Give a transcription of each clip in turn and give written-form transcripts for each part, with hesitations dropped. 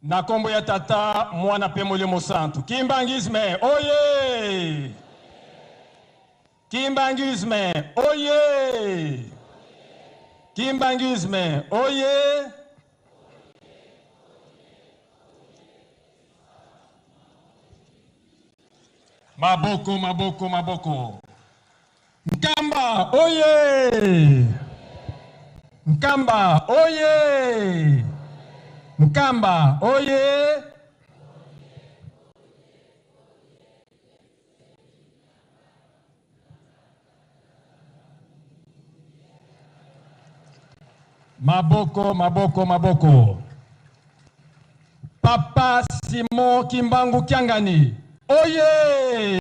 Na kombo ya Tata, Mwana pe Molimo Santu. Kimbanguisme oye! Kimbanguisme oye! Kimbanguisme oye! Maboko, maboko, maboko. Nkamba oye! Nkamba oye! Nkamba oye! Maboko, maboko, maboko. Papa Simon Kimbangu Kiangani, oye!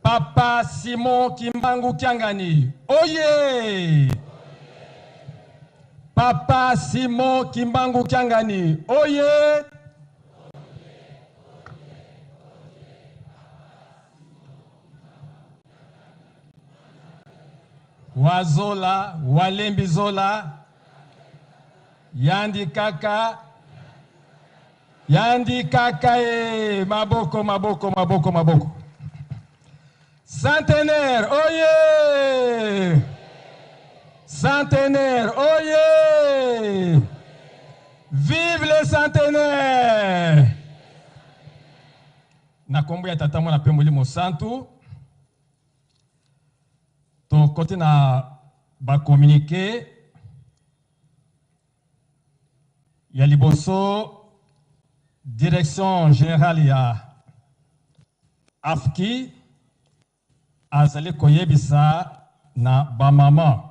Papa Simon Kimbangu Kiangani, oye! Papa Simon Kimbangu Kiangani, oye! Wazola, walembi zola, yandi kaka, yandi kaka e, maboko, maboko, maboko, maboko. Centenaire, oye! Centenaire, oye! Vive le centenaire! Na kombo ya Tata, Mwana mpe Molimo Santu, tokoti na ba communique ya liboso. Direction générale ya AFKI azali koyebisa na bamama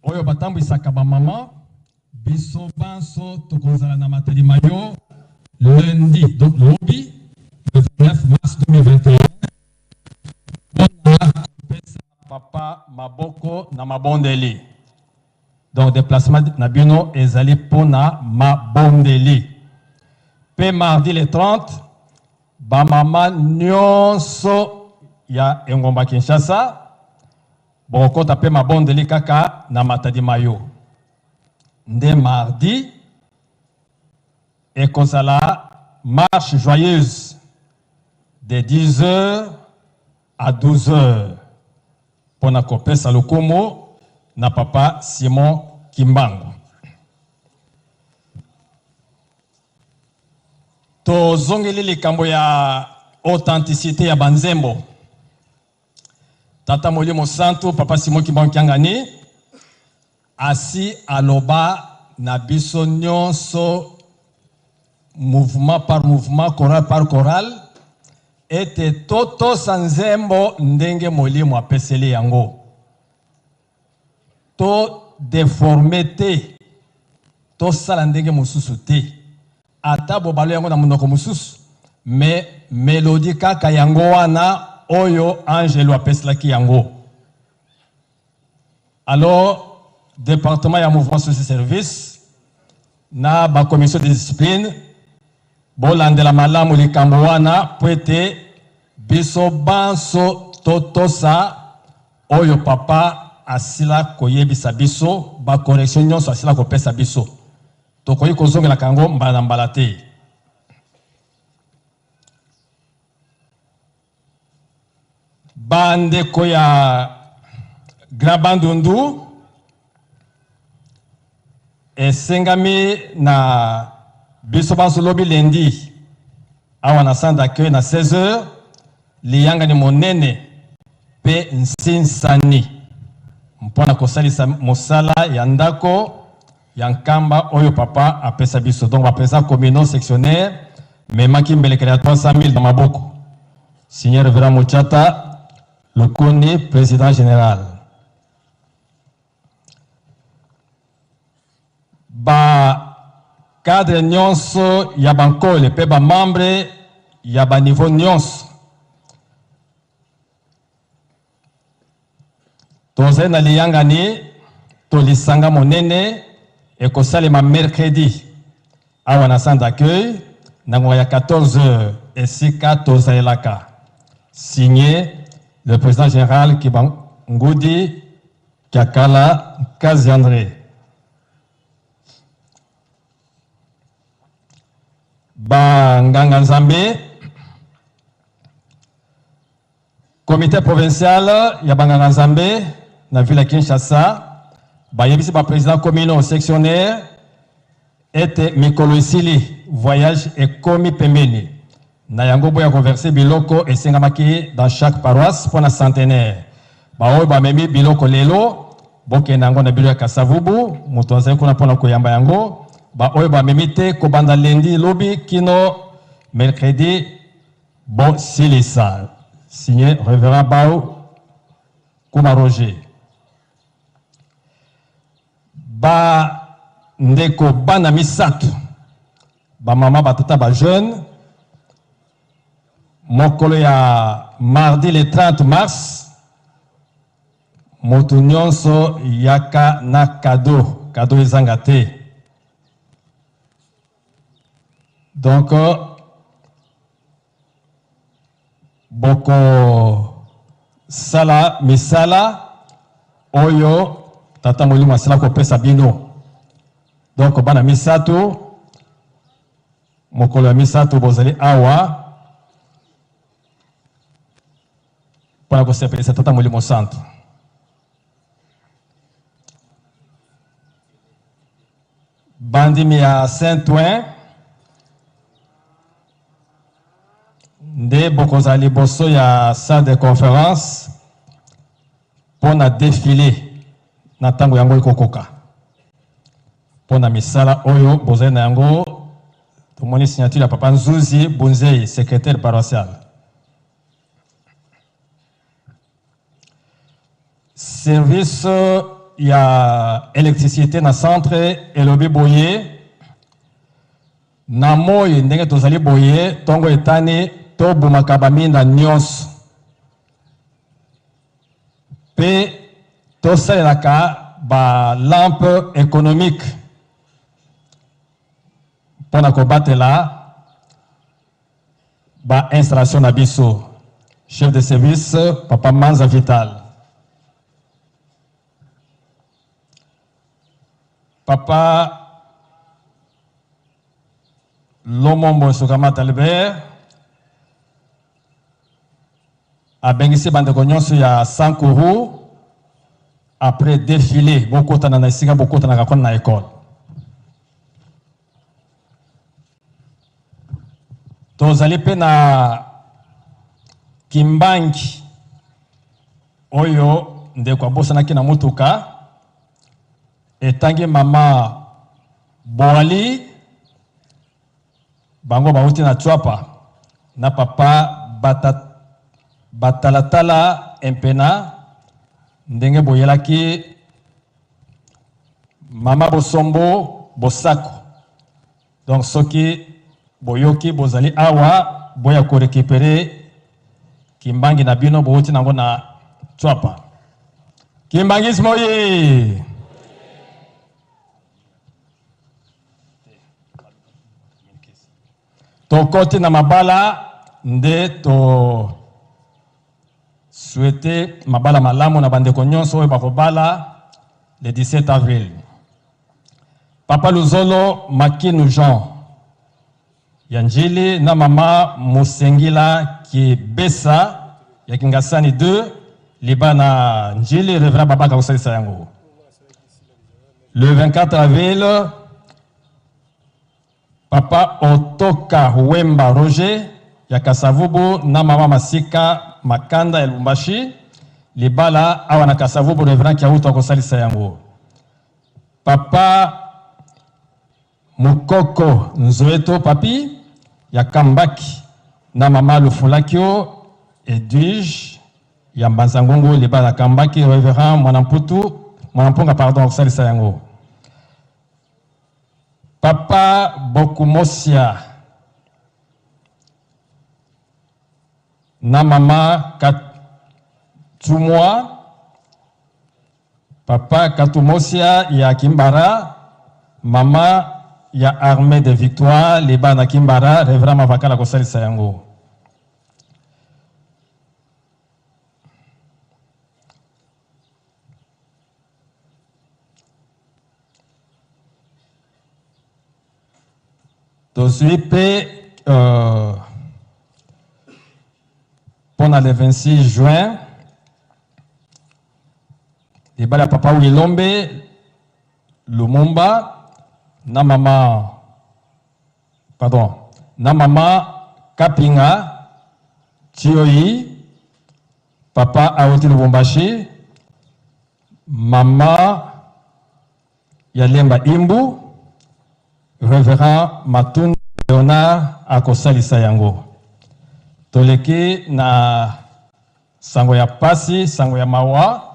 oyo batambwisaka bamama, biso banso tokozala na Matadi Mayo lundi, donc lobi, le 29 mars 2021, mpona kopesa papa maboko na mabondeli. Donc déplacement na bino ezali mpona mabondeli. Mpe mardi le 30, bamama nyonso ya engomba Kinshasa bokokota mpe mabondeli kaka na Matadi Mayo. Nde mardi ekozala marche joyeuse de 10h à 12h mpona kopesa lokumu na papa Simon Kimbangu. Tozongeli likambo ya authenticité ya banzembo. Tata Molimo Santu, papa Simon Kimbangu Kiangani, asi aloba na biso nyonso, mouvement par mouvement, chorale par chorale, ete totosa nzembo ndenge Molimo apeseli yango, to deforme te, tosala ndenge mosusu te, ata bobalo yango na monoko mosusu, mais mélodie kaka yango wana oyo angelo apeselaki yango. Alors département ya mouvement social service na bacommission de discipline, bolandela malamu likambo wana po ete biso banso totosa oyo papa asila koyebisa biso, bacorrection nyonso asila kopesa biso. Tokoki kozongelaka yango mbala na mbala te. Bandeko ya Grand Bandundu, esengami na biso banso lobi lundi awa na centre d'accueil na 16h, liyangani monene mpe nsinsani mpona kosalisa mosala ya ndako ya Nkamba oyo papa apesa biso. Donc baprésident communaux, sectionnaire, memaki mbelekele ya 300 000 na maboko. Signé révérend Muchata Lukundi, président général. Ba cadre nyonso ya bankole mpe bamembre ya baniveau nyonso, tozali na liyangani to lisanga monene ekosalema mercredi awa na centre d'accueil na ngonga ya 14 heures, esika tozalelaka. Signé le président général Kibangudi Kiakala Nkazi André. banganga Nzambe, Comite provincial ya banganga Nzambe na ville ya Kinshasa bayebisi ba presidents communaux sectionnaires ete mikolo esili, voyage ekomi pembeni. Na yango boya ko verser biloko esengamaki dans chaque paroisse mpo na centenaire. Baoyo bamemi biloko lelo, bokende yango na bureau ya Kasavubu, moto azali kuna mpo na koyamba yango. Baoyo bamemi te, kobanda lundi lobi kino mercredi bosilisa. Signé Reverend Bao Kuma Roger. Ba ndeko bana misato, ba mama, ba tata, ba jeune, mokolo ya mardi le 30 mars, moto nyonso yaka na cadeau, cadeau ezanga te. Donc boko sala misala oyo Tata Molimo asala kopesa bino. Donc bana misato, mokolo ya misato bozali awa mpona kosepelisa Tata Molimo Santu. Bandimi ya Saint-Ouen nde bokozala liboso ya salle de conférence mpo na defile na ntango yango ekokoka mpo na misala oyo bozali na yango. Tomoni signature ya Papa Nzuzi Bunzei, secrétaire paroissial. Service ya électricité na centre elobi boye: na moi ndenge tozali boye, ntongo etani, tobumaka baminda nyonso mpe tosalelaka balampe économique mpona kobatela ba installation na biso. Chef de service, Papa Manza Vital. Papa Lomombo Sukamata Albert abengisi bandeko nyonso ya Sankuru, après défilé bokotana na esika bokotanaka kuna na ekole. Tozali mpe na Kimbangi oyo ndeko abosanaki na motuka, etangi mama Boali, bango bauti na Tswapa, na papa Bata, Batalatala Empena, ndenge boyelaki mama Bosombo Bosako. Donc soki boyoki bozali awa, boya korécupérer Kimbangi na bino bouti nango na Tswapa. Kimbangisme oye! Tokoti na mabala nde to souhaite mabala malamu na bandeko nyonso oyo bakobala le 17 avril. Papa Luzolo Makinu Jean ya Njili na mama Musengila Kibesa ya Kingasani 2, libala na Njili, Reverend Babaka kosalisa yango. Le 24 avril, Papa Otoka Wemba Roger ya Kasavubu na mama Masika Makanda ya Lubumbashi, libala awa na Kasavubu, Reverend Kiauto akosalisa yango. Papa Mukoko Nzoeto Papi ya Kambaki na mama Lufulakio Edwige ya Mbanza-Ngungu, libala na Kambaki, Reverend Mwanamputu Mwanampunga, pardon, akosalisa yango. Papa Bokumosia na mama Katumwa, Papa Katumosia ya Kimbara, mama ya Armée de Victoire, libala na Kimbara, Reverend Mavakala kosalisa yango. Tozwi mpe Mpo na le 26 juin, libala ya papa Wilombe Lumumba na mama, pardon, na mama Kapinga Tioyi, papa awuti Lubumbashi, mama ya Lemba Imbu, Reverend Matundu Leonard akosalisa yango. Toleki na sango ya pasi, sango ya mawa.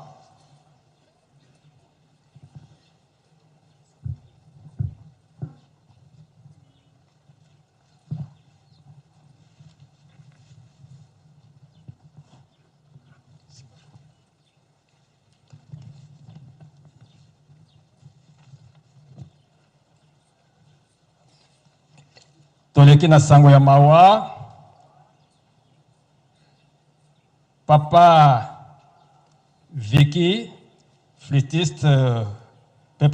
Toleki na sango ya mawa. Papa Vicky, flûtiste, pe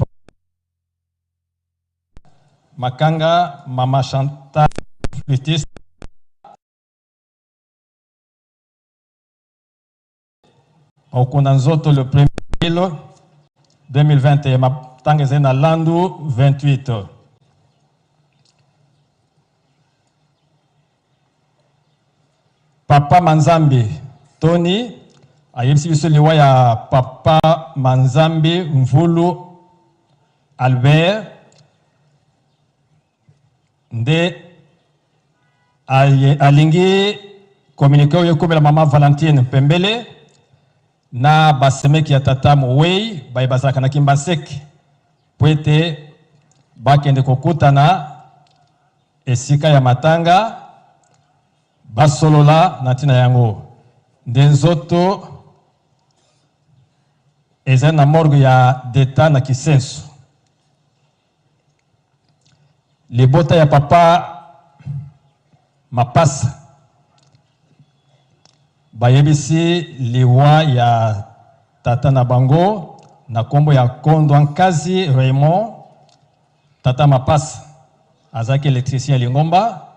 Makanga, Mama Chantal, flûtiste. Okunda nzoto le 1er avril 2021, matanga ezali na Landu 28. Papa Manzambi Tony ayebisi biso liwa ya Papa Manzambi Mvulu Albert nde alingi communiqué oyo ekomela mama Valentine Pembele na basemeki ya tata Mowei baye bazalaka na Kimbanseke po ete bakende kokutana esika ya matanga basolola na ntina yango. Nde nzoto ezali na morgue ya d'Etat na Kisenso. Libota ya papa Mapasa bayebisi liwa ya tata na bango na kombo ya Kondwa Nkazi Raymond. Tata Mapasa azalaki électricien ya lingomba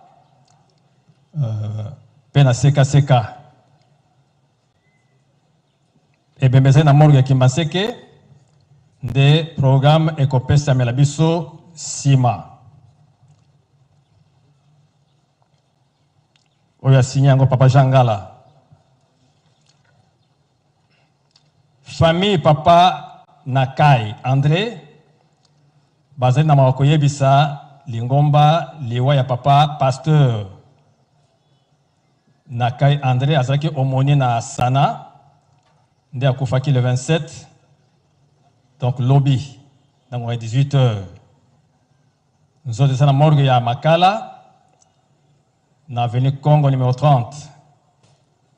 pe na sekaseka. Ebembe ezali na morgue ya Kimbanseke nde programme ekopesamela biso nsima. Oyo asinye yango Papa Jean Ngala. Famille Papa Nakai André bazali na mawa koyebisa lingomba liwa ya Papa Pasteur Nakai André, azalaki aumônier na Sana, nde akufaki le 27, donc lobi na ngonga ya 18 heures. Nzoto eza na morgue ya Makala na avenue Congo numéro 30.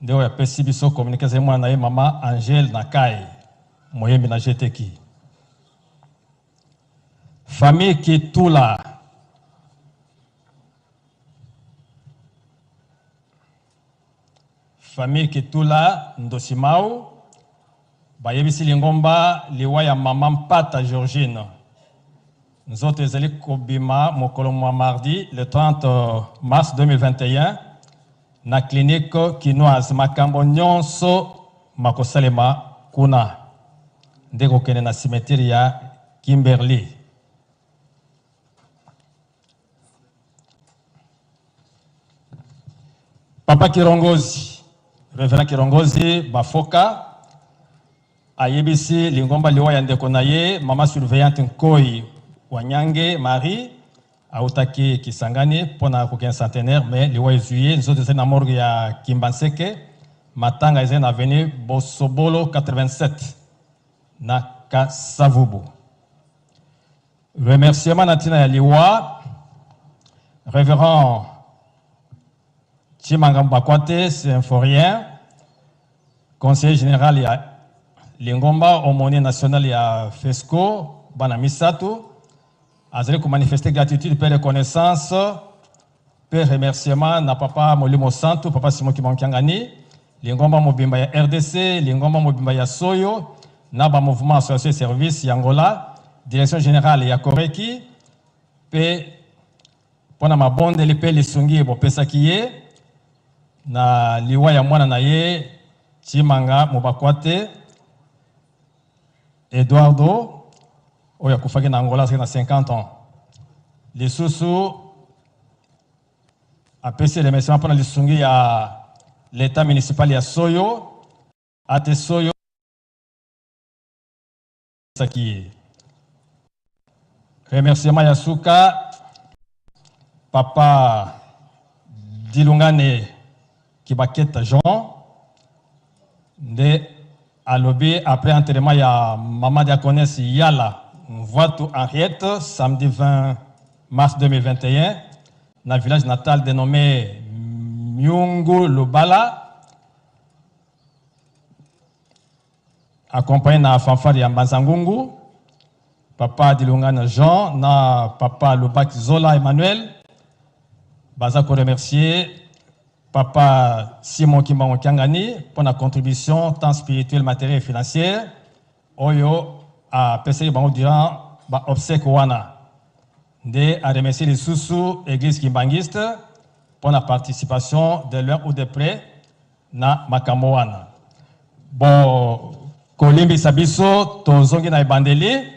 Nde oyo apesi biso communiqué ezali mwana na ye mama Angèle Nakai, moyembi na GTK. Famille Kitula Famille Kitula Ndosimau bayebisi lingomba liwa ya mama Mpata Georgine. Nzoto ezali kobima mokolo mwa mardi le 30 mars 2021 na clinique kinoise. Makambo nyonso makosalema kuna nde kokende na cimetière ya Kimberley. Papa Kirongozi, Reverend Kirongozi Bafoka ayebisi lingomba liwa ya ndeko na ye mama surveillante Nkoi Wanyange Marie autaki Kisangani mpo na kokende centenaire, mais liwa ezwi ye. Nzoto ezali na morgue ya Kimbanseke, matanga ezali na avenue Bosobolo 87 na Kasavubu. Remerciement na ntina ya liwa Reverend Tshimanga Mbakwate Symphorien, conseiller général ya lingomba aumônier national ya FESCO bana misato, azali komanifester gratitude mpe reconnaissance mpe remerciement na papa Molimo Santu, papa Simon Kimbangu Kiangani, lingomba mobimba ya RDC, lingomba mobimba ya Soyo na ba mouvement association et service ya Angola, direction générale ya Koreki mpe mpo na mabondeli mpe lisungi bopesaki ye na liwa ya mwana na ye Tshimanga Mubakwate Eduardo oyo akufaki na Angola azalaki na 50 ans. Lisusu apesi remerciement mpo na lisungi ya l'etat municipal ya Soyo ate Soyo apesaki ye remerciement ya suka papa Dilungane Kibaketa Jean nde alobi après enterrement ya mama diaconesse Yala Mvuatu Henriette samedi 20 mars 2021 na village natal dénommé Myungu Lubala accompagné na fanfare ya Mbanza-Ngungu, papa Dilungana Jean na papa Lubaki Zola Emmanuel baza ko remercier papa Simon Kimbangu Kiangani pour la contribution tant spirituelle, matérielle et financière oyo apesaki bango durant ba obsèques wana. Nde a remercier lisusu église kimbanguiste pour la participation de loin ou de près na makambo wana. Bo kolimbisa biso tozongi na ebandeli.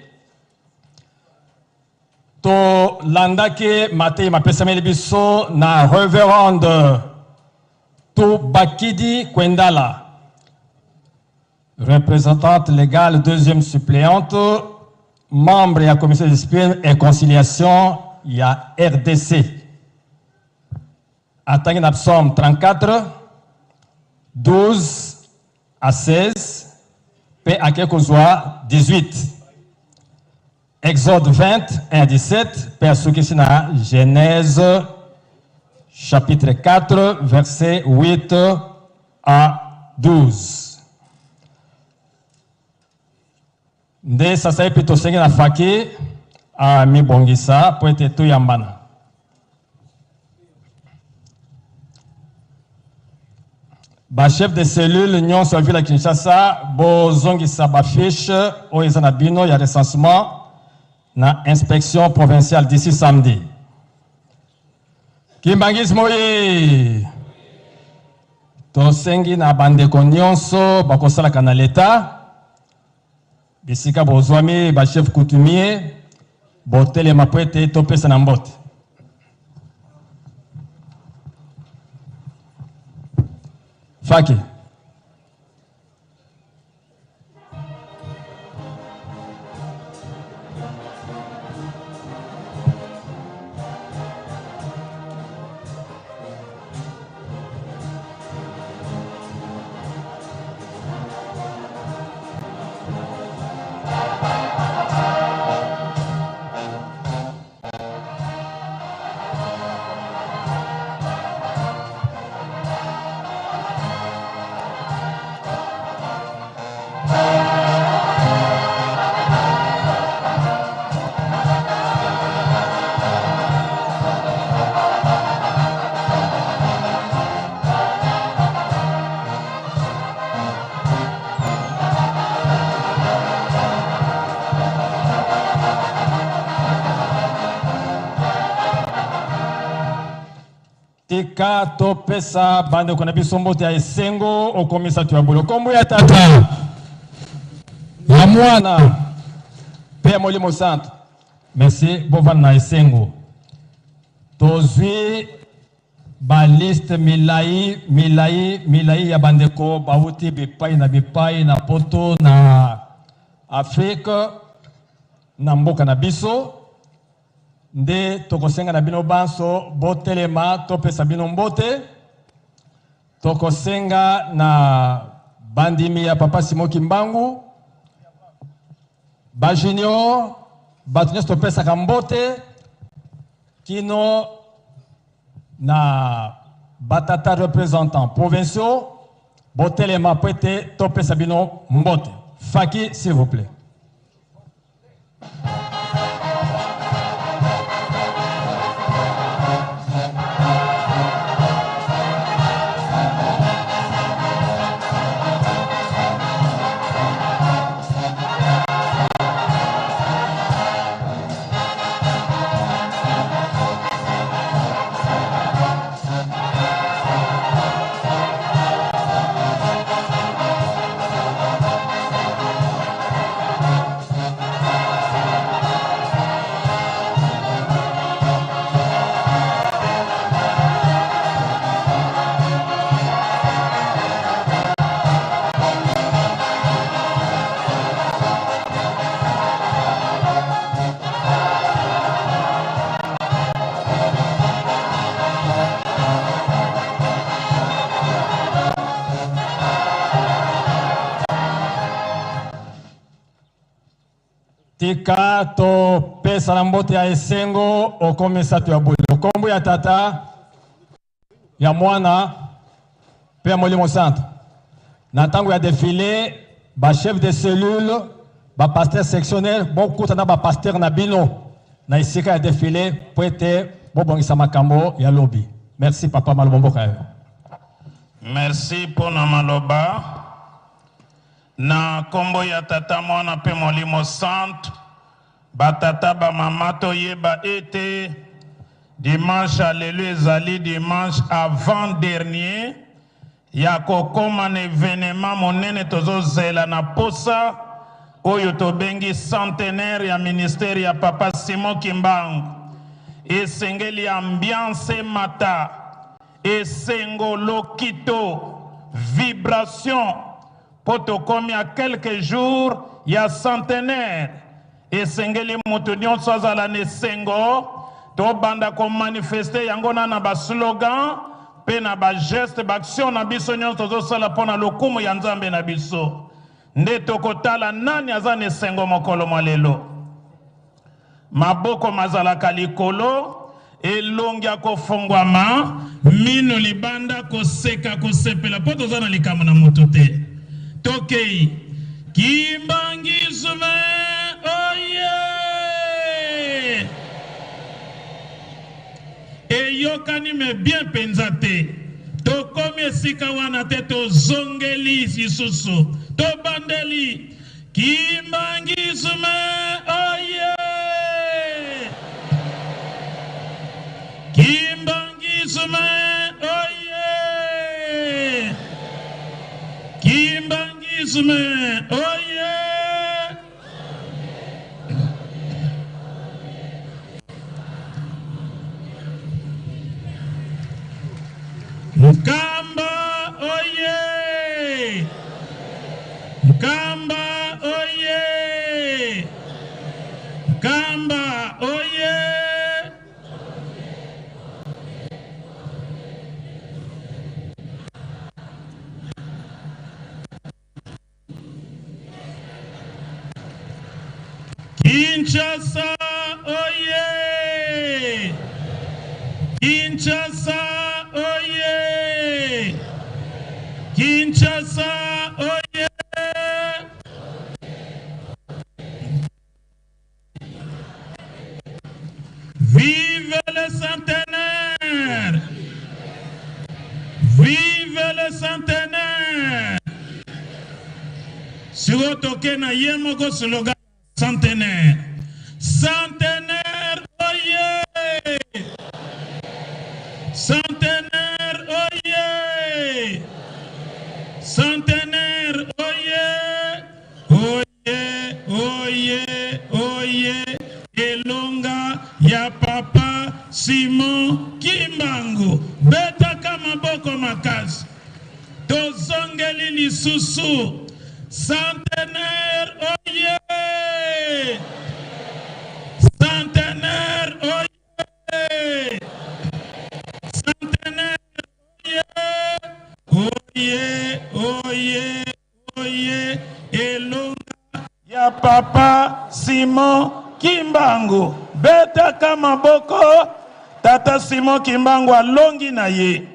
Tolandaki mateyi mapesameli biso na Reverende Tubakidi Kwendala, représentante légale deuxième suppléante, membre ya commission de discipline et conciliation ya RDC. Atangi na psaume 34 12 à 16 mpe ake kozwa 18, Exode 20 1 à 17 mpe asukisi na Genèse chapitre 4 verset 8 à 12. Nde sasaipi tosengi na faki amibongisa po ete toyambana. Ba chef de cellule nyonso ya ville ya Kinshasa bozongisa ba fiche oyo eza na bino ya recensement na inspection provinciale d'ici samedi. Kimbanguisme oye! Tosengi na bandeko nyonso bakosalaka na leta bisika bozwami, ba chef coutumier botelema po ete topesa na mbote. Faki. Tika topesa bandeko na biso mbote ya esengo okomisa to ya bolo. Kombo ya Tata, ya Mwana mpe ya Molimo Santo. Merci, bovanda na esengo. Tozwi ba liste milai milai milai ya bandeko bauti bipai na bipai na poto, na Afrique, na mboka na biso. Nde tokosenga na bino banso botelema topesa bino mbote. Tokosenga na bandimi ya papa Simon Kimbangu, ba junior, bato nyonso topesaka mbote kino na batata représentant provinciaux botelema po ete topesa bino mbote. Faki, s'il vous plaît. Tika topesana mbote ya esengo okomisato ya bolingo. Nkombo ya Tata, ya Mwana mpe ya Molimo Santo. Na ntango ya defile, ba chef de cellule, ba pasteur sectionnaire bokuta na ba pasteur na bino na esika ya defile mpo ete bobongisa makambo ya lobi. Merci papa maloba mboka yo. Merci mpo na maloba. Na kombo ya Tata, Mwana mpe Molimo Santu, ba tata, ba mama, toyeba ete dimanche ya lelo ezali dimanche avant dernier ya kokoma na evenement monene tozozela na posa oyo tobengi centenaire ya ministère ya Papa Simon Kimbangu. Esengeli ambiance emata, esengo, lokito, vibration mpo tokomi a quelques jours ya centenaire. Esengeli moto nyonso azala na esengo, tobanda ko manifester yango na na ba slogan mpe na ba gestes, ba actions na biso nyonso tozosala mpo na lokumu ya Nzambe na biso. Nde tokotala nani aza na esengo mokolo mwa lelo. Maboko mazalaka likolo, elongi ya kofongwama, minu libanda, koseka, kosepela mpo toza na likambo na moto te. Tokei Kimbanguisme oye! Eyokani mais bien penza te. Tokomi esika wana te, tozongeli lisusu, tobandeli. Kimbanguisme oye! Kimbanguisme oye! Kimbanguisme oye! Nkamba oye! Nkamba oye! Nkamba oye! Kinshasa oye! Kinshasa oye! Kinshasa oye! Vive le centenaire! Vive le centenaire! Sikoyo toke na ye moko slogan centenaire. Centenaire oye! Centenaire oye! Centenaire oye! Oye oye oye elonga ya papa Simon Kimbangu betaka maboko makasi tozongeli lisusu centenaire oye centenaire oye centenaire oye oye oye Oye elonga ya papa Simon Kimbangu betaka maboko tata Simon Kimbangu alongi na ye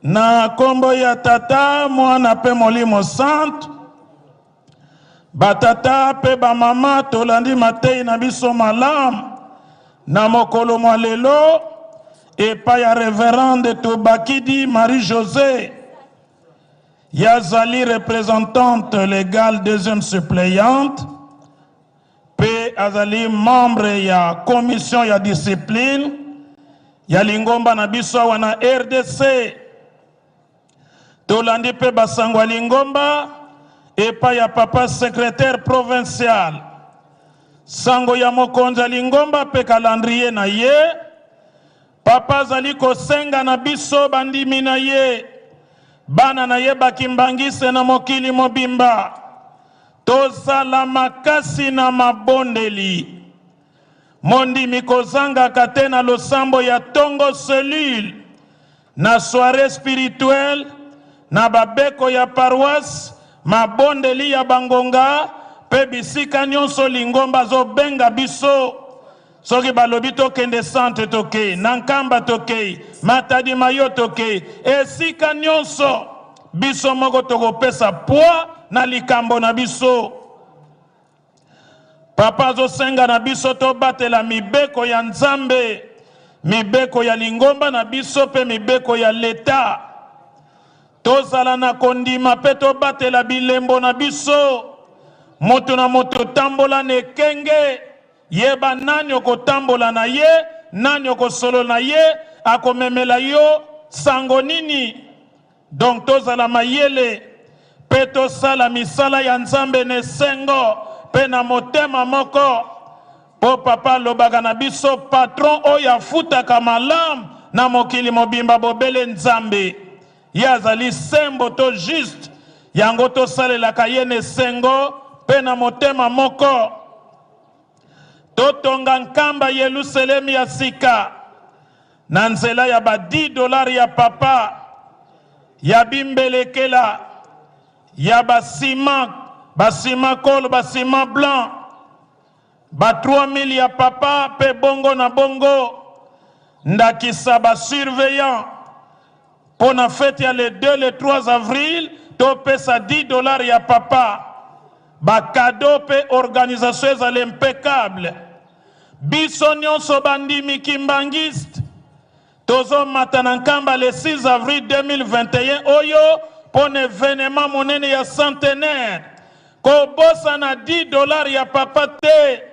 na kombo ya tata mwana pe molimo santu batata pe bamama tolandi mateyi na biso malamu na mokolo mwa lelo epai ya reverende Tobakidi Marie Josee Ye azali representante legale deuxième suppleante mpe azali membre ya commission ya discipline ya lingomba na biso awa na rdc. Tolandi mpe basango ya lingomba epai ya papa secretaire provincial, sango ya mokonzi ya lingomba mpe calendrier na ye. Papa azali kosenga na biso bandimi na ye, bana na ye ba kimbanguiste na mokili mobimba, tozala makasi na mabondeli. Mondimi kozangaka te na losambo ya tongo cellule, na soiree spirituelle, na babeko ya paroisse, mabondeli ya bangonga Mpe bisika nyonso lingomba azobenga biso, soki balobi tokende centre tokei, na Nkamba tokei, Matadi Mayo tokei, esika nyonso biso moko tokopesa poids na likambo na biso. Papa azosenga na biso tobatela mibeko ya Nzambe, mibeko ya lingomba na biso mpe mibeko ya leta. Tozala na kondima mpe tobatela bilembo na biso. Moto na moto tambola na ekenge, yeba nani okotambola na ye, nani okosolola na ye, akomemela yo sango nini. Donc tozala mayele mpe tosala misala ya Nzambe na esengo mpe na motema moko, mpo papa alobaka na biso patron oyo afutaka malamu na mokili mobimba bobele Nzambe. Ye azali sembo to juste, yango tosalelaka ye na esengo mpe na motema moko. Totonga Nkamba Yelusalemi ya sika na nzela ya ba 10 dollars ya papa, ya bimbelekela, ya ba ciment, ba ciment colle, ba ciment blanc, ba 3000 ya papa pe bongo na bongo, ndakisa ba surveillant mpo na fete ya le 2 le 3 avril topesa 10 dollars ya papa, ba cadeau pe organisation ezala impeccable. Biso nyonso bandimi kimbanguiste tozomata na Nkamba le 6 avril 2021 oyo mpo na evenement monene ya centenaire. Kobosana 10 dollars ya papa te,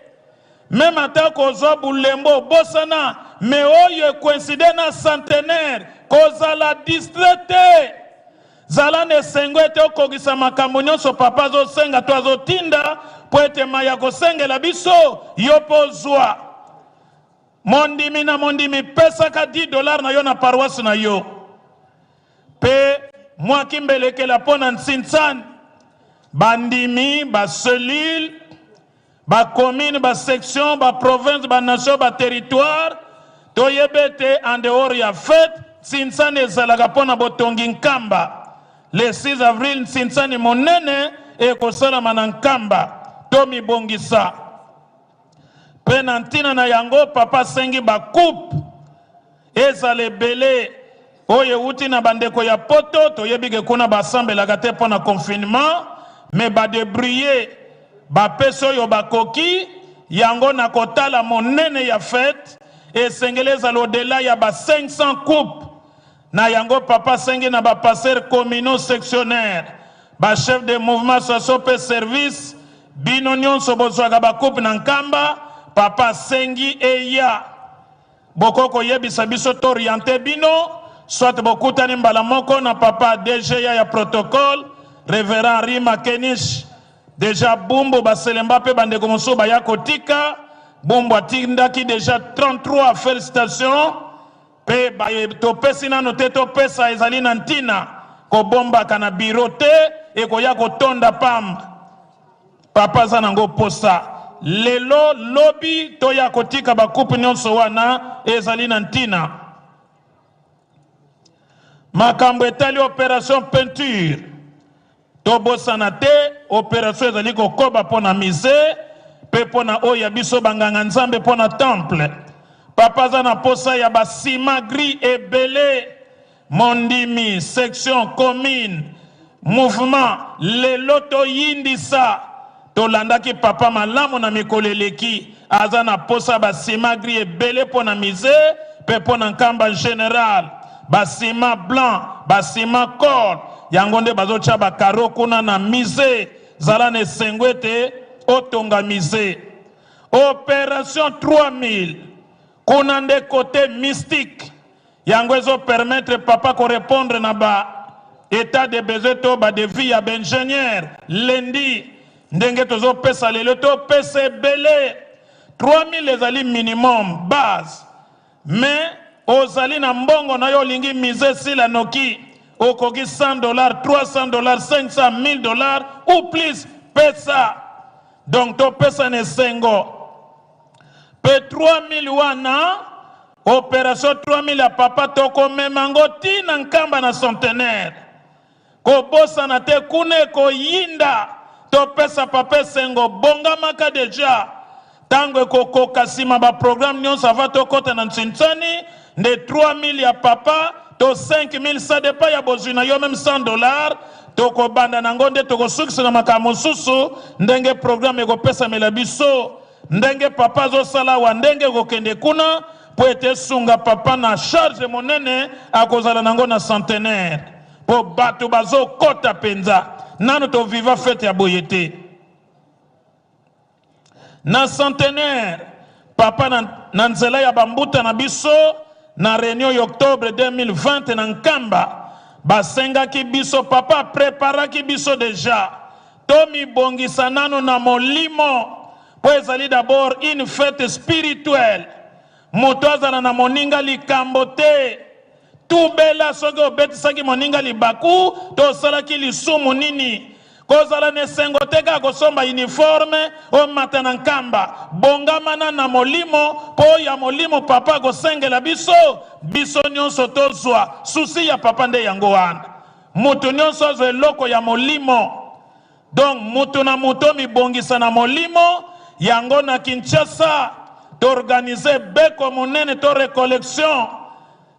meme ata kozwa bulembo obosana, me oyo ekoinside na centenaire, kozala distrait te. Zala na esengo ete okokisa makambo nyonso papa azosenga to azotinda, mpo ete mai akosengela biso yo mpo ozwa. Mondimi na mondimi, pesaka 10 dollars na yo na paroisse na yo, mpe mwa kimbelekela mpo na nsintsani. Bandimi, ba cellule, ba commune, ba section, ba province, ba nation, ba territoire, toyebi ete en dehors ya fete, nsintsani ezalaka mpo na botongi Nkamba. Le 6 avril, nsintsani monene ekosalama na Nkamba. Tomibongisa. Mpe na ntina na yango, papa asengi ba coupe ezala ebele oyo ewuti na bandeko ya poto. Toyebi ke kuna basambelaka te mpo na confinement, me badebrouille, bapesi oyo bakoki. Yango na kotala monene ya fete, esengeli ezala au-delà ya ba 500 coupe. Na yango papa asengi na bapasteur communaux, sectionnaire, bachef de mouvement, association mpe service, bino nyonso bozwaka bacoupe na Nkamba, papa asengi eya. Boko koyebisa biso, tooriente bino, soit bokutani mbala moko na papa DGA ya protocole, révérend Henri Makenish. Deja Bumbu baselemba mpe bandeko mosusu baya kotika. Bumbu atindaki deja 33 félicitations mpe topesi nano te, topesa ezali na ntina kobombaka na biro te, ekoya kotonda pamba. Papa aza nango posa lelo lobi toya kotika bakupe nyonso wana, ezali na ntina. Makambo etali opération peinture, tobosana te, opération ezali kokoba mpo na musée mpe mpo na oyo ya biso banganga Nzambe, mpo na temple. Papa aza na posa ya basima gris ebele. Mondimi, section, commune, mouvement, lelo toyindisa. Tolandaki papa malamu na mikolo eleki, aza na posa basima gris ebele mpo na musée mpe mpo na Nkamba général, basima blanc, basima col, yango nde bazotya bakaro kuna na musée. Zala na esengo ete otonga musée. Opération 3000 kuna nde côté mystique, yango ezopermettre papa korépondre na ba état de besoin to badevis ya baingénieur lundi. Ndenge tozopesa lelo, topesa ebele. 3000 ezali minimum base, mais ozali na mbongo na yo, olingi musée esila noki, okoki 100 dollars, 300 dollars, 500, 1000 dollars ou plus, pesa. Donc topesa na esengo. Mpe 3000 wana, opération 3000 ya papa, tokomema yango ntina Nkamba na centenaire. Kobosana te, kuna ekoyinda. Topesa papa esengo, bongamaka deja. Tango ekokoka sima ba programme nionso avant tokota na Ntsinsani, nde 3000 ya papa to 5000 ça depend ya bozwi na yo meme 100 dollars tokobanda nango nde tokosukisa na makambo mosusu ndenge programme ekopesamela biso ndenge papa azosala awa ndenge ekokende kuna mpo ete esunga papa na charge monene akozala nango na centenaire mpo bato bazokota mpenza nano toviva fete ya boye te. Na centenaire, Papa na, na nzela ya bambuta na biso na reunion ya octobre 2020 na Nkamba, basengaki biso, Papa apreparaki biso deja tomibongisa nano na molimo mpo ezali d'abord une fete spirituelle. Moto azala na moninga likambo te. Tubela soki obetisaki moninga libaku to osalaki lisumu nini. Kozala na esengo te kaka kosomba uniforme omata na nkamba. Bongamana na molimo mpo oyo ya molimo papa akosengela biso, biso nyonso tozwa. Souci ya papa nde yango wana. Moto nyonso azwa eloko ya molimo. Donc mutu na mutu omibongisa na molimo yango na Kinshasa to organiser beko monene to recollection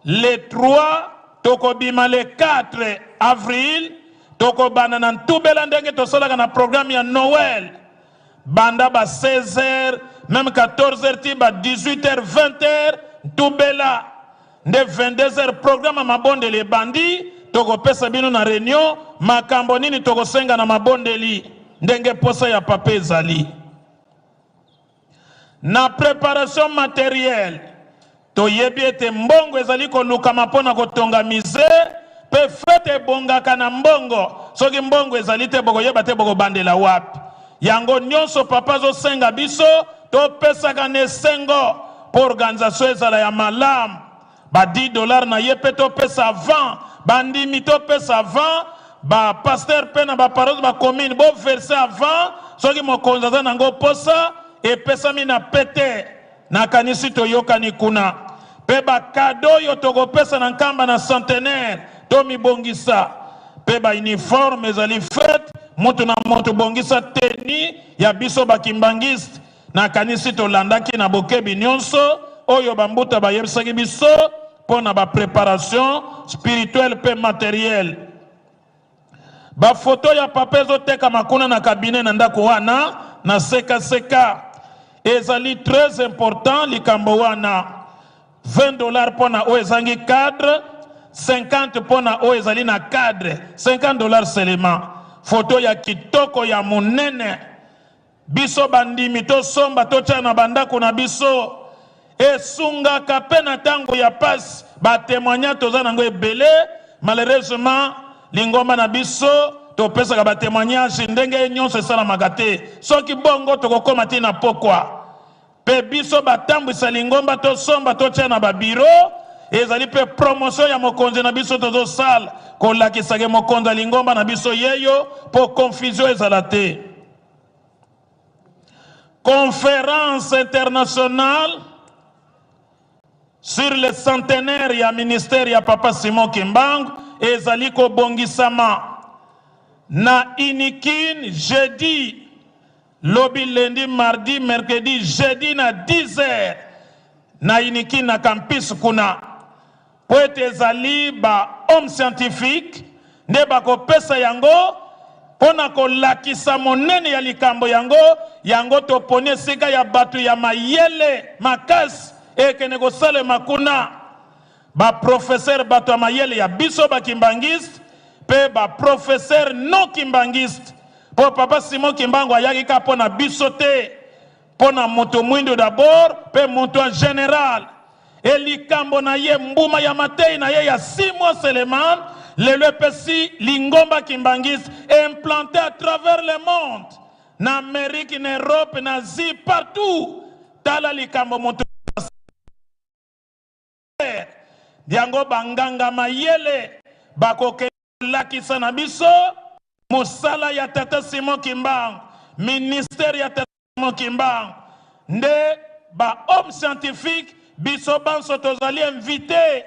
le 3 tokobima le 4 avril tokobanda na ntubela ndenge tosalaka na programme ya Noël banda ba 16 heures meme 14 heures ti ba 18 heures 20 heures ntubela Nde 22 heures programme ya mabondeli ebandi, tokopesa bino na reunion makambo nini tokosenga na mabondeli ndenge posa ya papa ezali. Na preparation materielle, toyebi ete mbongo ezali kolukama mpo na kotonga musee mpe fete ebongaka na mbongo. Soki mbongo ezali te, bokoyeba te bokobandela wapi. Yango nionso papa azosenga biso topesaka na esengo po organisation ezala ya malamu. Ba 10 dollars na ye pe topesa avant, bandimi topesa avant, ba pasteurs pe na ba paroisse ba commune bo verser avant soki mokonzi aza nango posa epesami na pete. Nakanisi toyokani kuna. Pe ba cadeaux oyo tokopesa na Nkamba na centenaire tomibongisa. Pe ba uniforme ezali fete mutu na mutu bongisa tenue ya biso ba kimbanguiste. Nakanisi tolandaki na bokebi nionso oyo ba mbuta bayebisaki biso po na ba preparation spirituelle pe materielle. Ba photo ya papa ezo tekama kuna na cabinet na ndako wana na seka seka. Ezali très important likambo wana. 20 dollars pona oyo ezangi cadre, 50 pona oyo ezali na cadre, 50 dollars seulement. Photo ya kitoko ya munene. Biso bandimi tosomba totia na bandako na biso esungaka pe na tango ya pasi ba temoignage toza nango ebele malheureusement lingomba na biso topesaka ba temoignage ndenge nyonso esalamaka te soki bongo tokokoma ti na pokwa Pe biso batambwisa lingomba tosomba totia na ba bureau ezali pe promotion ya mokonzi na biso tozosala kolakisa ke mokonzi ya lingomba na biso yeyo po confusion ezala te. Conference internationale sur le centenaire ya ministère ya Papa Simon Kimbangu ezali kobongisama na Unikin jeudi Lobi lundi, mardi, mercredi, jeudi na 10 heures na Unikin na campus kuna mpo ete ezali ba hommes scientifiques nde bakopesa yango mpo na kolakisa monene ya likambo yango. Yango toponi esika ya bato ya mayele makasi ekende kosalema kuna. Ba professeurs bato ya mayele ya biso ba kimbanguistes pe ba professeurs non kimbanguistes po papa Simon Kimbangu ayaki kaka po na biso te, po na moto mwindu d'abord pe moto en general et likambo na ye mbuma ya mateyi na ye ya 6 mois seulement lelo epesi lingomba kimbanguiste implante à travers le monde na Amerique na Europe na Asie partout tala likambo moto Yango ba nganga mayele bakokende kolakisa na biso mosala ya tata Simon Kimbangu, ministère ya tata Simon Kimbangu. Nde ba hommes scientifiques biso banso tozali invite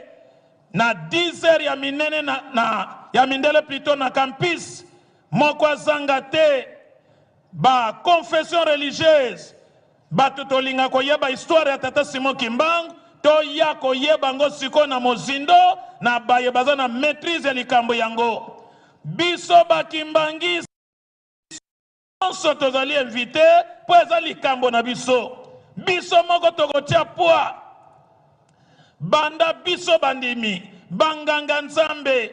na 10 heures ya minene na, na ya mindele plutot na campus moko azanga te. Ba confession religieuse, bato tolinga koyeba histoire ya tata Simon Kimbangu, toya koyeba yango sikoyo na mozindo na baye baza na maitrise ya likambo yango. Biso ba Kimbanguiste nyonso tozali invite mpo eza likambo na biso. Biso moko tokotia poids. Banda biso bandimi, banganga nzambe,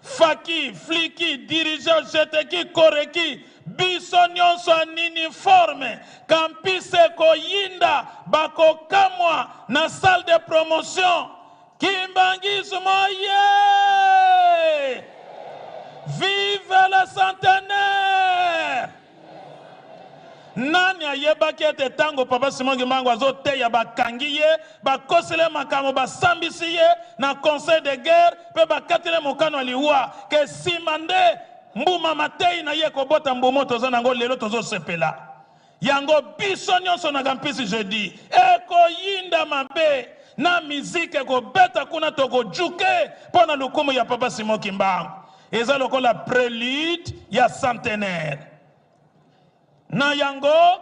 faki, fliki, dirigeant, jeteki, koreki, biso nyonso en uniforme, campus ekoyinda, bakokamwa na salle de promotion. Kimbanguisme oye! Vive le centenaire! Nani ayebaki ete ntango Papa Simon Kimbangu azoteya bakangi ye, bakoseli ye makambo, basambisi ye na conseil de guerre mpe bakateli ye mokano ya liwa, ke nsima nde mbuma mateyi na ye ekobota mbuma oyo toza na yango lelo tozosepela yango biso nyonso na campus jeudi ekoyinda mabe na miziki ekobeta kuna tokojuke mpo na lokumu ya Papa Simon Kimbangu. Eza lokola prelude ya centenaire. Na yango,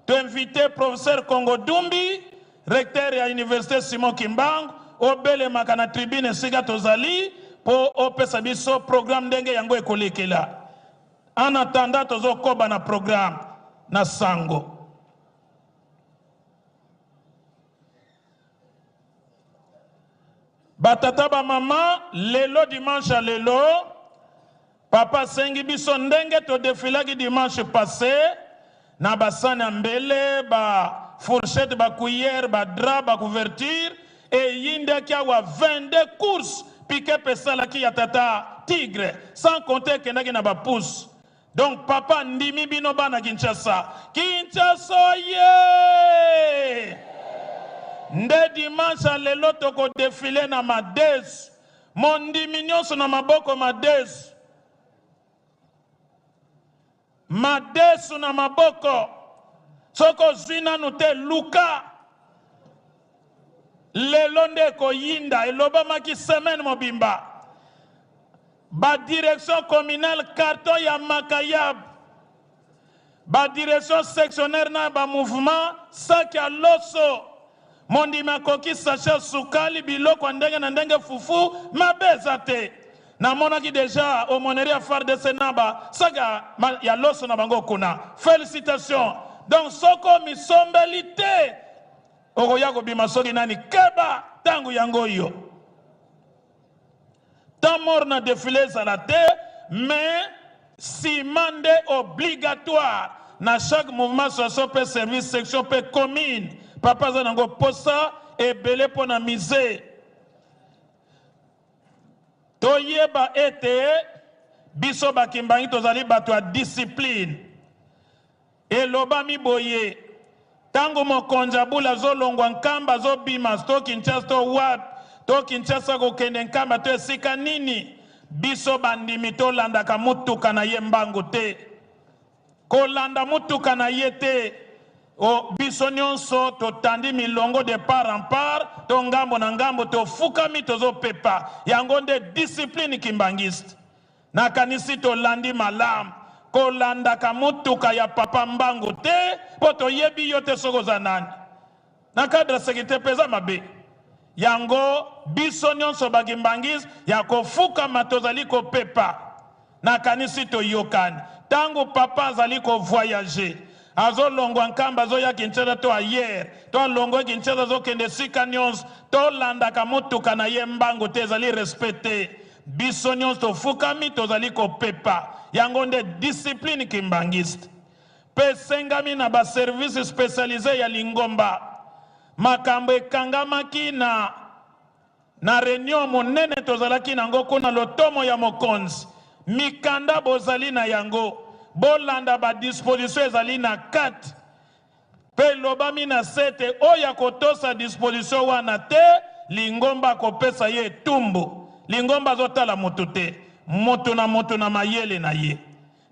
to invite professeur Kongo Dumbi, recteur ya universite Simon Kimbangu, obelemaka na tribune esika tozali po opesa biso programme ndenge yango ekolekela. En attendant tozokoba na programme na sango. Ba tata ba mama, lelo dimanche ya lelo, papa asengi biso ndenge to defilaki dimanche passe na ba sani ya mbele, ba fourchette, ba cuillère, ba drap, ba couverture, eyindaki awa 22 courses pick-up esalaki ya tata Tigre, sans compter ekendaki na ba pousse. Donc papa andimi bino bana Kinshasa. Kinshasa oye! Nde dimanche ya lelo toko defiler na madesu. Mondimi nyonso na maboko madesu. Madesu na maboko. Soki ozwi nanu te luka. Lelo nde ekoyinda, elobamaki semaine mobimba. Ba direction communale carton ya makayab, ba direction sectionnaire na ba mouvement sac ya loso, mondimi akoki sachet ya sukali, biloko ya ndenge na ndenge, fufu, mabe eza te. Namonaki dejà aumônerie ya FARDC na ba sac ya loso na bango kuna. Felicitations. Donc soki omisombeli te okoya kobima soki nani, keba tango yango oyo. Temps mort na defile ezala te mais ciment nde obligatoire na chaque mouvement association pe service section pe commune. Papa aza nango posa ebele pona musee. Toyeba ete biso ba Kimbangi tozali bato ya discipline. Elobami boye, Tango mokonzi ya bule azolongwa Nkamba azobima to Kinshasa to wapi to Kinshasa kokende Nkamba to esika nini, biso bandimi tolandaka motuka na ye mbangu te. Kolanda motuka na ye te. O, biso nionso totandi milongo de part en part to ngambo na ngambo, tofukami tozopepa. Yango nde discipline kimbanguiste. Nakanisi tolandi malamu. Kolandaka mutuka ya papa mbangu te po toyebi yo te soki oza nani. Na cadre ya securite pe eza mabe. Yango biso nionso ba kimbanguiste ya kofukama tozali kopepa. Nakanisi toyokani. Tangu papa azali ko voyager, azo longwa Nkamba azoya Kinshasa to ailleurs, to alongwe Kinshasa azokende esika nionso, tolandaka mutuka na ye mbangu te, ezali respect te. Biso nionso tofukami tozali kopepa. Yango nde discipline kimbanguiste. Pe esengami na ba services specialises ya lingomba. Makambo ekangamaki na na reunion monene tozalaki nango kuna lotomo ya mokonzi. Mikanda bozali na yango, bolanda ba dispositions ezali na kati. Mpe elobami na se ete oyo akotosa disposition wana te, lingomba akopesa ye etumbu. Lingomba azotala mutu te, mutu na mutu na mayele na ye.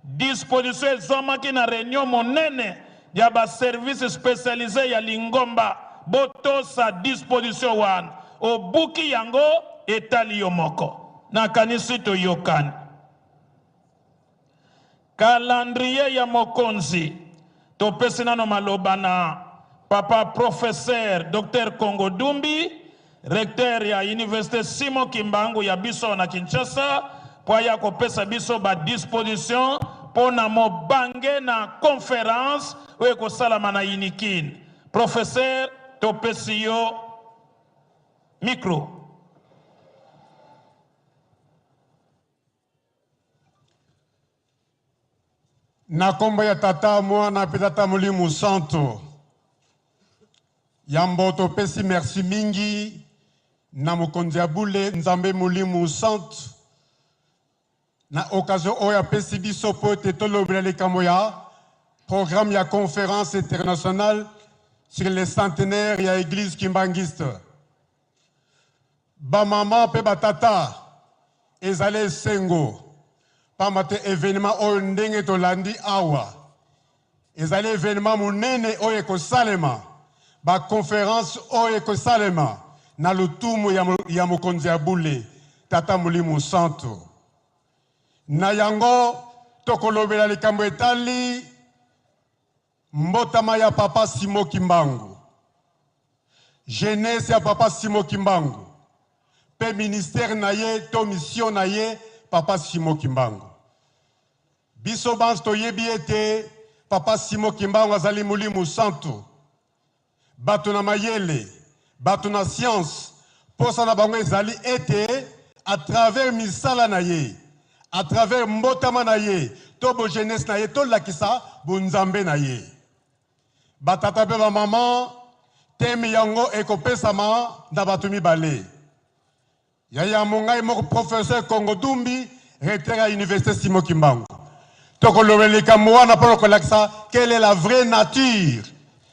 Disposition ezwamaki na reunion monene ya ba services specialises ya lingomba. Botosa disposition wana. Obuki yango, etali yo moko. Nakanisi toyokani. Calendrier ya mokonzi. Topesi nano maloba na papa professeur Docteur Kongo Dumbi, recteur ya université Simon Kimbangu ya biso na Kinshasa, po aya kopesa biso ba disposition mpo na mobange na conference oyo ekosalama na Unikin. Professeur, topesi yo micro. Na kombo ya Tata, Mwana mpe Tata Molimo Santo. Yambo topesi merci mingi na mokonzi ya bule Nzambe Molimo Santo na occasion oyo apesi biso mpo ete tolobela likambo ya programme ya conférence internationale sur le centenaire ya Eglise Kimbanguiste. Ba mama mpe ba tata, ezali esengo pamba te evenement oyo ndenge tolandi awa ezali evenement monene oyo ekosalema, ba conference oyo ekosalema na lotumu ya mokonzi ya bule Tata Molimo Santu. Na yango tokolobela likambo etali Mbotama ya Papa Simon Kimbangu, jeunesse ya Papa Simon Kimbangu mpe ministère na ye to mission na ye Papa Simon Kimbangu. Biso banso toyebi ete Papa Simon Kimbangu azali Molimo Santu. Bato na mayele, bato na science, posa na bango ezali ete à travers misala na ye, à travers mbotama na ye to bo jeunesse na ye tolakisa bonzambe na ye. Ba tata mpe ba maman, thème yango ekopesama na bato mibale. Ya yambo ngai moko professeur Kongo Dumbi, recteur ya université Simon Kimbangu. Tokolobela likambo wana mpo na kolakisa quelle est la vraie nature,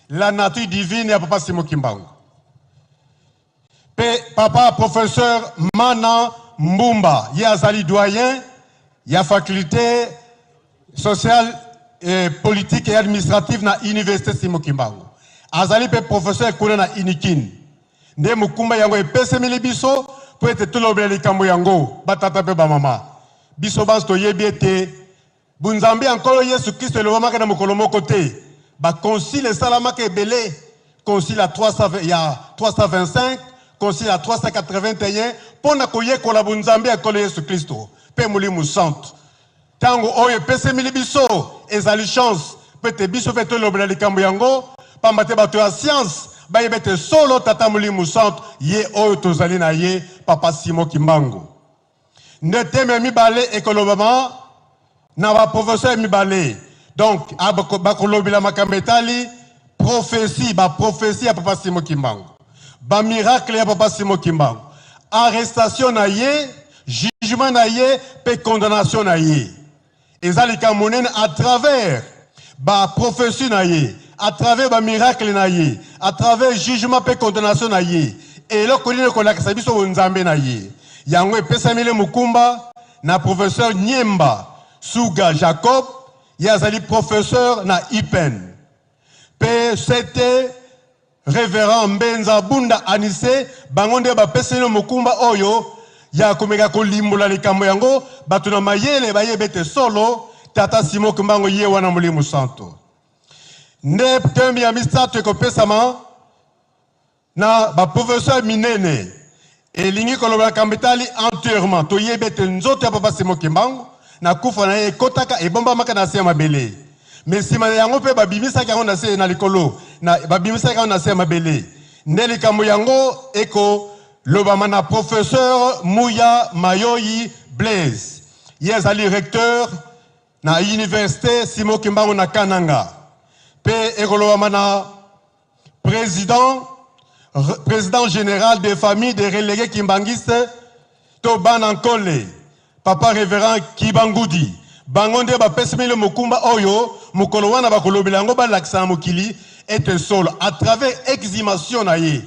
la nature divine ya papa Simon Kimbangu. Pe papa professeur Mana Mbumba, ye azali doyen ya faculté sociale et politique et administrative na université Simon Kimbangu. Azali pe professeur kuna na Unikin. Nde mokumba yango epesemeli biso mpo ete tolobela likambo yango, batata mpe bamama. Biso banso toyebi ete bonzambe ya Nkolo Yesu Klisto elobamaka na mokolo moko te. Ba concile esalamaka ebele, concile ya 325, concile ya 381, mpo na koyekola bonzambe ya Nkolo Yesu Klisto mpe Molimo Santu. Tango oyo epesemeli biso ezali chance mpo ete biso mpe tolobela likambo yango, pamba te bato ya science bayebi ete solo Tata Molimo Santu ye oyo tozali na ye, Papa Simon Kimbangu. Nde thème ya mibale ekolobama na ba professeurs mibale. Donc bakolobela makambo etali prophetie, ba prophetie ya Papa Simon Kimbangu, ba miracle ya Papa Simon Kimbangu, arrestation na ye, jugement na ye pe condamnation na ye. Eza likambo monene à travers ba prophetie na ye, à travers ba miracle na ye, à travers jugement pe condamnation na ye. Eloko nini ekolakisa biso bonzambe na ye? Yango epesameli mokumba na professeur Nyemba Suga Jacob, ye azali professeur na IPN. Pe CT Reverend Mbenza Bunda Anise, bango nde bapeseli yo mokumba oyo ya komeka kolimbola likambo yango, bato na mayele bayebi ete solo Tata Simon Kimbangu ye wana Molimo Santu. Nde thème ya misato ekopesama na ba professeur minene, elingi koloba likambo etali enterrement. Toyebi ete nzoto ya Papa Simon Kimbangu na kufa na ye ekotaka, ebombamaka na se ya mabele, mais sima na yango mpe babimisaki yango na se na likolo, na babimisaki yango na se ya mabele. Nde likambo yango ekolobama na professeur Muya Mayoyi Blaise, ye azali recteur na universite Simon Kimbangu na Kananga, mpe ekolobama na President, president general des familles des relégués kimbanguistes to bana nkole, papa reverend Kibangudi, bango nde bapesimeli mokumba oyo mokolo wana bakolobela yango, balakisa na mokili ete solo à travers exhumation na ye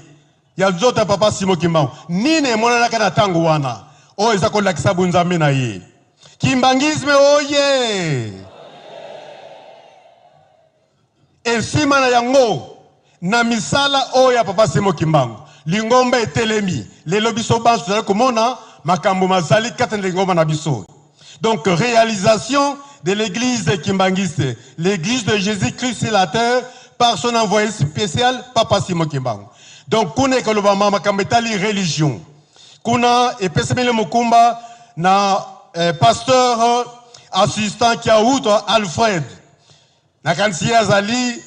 ya nzoto ya papa Simon Kimbangu nini emonanaka na tango wana oyo eza kolakisa bunzambe na ye. Kimbanguisme oye! Esima na yango, na misala oyo ya Papa Simon Kimbangu, lingomba etelemi. Lelo biso banso tozali komona makambo mazali kati na lingomba na biso. Donc realisation de l'église kimbanguiste, l'église de Jésus-Christ sur la terre, par son envoyé spécial, Papa Simon Kimbangu. Donc kuna ekolobama makambo etali religion. Kuna epesameli mokumba na pasteur assistant Kiauto Alfred. Nakanisi ye azali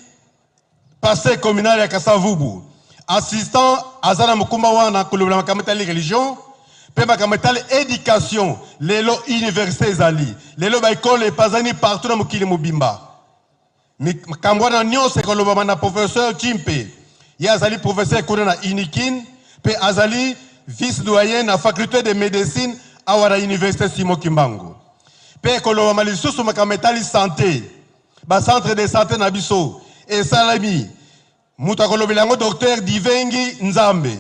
pasteur communal ya Kasavubu. Assistant aza na mokumba wana kolobela makambo etali religion mpe makambo etali éducation. Lelo université ezali, lelo baekole epazani partout na mokili mobimba. Makambo wana nyonso ekolobama na professeur Chimpe. Ye azali professeur kuna na Unikin mpe azali vice doyen na faculté de médecine awa na université Simon Kimbangu. Mpe ekolobama lisusu makambo etali santé, bacentre de santé na biso esalami. Moto akolobela yango docteur Divengi Nzambe,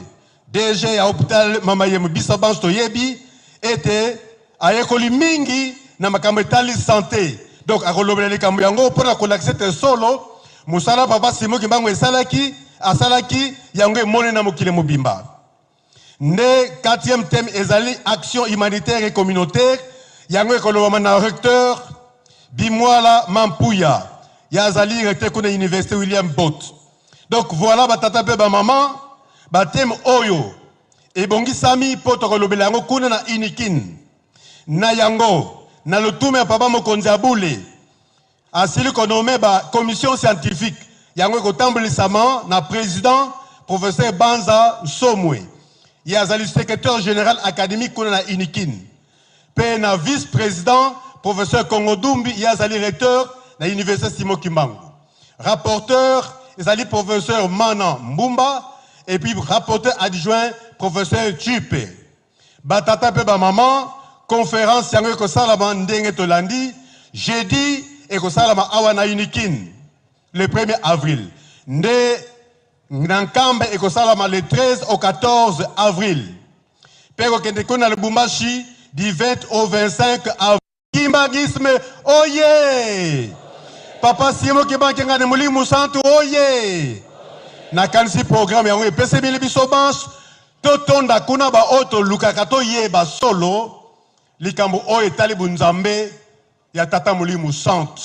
DG ya hôpital Mama Yemo. Biso banso toyebi ete ayekoli mingi na makambo etali santé, donc akolobela likambo yango mpona kolakisa ete solo mosala Papa Simon Kimbangu esalaki, asalaki yango emoni na mokili mobimba. Nde quatrième thème ezali action humanitaire et communautaire. Yango ekolobama na recteur Bimwala Mampuya, ye azali recteur kuna université William Bot. Donc voilà, batata mpe bamama, bathème oyo ebongisami mpo tokolobela yango kuna na Unikin. Na yango, na lotumu ya papa mokonzi ya bule, asili konommer bacommission scientifique. Yango ekotambolisama na président professeur Banza Somwe, ye azali secrétaire général académique kuna na Unikin, mpe na vice président professeur Kongo Dumbi, ye azali recteur na université Simon Kimbangu. Rapporteur ezali professeur Mana Mbumba et puis rapporteur adjoint professeur Chupe. Batata mpe bamama, conférence yango ekosalama ndenge tolandi jeudi, ekosalama awa na Unikin le 1er avril. Nde na Nkambe ekosalama le 13 au 14 avril, mpe ekokende kuna na Lubumbashi du 20 au 25 avril. Kimbanguisme oye! Papa Simon Kimbangu Kiangani Molimo Santu oye! Nakanisi programme yango epesemeli biso banso. Totonda kuna, baoyo tolukaka toyeba solo likambo oyo etali bunzambe ya Tata Molimo Santu.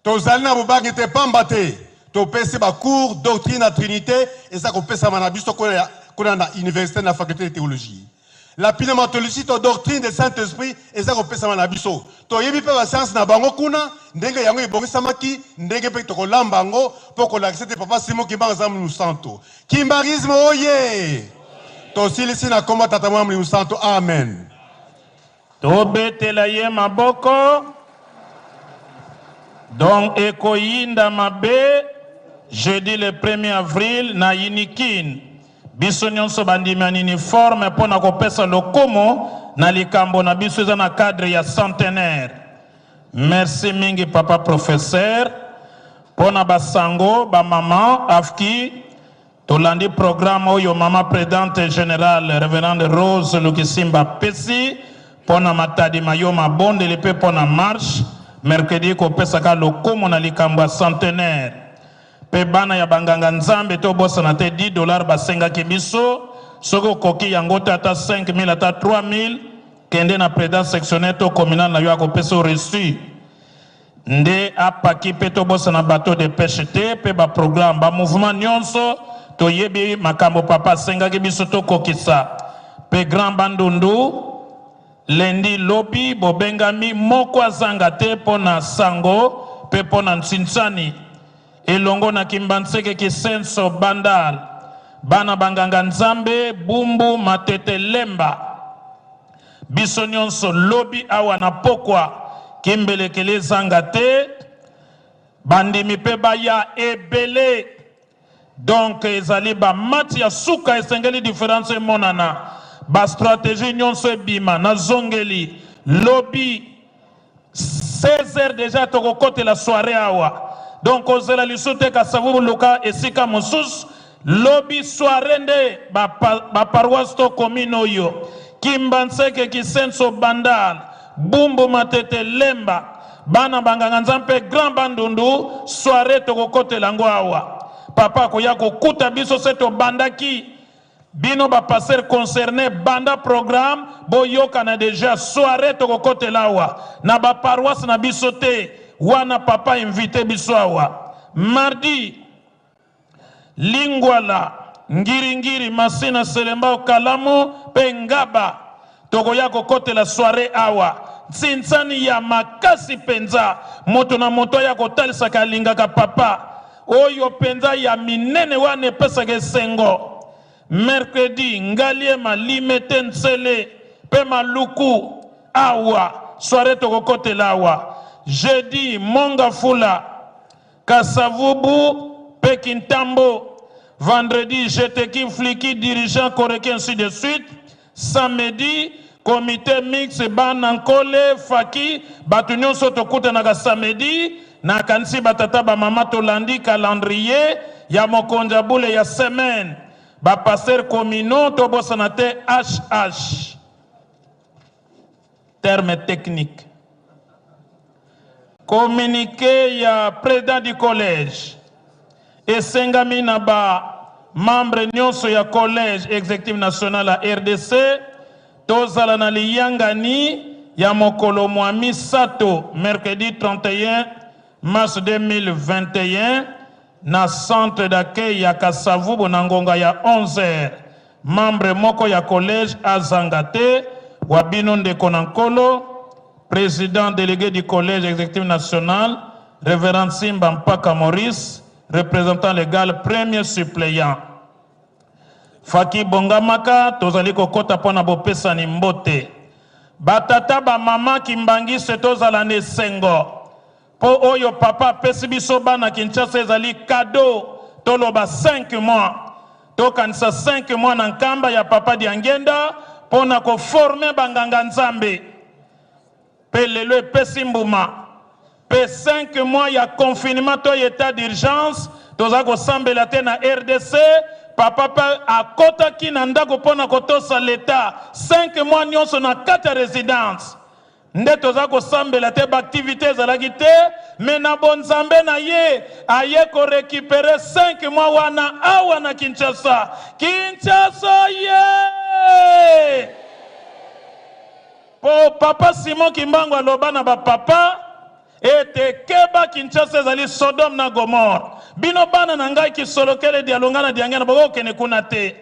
Tozali na bobangi te, pamba te topesi bacours doctrine na Trinité eza kopesama na biso kuna na université, na faculté de théologie. La pneumatologie to doctrine de Saint-Esprit eza kopesama na biso. Toyebi mpe bascience na bango kuna ndenge yango ebongisamaki, ndenge mpe tokolamba yango mpo kolakisa ete Papa Simon Kimbangu aza Molimo Santo. Kimbanguisme oye! Tosilisi na kombo Tata, Mwana, Molimo Santo, amen. Tobetela ye maboko. Donc ekoyinda mabe jeudi le 1er avril na Unikin. Biso nyonso bandimi ya uniforme mpo na kopesa lokumu na likambo na biso eza na cadre ya centenaire. Merci mingi, papa professeur, mpo na basango. Bamama afki, tolandi programme oyo mama présidente générale révérende Rose Lukisimba apesi mpo na Matadi mayo mabondeli mpe mpo na marche mercredi kopesaka lokumu na likambo ya centenaire. Mpe bana ya banganga Nzambe, tobosana te 10 $ basengaki biso. Soki okoki yango te, ata 5000, ata 3000, kende na président sectionnaire to communal na yo, akopesa reçu nde apaki. Mpe tobosana bateau de pêche te, mpe baprogramme bamouvement nyonso. Toyebi makambo papa asengaki biso tokokisa. Mpe Grand Bandundu, lundi lobi, bobengami, moko azanga te, mpo na sango mpe mpo na ntsintsani elongo na Kimbanseke, Kisenso, Bandal, bana banganga Nzambe, Bumbu, Matete, Lemba, biso nyonso lobi awa na pokwa. Kimbelekele ezanga te, bandimi mpe baya ebele. Donc ezali bamati ya suka, esengeli différence emonana, bastratégie nyonso ebima. Nazongeli, lobi 16 heures déjà tokokotela soirée awa. Donc ozela lisusu te Kasavubu, luka esika mosusu. Lobi soirée nde baparoisse to commune oyo: Kimbanseke, Kisenso, Bandal, Bumbu, Matete, Lemba, bana banganga Nzambe mpe Grand Bandundu. Soirée tokokotela yango awa. Papa akoya kokuta biso se tobandaki. Bino ba pasteurs concernés banda programme boyokana dejà soiree tokokotela awa na ba paroisse na biso te wana papa invite biso awa mardi Lingwala, Ngiri-ngiri, Masina, Selembao, Kalamu pe Ngaba tokoya kokotela soiree awa ntsinsani ya makasi penza moto na moto aya kotalisa ke alingaka papa oyo penza ya minene wana epesaka esengo mercredi Ngaliema, Limete, Nsele pe Maluku awa soiree tokokotela awa jeudi Mont-Ngafula Kasavubu pe Kintambo, vendredi Jeteki Fliki dirigeant Koreki ainsi de suite, samedi comite mixte bana Nkole, Faki, batu nionso tokutanaka samedi, nakanisi ba tata ba mama tolandi calendrier ya mokonzi ya bule ya semaine, ba pasteurs communaux tobosana te HH. Terme technique. Communique ya president du collège esengami na ba membres nionso ya collège executif national ya rdc tozala na liyangani ya mokolo mua misato, mercredi 31 mars 2021, na centre d'accueil ya Kasavubu na ngonga ya 11 heures. Membre moko ya collège azanga te, wa bino ndeko na Nkolo, President delegue du collège executif national, Reverend Nsimba Mpaka Maurice, representant legal premier suppleant. Faki bongamaka, tozali kokota mpo na bopesani mbote. Ba tata ba mama kimbanguiste tozala na esengo mpo oyo papa apesi biso bana Kinshasa ezali cadeau, toloba 5 mois. Tokanisa 5 mois na nkamba ya papa Diangienda mpo na ko former ba nganga Nzambe. Mpe lelo epesi mbuma. Mpe 5 mois ya confinement to etat d'urgence toza kosambela te na rdc. Papa mpe akotaki na ndako mpo na kotosa l'etat 5 mois nyonso na kati ya residence. Nde toza kosambela te, ba activites ezalaki te, mais na bonzambe na ye aye ko recuperer 5 mois wana awa na Kinshasa. Kinshasa ye! Po papa Simon Kimbangu aloba na ba papa ete keba, Kinshasa ezali Sodome na Gomorre. Bino bana na ngai Kisolokele, Dialungana, Diangenda bokoki kokende kuna te.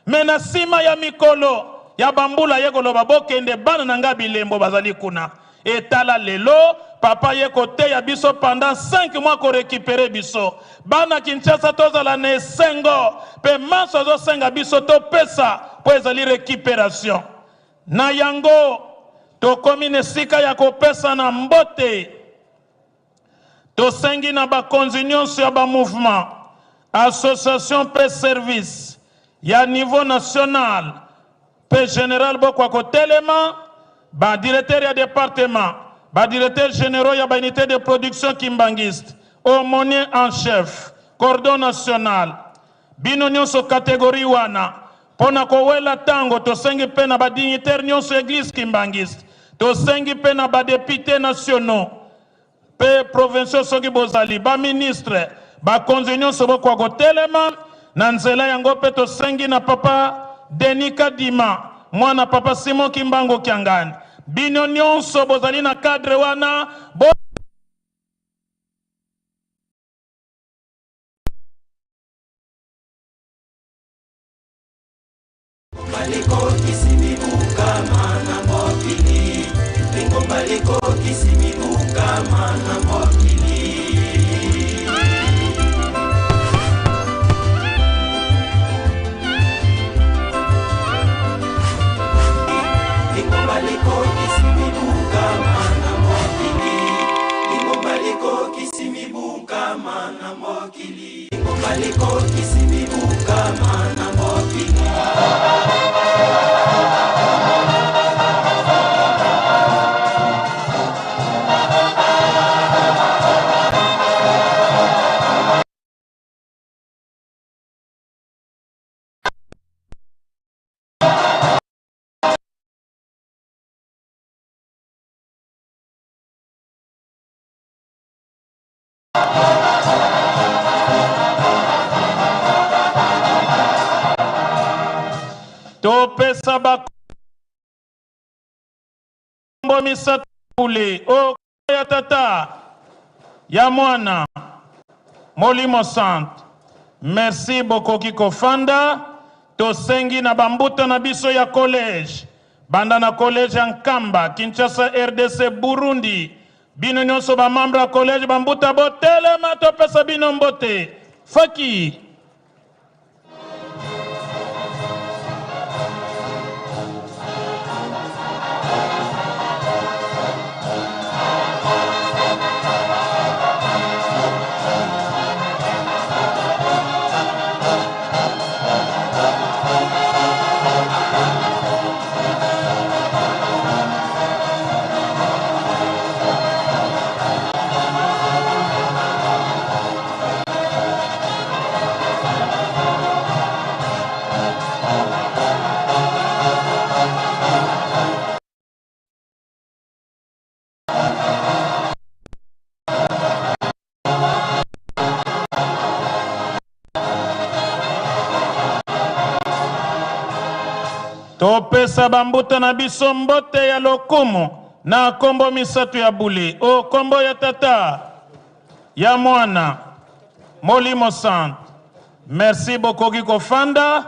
Mais na sima ya mikolo ya ba mbula aye koloba bokende bana na ngai bilembo bazali kuna. Et tala lelo papa aye koteya biso pendant 5 mois ko recuperer biso. Bana Kinshasa tozala na esengo pe manso azosenga biso topesa po ezali recuperation. Na yango tokomi na esika ya kopesana mbote. Tosengi na bakonzi nionso ya ba mouvements, associations mpe services ya niveau national mpe general bokwa kotelema, ba directeurs ya departements, ba directeurs generaux ya ba unites de production kimbanguiste, aumonier en chef, cordon national, bino nionso categorie wana mpo na kowela tango. Tosengi mpe na ba dignitaires nionso ya eglise kimbanguiste, tosengi mpe na ba deputes nationaux mpe provinciaux soki bozali, ba ministres, bakonzi nionso bokoka kotelema na nzela yango. Mpe tosengi na papa Denis Kadima, mwana papa Simon Kimbangu Kiangani, bino nionso bozali na cadre wana bo Topesa bakombo misato bule o ya Tata, ya Mwana, Molimo Santu. Merci, bokoki kofanda. Tosengi na bambuta na biso ya collège, banda na collège ya Nkamba, Kinshasa, RDC, Burundi, bino nyonso bamembre ya collège, bambuta, botelema topesa bino mbote. Faki. Topesa bambuta na biso mbote ya lokumu na kombo misato ya bule o kombo ya Tata, ya Mwana, Molimo Santu. Merci, bokoki kofanda.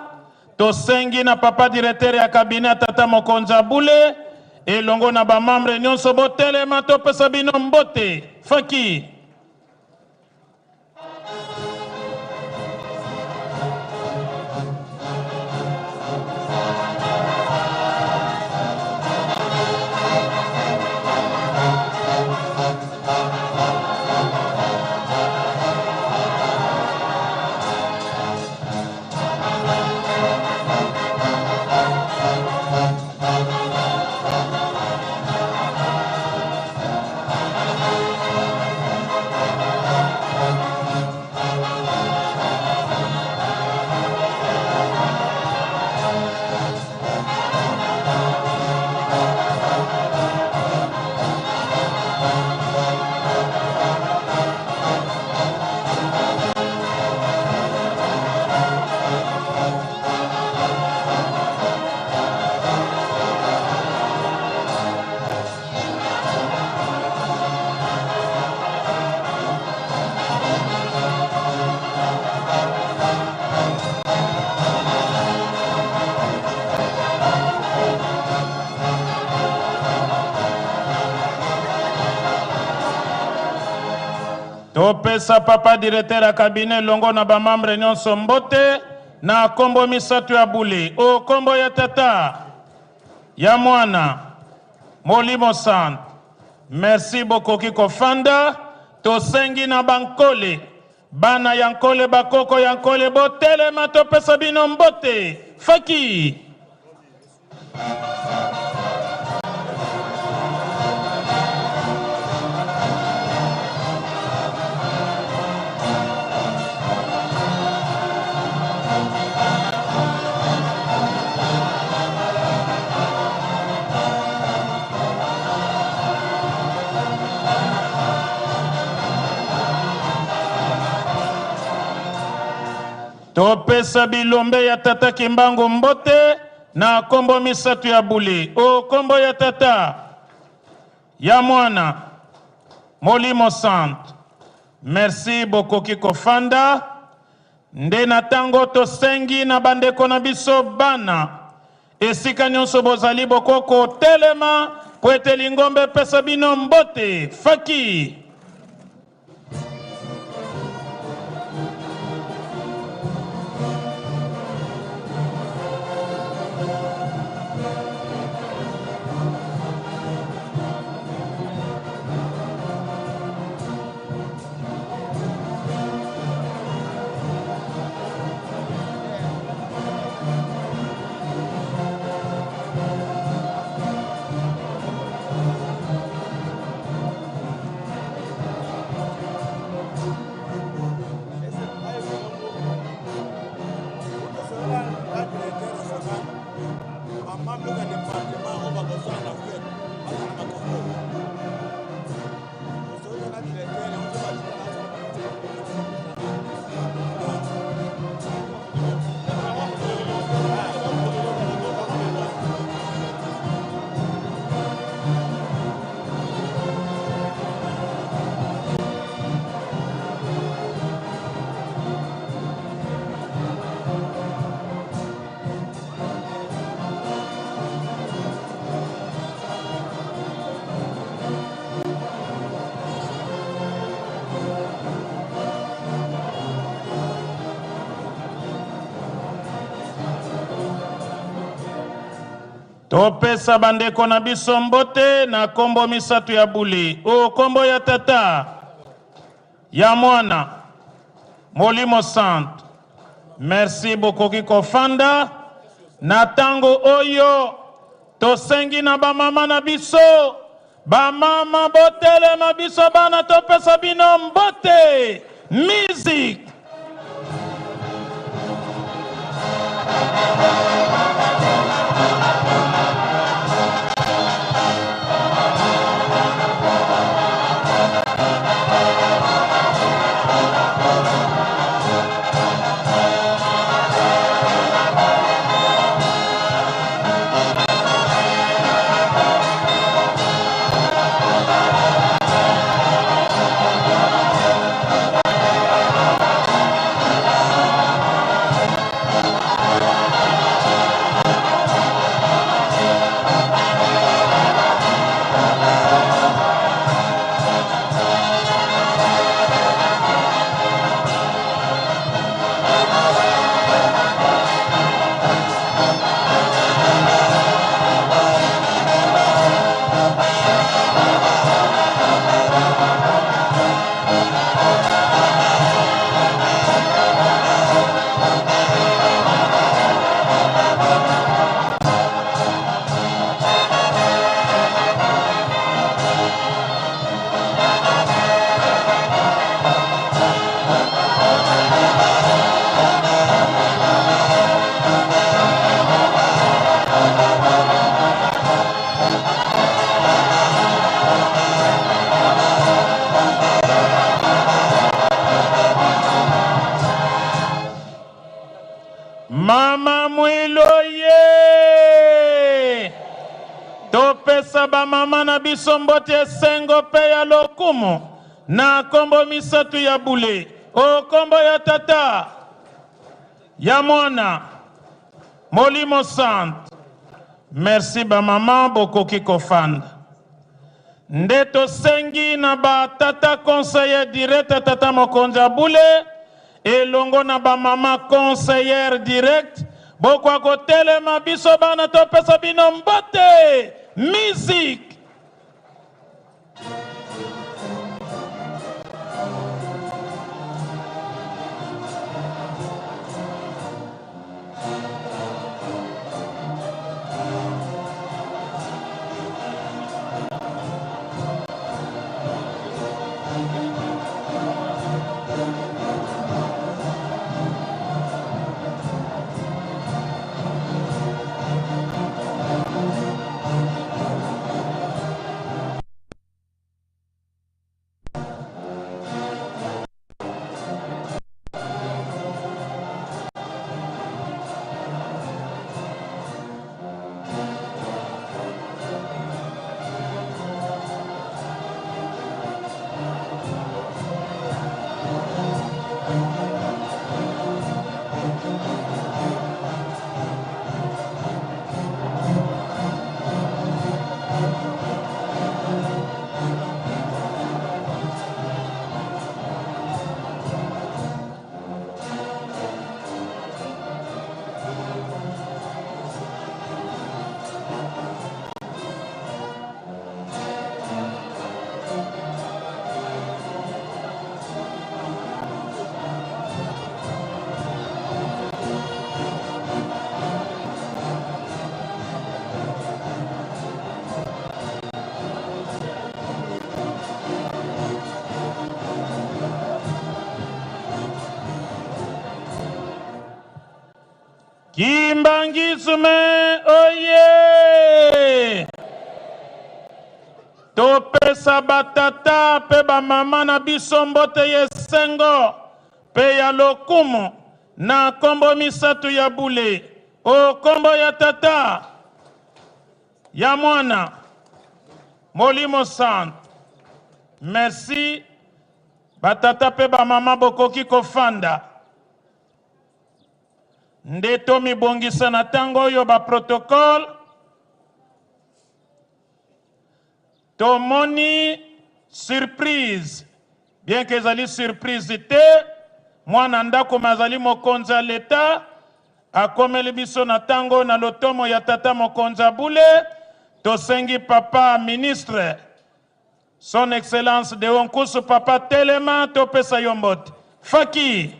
Tosengi na papa directeur ya cabinet ya tata mokonzi ya bule elongo na bamembre nyonso botelema topesa bino mbote. Faki. Topesa papa directeur ya cabinet elongo na bamembre nyonso mbote na kombo misato ya bule o kombo ya Tata, ya Mwana, Molimo Santu. Merci, bokoki kofanda. Tosengi na bankole, bana ya nkole, bakoko ya nkole, botelema topesa bino mbote. Faki. Topesa bilombe ya tata Kimbangu mbote na kombo misato ya bule o kombo ya Tata, ya Mwana, Molimo Santu. Merci, bokoki kofanda. Nde na ntango tosengi na bandeko na biso bana, esika nyonso bozali, bokoko telema po ete lingombe epesa bino mbote. Faki. Topesa bandeko na biso mbote na kombo misatu ya bule. O kombo ya Tata, ya Mwana, Molimo Santu. Merci, bokoki kofanda. Na tango oyo tosengi na bamama na biso, bamama botelema, biso bana topesa bino mbote. Music. Mama Mwilu ye, topesa bamama na biso mbote esengo mpe ya lokumu na kombo misatu ya bule, o kombo ya Tata, ya Mwana, Molimo Santu. Merci bamama, bokoki kofanda. Nde tosengi na ba tata conseiller direct, tata mokonzi ya bule elongo na ba mama conseillère direct, bokwa kotelema, biso bana topesa bino mbote. Musique. Kimbanguisme oye! Topesa batata pe bamama na biso mbote ya esengo pe ya lokumu na kombo misatu ya bule, o kombo ya Tata, ya Mwana, Molimo Santu. Merci batata pe bamama, bokoki kofanda. Nde tomibongisa na ntango oyo ba protocole tomoni surprise, bien que ezali surprise te, mwana ndako me azali mokonzi ya leta. Akomeli biso na tango na lotomo ya tata mokonzi ya bule. Tosengi papa ministre Son Excellence Deo Nkusu papa telema topesa yo mbote. Faki.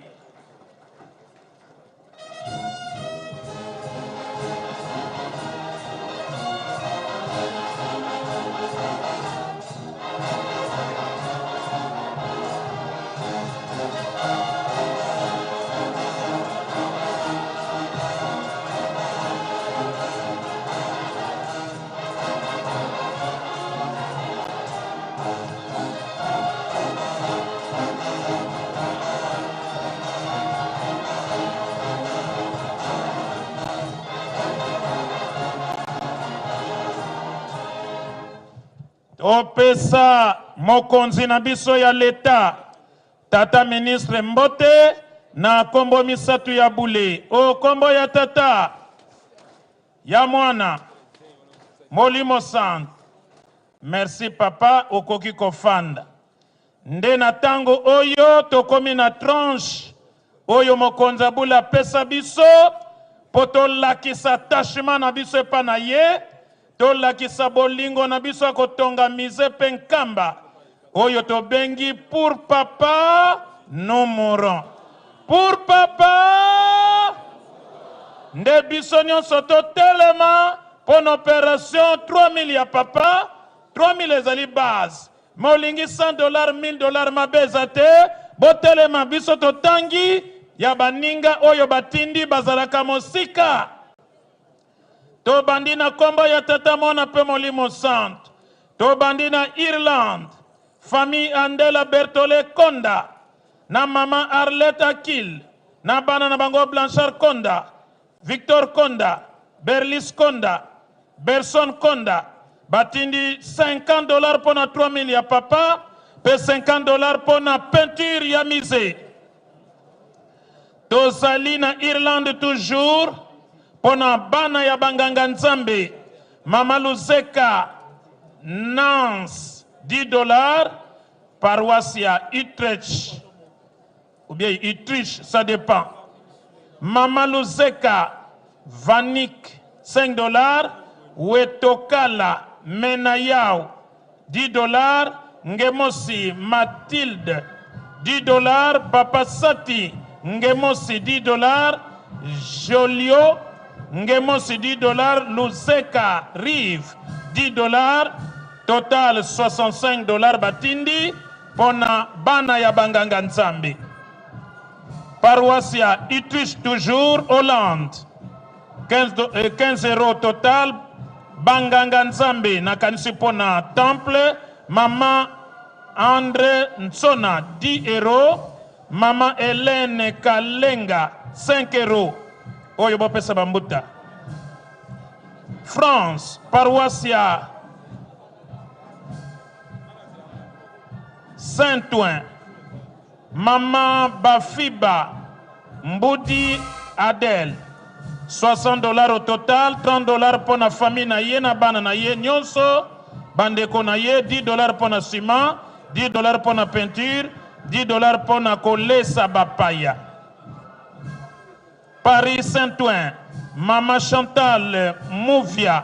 Topesa mokonzi na biso ya leta tata ministre mbote na kombo misatu ya bule o kombo ya tata ya mwana molimo santu. Merci papa, okoki kofanda. Nde na tango oyo tokomi na tranche oyo mokonzi ya bule apesa biso mpo tolakisa attachement na biso epa na ye, tolakisa bolingo na biso ya kotonga musee mpe nkamba oyo tobengi pour papa nous mourons. Pour papa nde biso nyonso totelema mpo na operation 3000 ya papa. 3000 ezali base, me olingi 100 dollars 1000 dollars mabe eza te. Botelema, biso totangi ya baninga oyo batindi bazalaka mosika. Tobandi na kombo ya Tata, Mwana mpe Molimo Santu. Tobandi na Irlande, famille Andela Bertole Konda na mama Arlette Akil na bana na bango Blanchard Konda, Victor Konda, Berlis Konda, Berson Konda batindi 50 dollars mpo na 3000 ya papa mpe 50 dollars mpo na peinture ya musée. Tozali na Irlande toujours mpo na bana ya banganga Nzambe. Mama Luzeka Nance 10 dollars, paroisse ya Utrecht ou bien Utrecht, ça dépend. Mama Luzeka Vanik 5 dollars, Wetokala Menayao 10 dollars, Ngemosi Mathilde 10 dollars, Papa Sati Ngemosi 10 dollars, Jolio Ngemosi 10 dollars, Luzeka Rive 10 dollars, total 65 dollars batindi pona bana ya banganga Nzambe. Paroisse ya Utrecht toujours Hollande 15 euros total banganga Nzambe nakanisi pona temple mama Andre Nsona 10 euros, mama Helène Kalenga 5 euros oyo bopesa bambuta. France paroisse ya Saint-Ouen Mama Bafiba Mbudi Adèle 60 dollars au total, 30 dollars mpo na famille na ye na bana na ye nyonso, bandeko na ye, 10 dollars mpo na ciment, 10 dollars mpo na peinture, 10 dollars mpo na kolesa bapaya. Paris Saint-Ouen, Mama Chantal Mouvia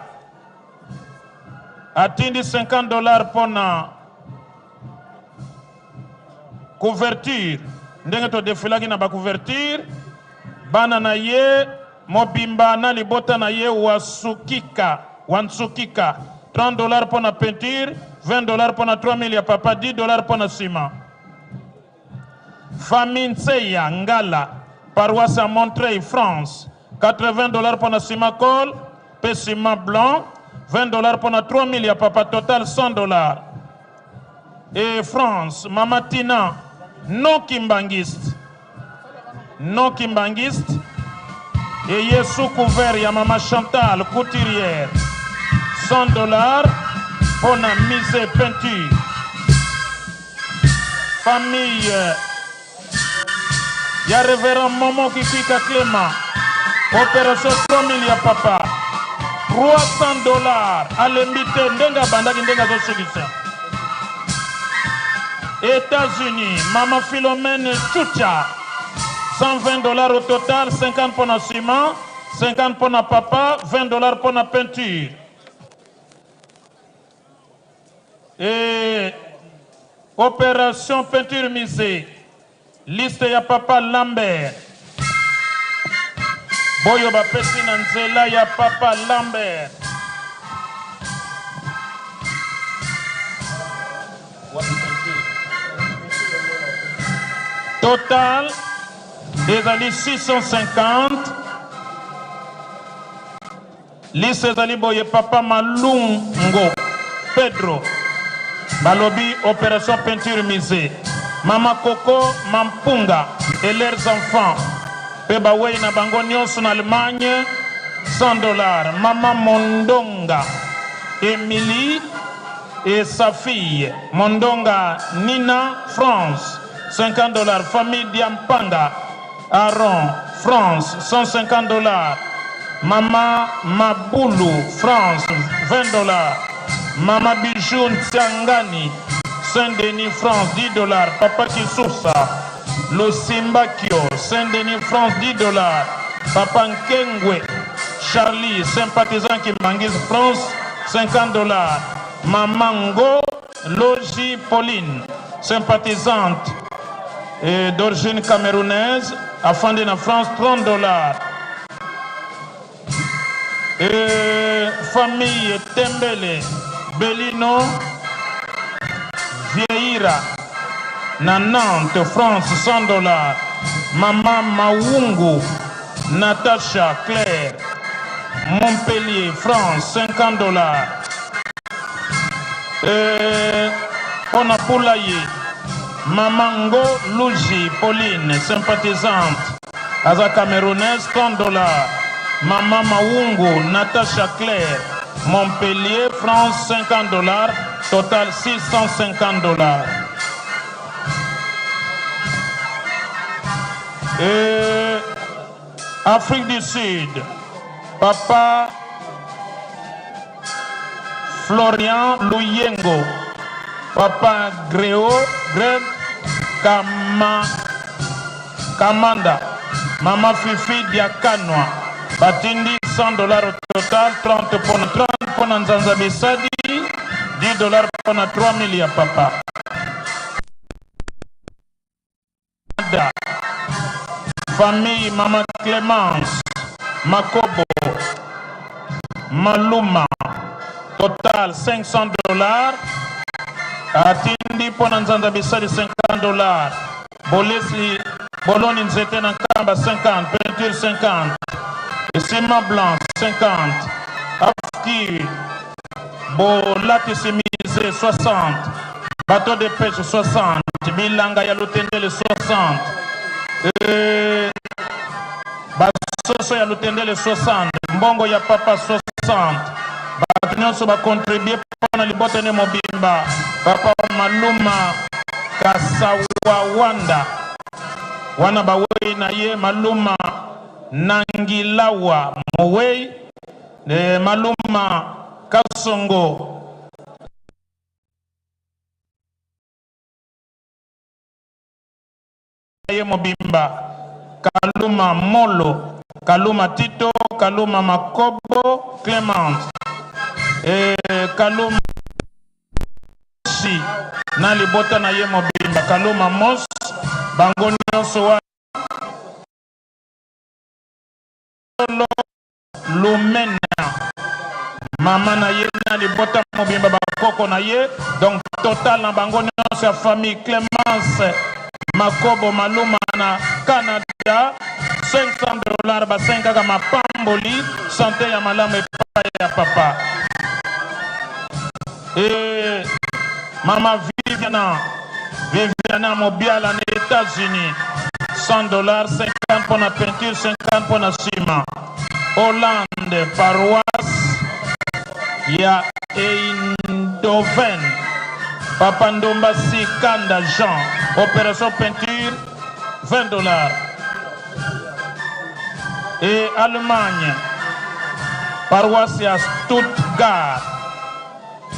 atindi 50 dollars mpo na couverture, ndenge todefilaki na ba couverture, bana na ye mobimba na libota na ye wasukika wansukika 30 dollars mpo na peinture, 20 dollars mpo na 3000 ya papa, 10 dollars mpo na ciment. Famille Nseya Ngala, paroisse ya Montreuil, France, 80 dollars mpo na ciment colle mpe ciment blanc, 20 dollars mpo na 3000 ya papa, total 100 dollars. Et France, Mama Tina, non kimbangiste, non kimbangiste, et ye sous couvert ya Mama Chantal couturière, 100 dollars mpo na mise peinture. Famille ya Reverend Momo Kikika Clément, opération 3000 ya papa, 300 dollars alembi te ndenge abandaki ndenge azosukisa. États-Unis, Mama Philomène Chucha, 120 dollars au total, 50 mpo na ciment, 50 mpo na papa, 20 dollars mpo na peinture. Et opération peinture musée, liste ya papa Lambert. Boyo bapesi na nzela ya papa Lambert. Total ezali 650. Liste ezali boye papa Malungo Pedro balobi opération peinture musée mama Coco Mampunga et leurs enfants pe bawei na bango nyonso na Allemagne 100 dollars mama Mondonga Emilie et sa fille Mondonga Nina France 50 dollars famille Diampanga Aaron France 150 dollars Mama Mabulu France 20 dollars Mama Bijou Ntiangani Saint-Denis France 10 dollars Papa Kisusa Lusimbakio Saint-Denis France 10 dollars Papa Nkengwe Charlie sympathisant Kimbanguiste France 50 dollars Mama Ngo Logi Pauline sympathisante d'origine camerounaise afandi na France 30 dollars et famille Tembele Belino Vieira na Nantes France 100 dollars Mama Mawungu Natacha Claire Montpellier France 50 dollars mpo na Pulaye Mama Ngo Luji Pauline sympathisante aza camerounaise 30 dollars Mama Mawungu Natacha Claire Montpellier France 50 dollars total 650 dollars Et Afrique du Sud, Papa Florian Luyengo, Papa Gréo, Greg Kama, Kamanda, Mama Fifi Diakanwa, batindi 100 dollars au total, 30 pona 30 pona Nzanza Bisadi, 10 dollars pona 3000 ya papa. Famille Mama Clemence Makobo Maluma total 500 dollars atindi mpo na nzanza bisali 50 dollars bolesi boloni nzete na nkamba 50 peinture 50 ciment blanc 50 afki Bolatisi mise 60, bateau de pêche 60, bilanga ya Lutendele 60, basoso ya Lutendele 60, mbongo ya papa 60. Bato nyonso bakontribue mpo na libota ne mobimba. Papa Maluma Kasawawanda wana bawei na ye Maluma Nangilawa mowei Maluma Kasongo ye mobimba Kaluma Molo Kaluma Tito Kaluma Makobo Clemence Kaluma si na libota na ye mobimba Kaluma Mos bango nyonso wa Lumena mama na ye na libota mobimba bakoko na ye donc total na bango nyonso ya famille Clemence Makobo Maluma na Canada 500 dollars basengaka mapamboli sante ya malamu epai ya papa et mama Viviana Viviana Mobiala na États-Unis 100 dollars 50 mpo na peinture 50 mpo na ciment Hollande paroisse ya Eindhoven Papa Ndomba Sikanda Jean opération peinture 20 dollars et Allemagne paroisse ya Stuttgart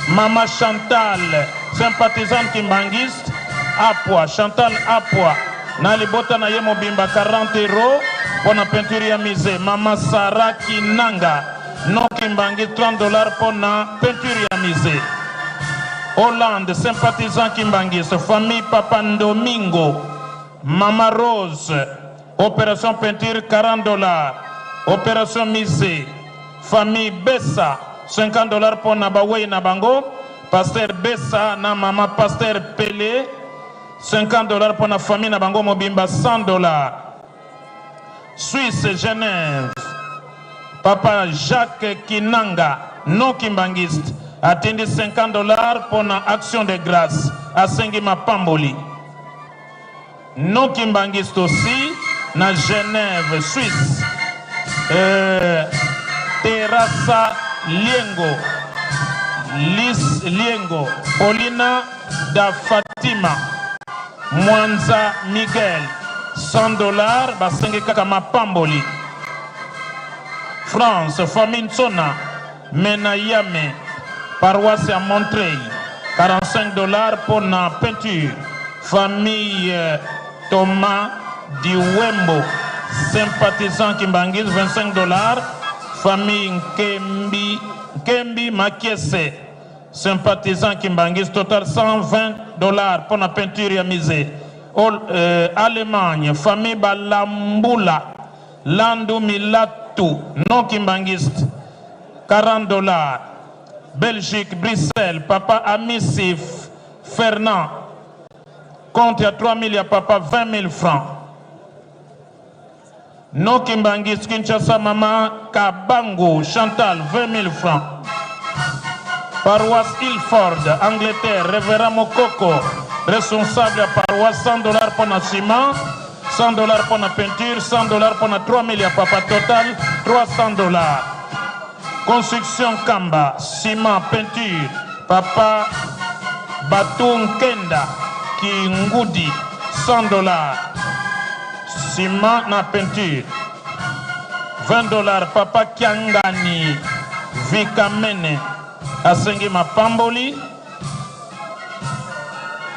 Mama Chantal sympathisante kimbanguiste Apwa Chantal Apwa na libota na ye mobimba 40 euro mpo na peinture ya musée. Mama Sara Kinanga non Kimbangi 30 dollars mpo na peinture ya musée. Hollande, sympathisant Kimbangiste, famille Papa Ndomingo, Mama Rose, opération peinture 40 dollars, opération musée, famille Bessa 50 dollars mpo na bawei na bango, Pasteur Bessa na mama Pasteur Pele 50 dollars mpo na famille na bango mobimba 100 dollars. Suisse Genève, Papa Jacques Kinanga non kimbangiste atindi 50 dollars mpo na action de grâce, asengi mapamboli. Non kimbangiste aussi na Genève Suisse, Terasa Liengo, Lis Liengo, Paulina da Fatima, Mwanza Miguel 100 dollars basengi kaka mapamboli. France, famille Nsona Menayame, paroisse ya Montreuil 45 dollars mpo na peinture. Famille Thomas Diwembo, sympathisant Kimbanguiste 25 dollars. Famille Nkembi, Nkembi Makiese, sympathisant Kimbanguiste, total 120 dollars mpo na peinture ya musée. Allemagne, famille Balambula Landu Milatu, non Kimbanguiste 40 dollars. Belgique, Bruxelles, papa Amisi Fernand, compte ya 3000 ya papa 20 000 francs. Non Kimbanguiste, Kinshasa, mama Kabangu Chantal 20 000 francs. Paroisse Ilford, Angleterre, révérend Mokoko, responsable ya paroisse 100 dollars pour na ciment, 100 dollars pour na peinture, 100 dollars pour na 3000 ya papa, total 300 dollars. Construction Kamba, ciment, peinture, papa Batu Nkenda Kingudi 100 dollars, ciment na peinture. 20 dollars papa Kiangani Vikamene asengi mapamboli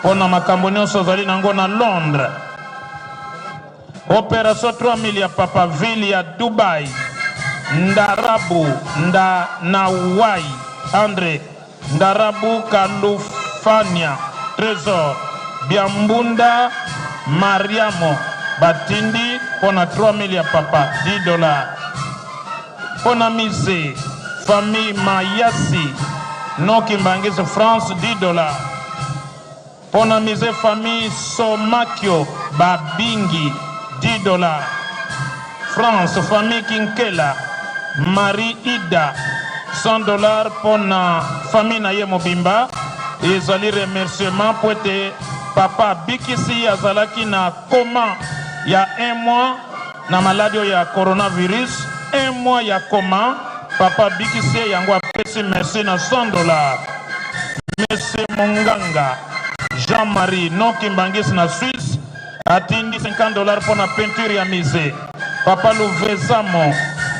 mpo na makambo nyonso ozali nango na Londres. Opération 3000 ya papa ville ya Dubai, Ndarabu Ndanawai André Ndarabu Kalufania Trésor Biambunda Mariamo batindi mpo na 3000 ya papa 10 dollars. Mpo na musée famille Mayasi non Kimbanguiste France 10 dollars. Mpo na musée famille Somakio Babingi 10 dollars. France famille Kinkela Marie Ida 100 dollars mpo na famille na ye mobimba. Ezali remerciement mpo ete papa abikisi ye, azalaki na coma ya un mois na maladi oyo ya coronavirus, un mois ya coma, papa abikisi ye, yango apesi merci na 100 dollars. Monsieur Monganga Jean-Marie non Kimbangis na Suisse atindi 50 dollars mpo na peinture ya musée. Papa Luvezamo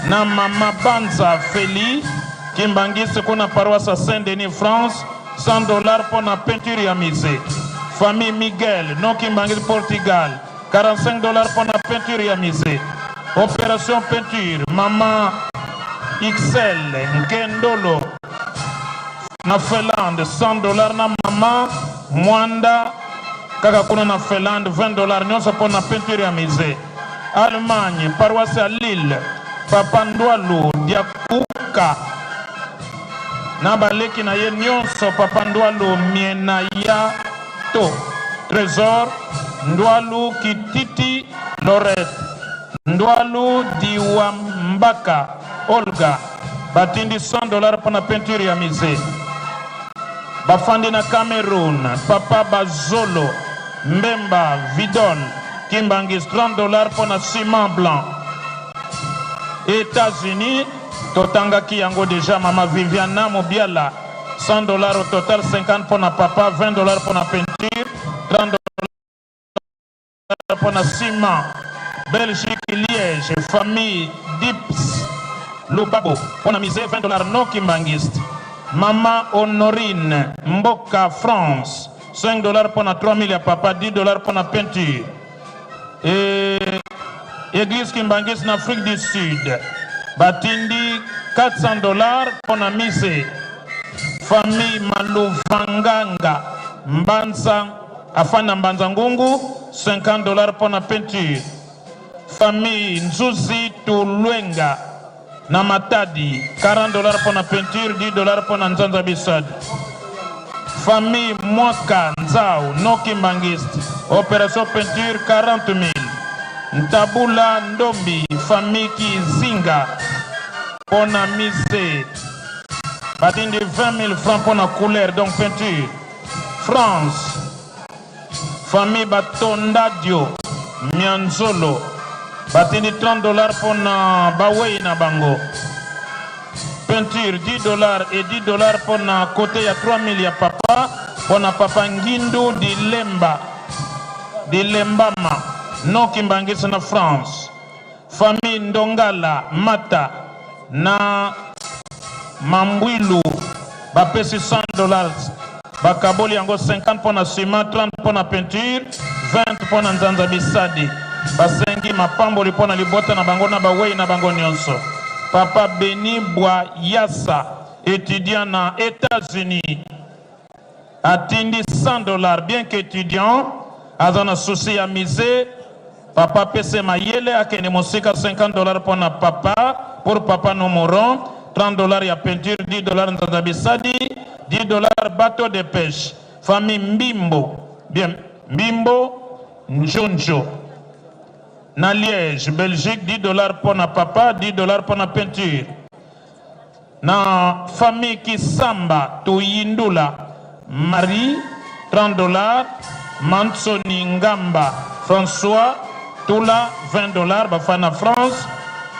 na mama Banza Feli Kimbangis kuna paroisse ya Saint-Denis France 100 dollars mpo na peinture ya musée. Famille Miguel non Kimbangis Portugal 45 dollars mpo na peinture ya musée. Opération peinture mama XL Nkendolo na Finlande 100 dollars na mama Mwanda kaka kuna na Finlande 20 dollars nyonso mpo na peinture ya musée. Allemagne paroisse ya Lille papa Ndwalu Diakuka na baleki na ye nyonso, papa Ndwalu Mienaya to Trésor Ndwalu Kititi Lorette Ndwalu Diwambaka Olga batindi 100 dollars mpo na peinture ya musée. Bafandi na Cameroun papa Bazolo Mbemba Vidol Kimbangis 30 dollars mpo na ciment blanc. États-Unis totangaki yango deja, mama Viviana Mobiala 100 dollars au total 50 mpo na papa, 20 dollars mpo na peinture, 30 dollars mpo na ciment. Belgique Liège famille Dips Lubabo mpo na musée 20 dollars non kimbangiste. Mama Honorine Mboka France 5 dollars mpo na 3000 ya papa, 10 dollars mpo na peinture. E Eglise Kimbanguiste na Afrique du Sud batindi 400 dollars mpo na mise. Famille Maluvanganga Mbanza afandi na Mbanza Ngungu 50 dollars mpo na peinture. Famille Nzuzi Tulwenga na Matadi 40 dollars mpo na peinture, 10 dollars mpo na Nzanza Bisadi. Famille Mwaka Nzau no Kimbanguiste opération peinture 40 000. Ntabula Ndombi famille Kizinga mpo na mise batindi 20 000 francs mpo na couleur donc peinture. France Famille Batondadio Mianzolo batindi 30 dollars mpo na bawei na bango. Peinture 10 dollars et 10 dollars mpo na kote ya 3000 ya papa mpo na papa Ngindu Dilemba Dilembama no Kimbangisi na France. Famille Ndongala Mata na Mambwilu bapesi 100 dollars bakaboli yango 50 mpo na ciment, 30 mpo na peinture, 20 mpo na nzanza bisadi. Basengi mapamboli mpo na libota na bango na bawei na bango nyonso. Papa Beni Bwa Yasa, etudiant na Etats-Unis, atindi 100 dollars bien que étudiant aza na souci ya musée. Papa apese mayele akende mosika 50 dollars mpo na papa pour papa no moron 30 dollars ya peinture 10 dollars nzanza bisadi 10 dollars bateau de pêche. Famille Mbimbo bien Mbimbo Njonjo na Liège Belgique 10 dollars mpo na papa 10 dollars mpo na peinture. Na famille Kisamba Toyindula Marie 30 dollars, Mansoni Ngamba François Tula 20 dollars bafandi na France,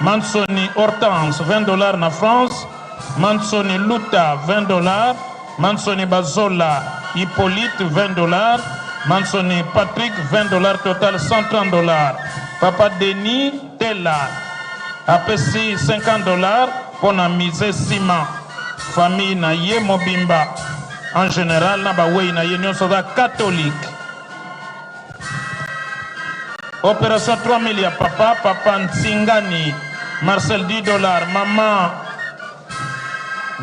Mansoni Hortense 20 dollars na France, Mansoni Luta 20 dollars, Mansoni Bazola Hippolyte 20 dollars, Mansoni Patrick 20 dollars, total 130 dollars. Papa Denis Tela apesi 50 dollars mpo na musee Sima. Famille na ye mobimba en general na bawei na ye nyonso aza catholique. Opération 3000 ya papa, papa Ntsingani Marcel 10 dollars, maman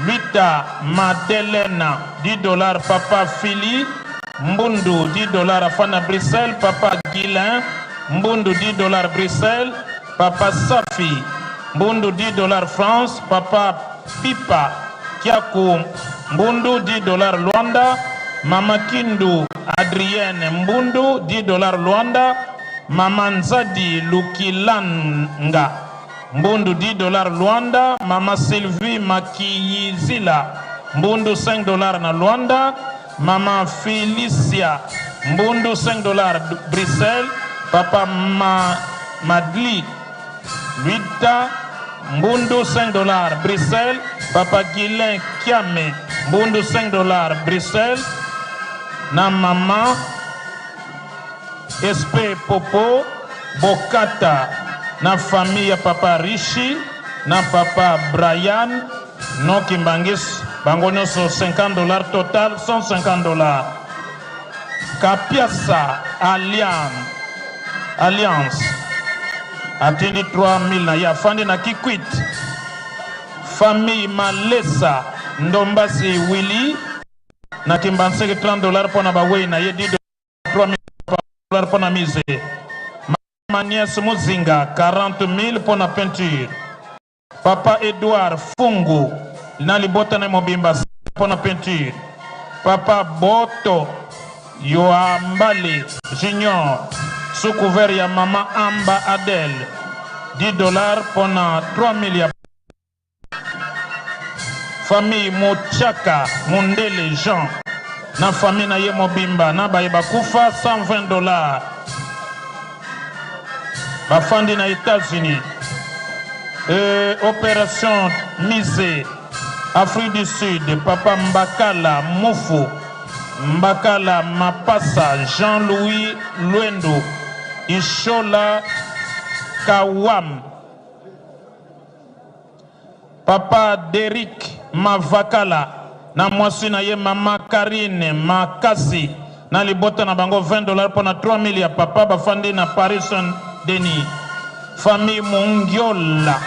Luita Madelena 10 dollars, papa Philly Mbundu 10 dollars afanda Bruxelles, papa Guilain Mbundu 10 dollars Bruxelles, papa Safi Mbundu 10 dollars France, papa Pipa Kiaku Mbundu 10 dollars Luanda, mama Kindu Adrienne Mbundu 10 dollars Luanda, mama Nzadi Lukilanga Mbundu 10 dollars Luanda, mama Sylvie Makiyizila Mbundu 5 dollars na Luanda, mama Felicia Mbundu 5 dollars Bruxelles, papa Ma Madli Luita Mbundu 5 dollars Bruxelles, papa Guilain Kiame Mbundu 5 dollars Bruxelles, na mama SP Popo Bokata na famille ya papa Rishi na papa Brian no Kimbangis bango nyonso 50 dollars total 150 dollars. Kapiasa Alliance Alliance atindi 3000 na ye afandi na Kikwit. Famille Malesa Ndombasi Willy na Kimbanseke 30 dollars mpo na bawei na ye 10 3000 dollars mpo na mise. Mama Nies Muzinga 40 000 mpo na peinture. Papa Edouard Fungu na libota na mobimba mpo na peinture. Papa Boto Yoambale Junior sous couvert ya mama Amba Adèle 10 dollars mpo na 3000 ya famille Mochaka Mundele Jean na famille na ye mobimba na baye bakufa 120 dollars bafandi na États-Unis. Opération Mise Afrique du Sud, Papa Mbakala Mufu Mbakala Mapasa Jean-Louis Luendo Ishola Kawam Papa Derrick Mavakala na mwasi na ye mama Karine Makasi na libota na bango 20 dollars mpo na 3000 ya papa bafandi na Paris Saint Denis. Famille Mungiola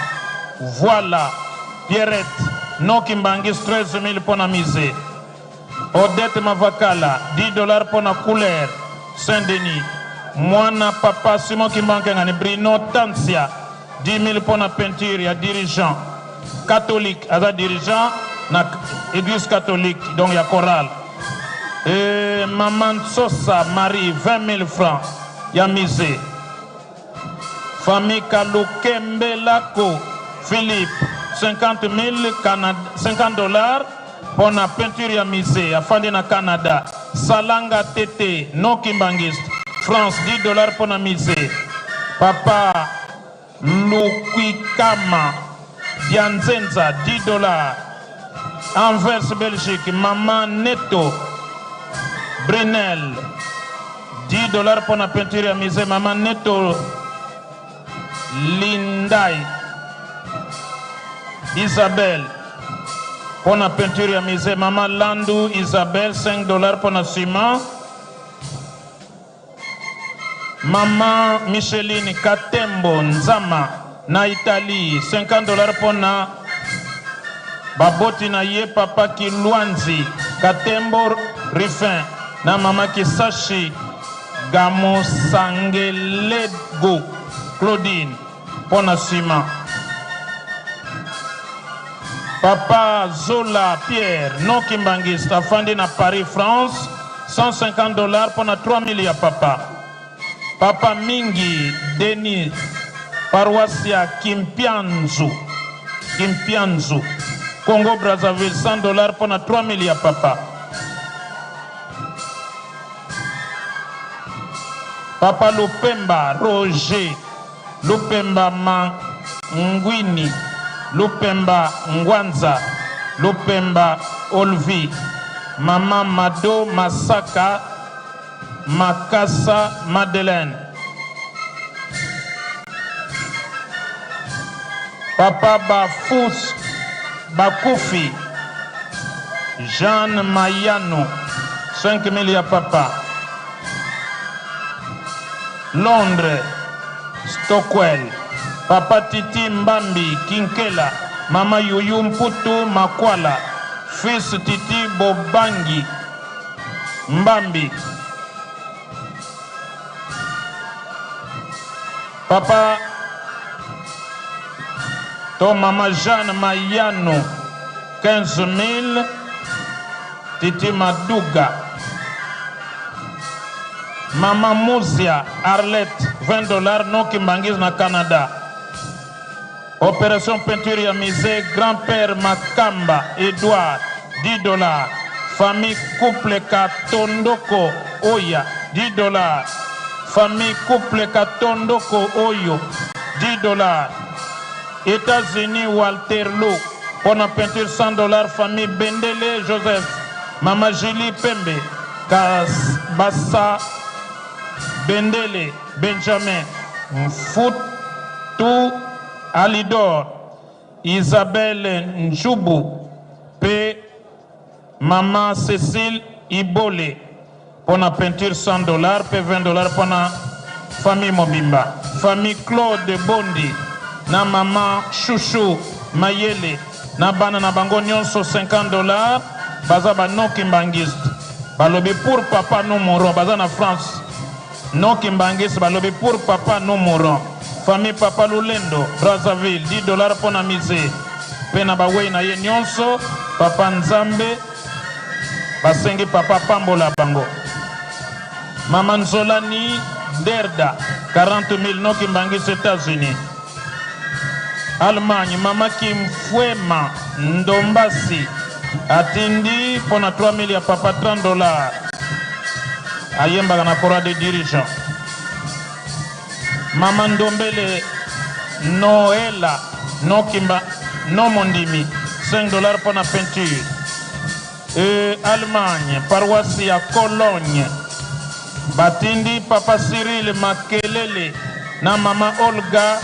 voilà Pierrette Noki Mbangis 13000 mpo na musée. Odette Mavakala 10 dollars mpo na couleur Saint Denis. Mwana papa Simon Kimbankengani Bruno Tansia 10 000 mpo na peinture ya dirigeant catholique, aza dirigeant na église catholique donc ya chorale. Et maman Nsosa Marie 20 000 francs ya musée. Famille Kalukembelako Philippe 50 000 Canada, 50 dollars mpo na peinture ya musée, afandi na Canada. Salanga Tete non kimbangiste France 10 dollars mpo na musée. Papa Lukwikama Dianzenza 10 dollars. Anvers Belgique Maman Neto Brunel 10 dollars mpo na peinture ya musée. Maman Neto Lindai Isabelle mpo na peinture ya musée. Mama Landu Isabelle 5 dollars mpo na ciment. Mama Micheline Katembo Nzama na Italie 50 dollars mpo na baboti na ye papa Kilwanzi Katembo Rufin na mama Kisashi Gamosangelego Claudine mpo na nsima. Papa Zola Pierre non kimbangiste afandi na Paris France 150 dollars mpo na 3000 ya papa. Papa Mingi Denis paroisse ya Kimpianzu Kimpianzu Congo Brazzaville 100 dollars mpo na 3000 ya papa. Papa Lupemba Roger Lupemba Mangwini Lupemba Ngwanza Lupemba Olvi Mama Mado Masaka Makasa Madeleine Papa Bafus Bakufi Jeanne Mayano 5000 ya papa Londres Stockwell Papa Titi Mbambi Kinkela Mama Yuyu Mputu Makwala Fils Titi Bobangi Mbambi Papa to Mama Jeanne Mayano 15 000 Titi Maduga Mama Muzia Arlette 20 dollars non Kimbanguiste na Canada. Opération peinture ya musée grand-père Makamba Edouard 10 dollars. Famille couple Katondoko Oya 10 dollars. Famille couple Katondoko Oyo 10 dollars. États-Unis Walterloo pona peinture 100 dollars. Famille Bendele Joseph Mama Julie Pembe Bassa Bendele Benjamin Mfutu Alidor Isabelle Njubu pe Mama Cecile Ibole pona peinture 100 dollars pe 20 dollars pona famille mobimba. Famille Claude Bondi na mama Chouchou Mayele na bana na bango nyonso 50 dollars baza ba non kimbangiste balobi pour papa nous mourons baza na France non kimbangiste balobi pour papa nous mourons. Famille papa Lulendo Brazzaville 10 dollars pona musée pe na bawei na ye nyonso papa Nzambe basengi papa pambola bango. Mama Nzolani Derda 40 000 non kimbangiste États-Unis. Allemagne mama Kimfuema Ndombasi atindi pona 3000 ya papa 30 dollars ayembaka na chorale des dirigeants. Mama Ndombele Noela Nokimba no mondimi 5 dollars pona peinture. Allemagne paroisse ya Cologne batindi papa Cyril Makelele na mama Olga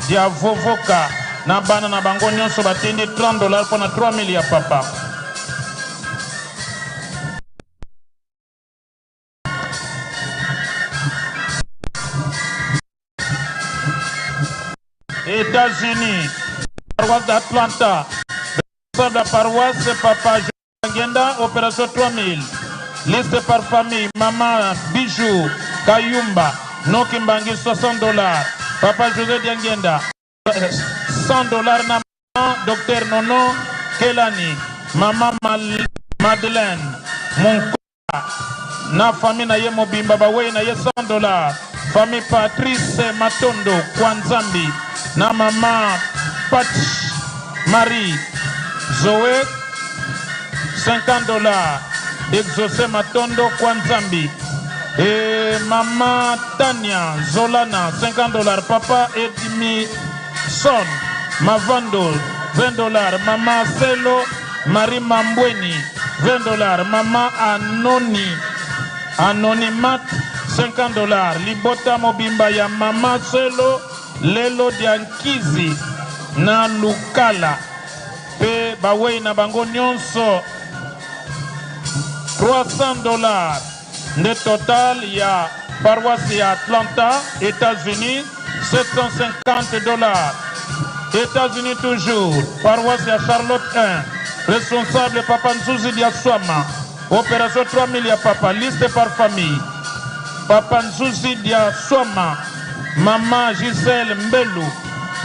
Diavovoka na bana na bango nyonso batindi 30 dollars pona 3000 ya papa. États-Unis, paroisse d'Atlanta, responsable de la paroisse Papa Ngenda, opération 3000. Liste par famille, Maman Bijou, Kayumba, Nokimbangi, 60 dollars. Papa José Diangenda, 100 dollars na Docteur Nono Kelani, Maman Madeleine, Munkola, na famille na ye mobimba, bawei na ye 100 dollars. Famille Patrice Matondo Kwanzambi na mama Pat Marie Zoé, 50 dollars. Exaucé Matondo Kwanzambi et mama Tania Zolana, 50 dollars. Papa Edimi Son Mavando, 20 dollars. Mama Selo Marie Mambweni, 20 dollars. Mama Anoni Anonymat, 50 dollars. Libota mobimba ya mama Selo Lelo Diankizi na Lukala mpe bawei na bango nyonso, 300 dollars. Nde total ya paroisse ya Atlanta, États-Unis, 750 dollars. États-Unis toujours, paroisse ya Charlotte 1, responsable Papa Nzuzi Diaswama, opération 3000 ya papa. Liste par famille: Papa Nzuzi Diaswama, mama Gisèle Mbelu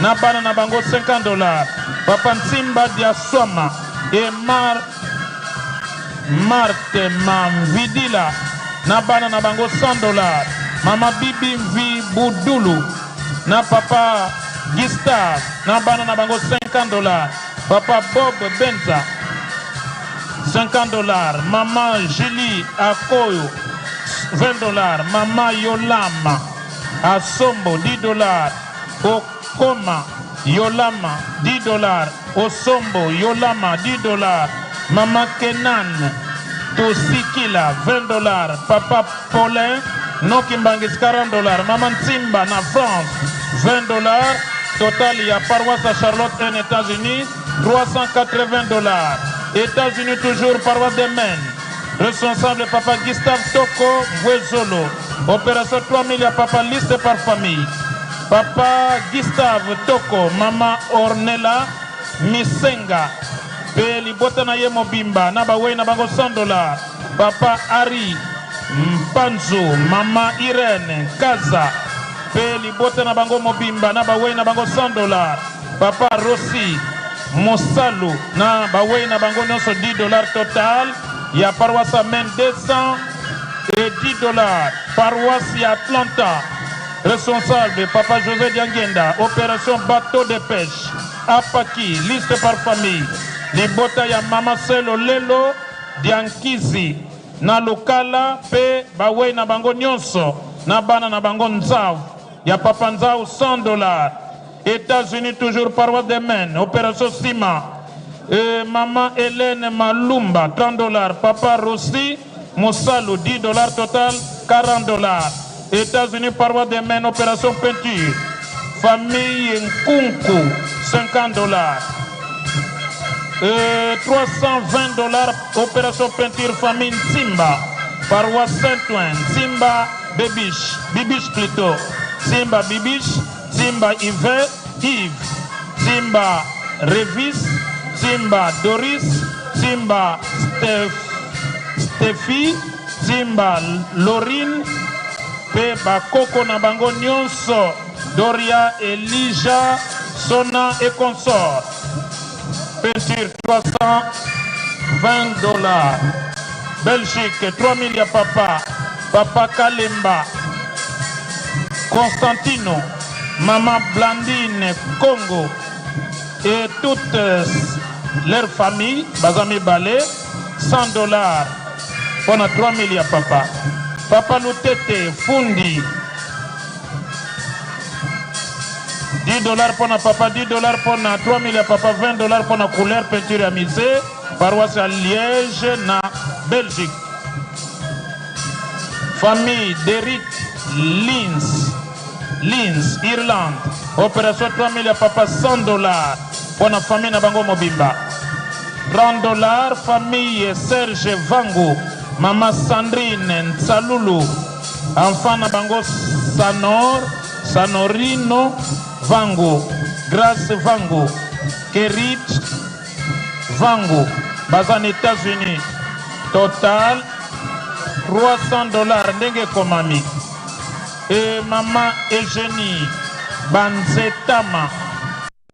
na bana na bango, 50 dollars. Papa Nsimba Diaswama et Marte Mamvidila na bana na bango, 100 dollars. Mama Bibi Mvi Budulu na papa Gustave na bana na bango, 50 dollars. Papa Bob Benza, 50 dollars. Mama Julie Akoyo, 20 dollars. Mama Yolama Asombo, 10 dollars. Okoma Yolama, 10 dollars. Osombo Yolama, 10 dollars. Mama Kenan Tosikila, 20 dollars. Papa Paulin Nokimbangis, 40 dollars. Mama Ntimba na France, 20 dollars. Total ya paroisse à Charlotte en États-Unis, 380 dollars. États-Unis toujours, paroisse de Maine, responsable Papa Gustave Toko Ngwezolo, opération 3000 ya papa. Liste par famille: Papa Gustave Toko, Mama Ornella Misenga mpe libota na ye mobimba na bawei na bango, 100 dollars. Papa Ari Mpanzu, Mama Irene Kaza mpe libota na bango mobimba na bawei na bango, 100 dollars. Papa Rossi Mosalu na bawei na bango nyonso, 10 dollars. Total ya paroisse Amen, 210 dollars. Paroisse ya Atlanta, responsable Papa José Diangenda, opération bateau de pêche Apaki. Liste par famille: libota ya Mama Selo Lelo Diankizi na Lokala mpe bawei na bango nyonso na bana na bango, Nzau ya Papa Nzau, 100 dollars. États-Unis toujours, paroisse de Maine, opération ciment, Mama Hélène Malumba, 30 dollars. Papa Rossi Mosalu, 10 dollars. Total 40 dollars. États-Unis, paroisse de Maine, opération peinture, famille Nkunku, 50 dollars. 320 dollars, opération peinture, famille Nsimba, paroisse Saint-Ouen. Nsimba Bebiche, Bibiche plutôt, Nsimba Bibiche, Nsimba Yves, Yves, Nsimba Revis, Nsimba Doris, Nsimba Steph, Steffi, Nsimba Lorine mpe bakoko na bango nyonso, Doria, Elija, Sona et consort, peinture, 320 dollars. Belgique, 3000 ya papa, Papa Kalemba Constantino, Mama Blandine Congo et toute leur famille, baza mibale, 100 dollars mpona 3000 ya papa. Papa Lutete Fundi, 10 dollars mpona papa, 10 dollars mpona 3000 ya papa, 20 dollars mpona couleur peinture ya musée, paroisse ya Liège na Belgique. Famille d'Eric Lins, Lins, Irlande, opération 3000 ya papa, 100 dollars mpona famille na bango mobimba, 30 dollars. Famille Serge Vangu, Mama Sandrine Nsalulu, enfant na bango Sanor Sanorino Vangu. Grace Vangu, Kerit Vangu, baza na États-Unis. Total 300 dollars ndenge ekomami. E mama Eugénie Banzetama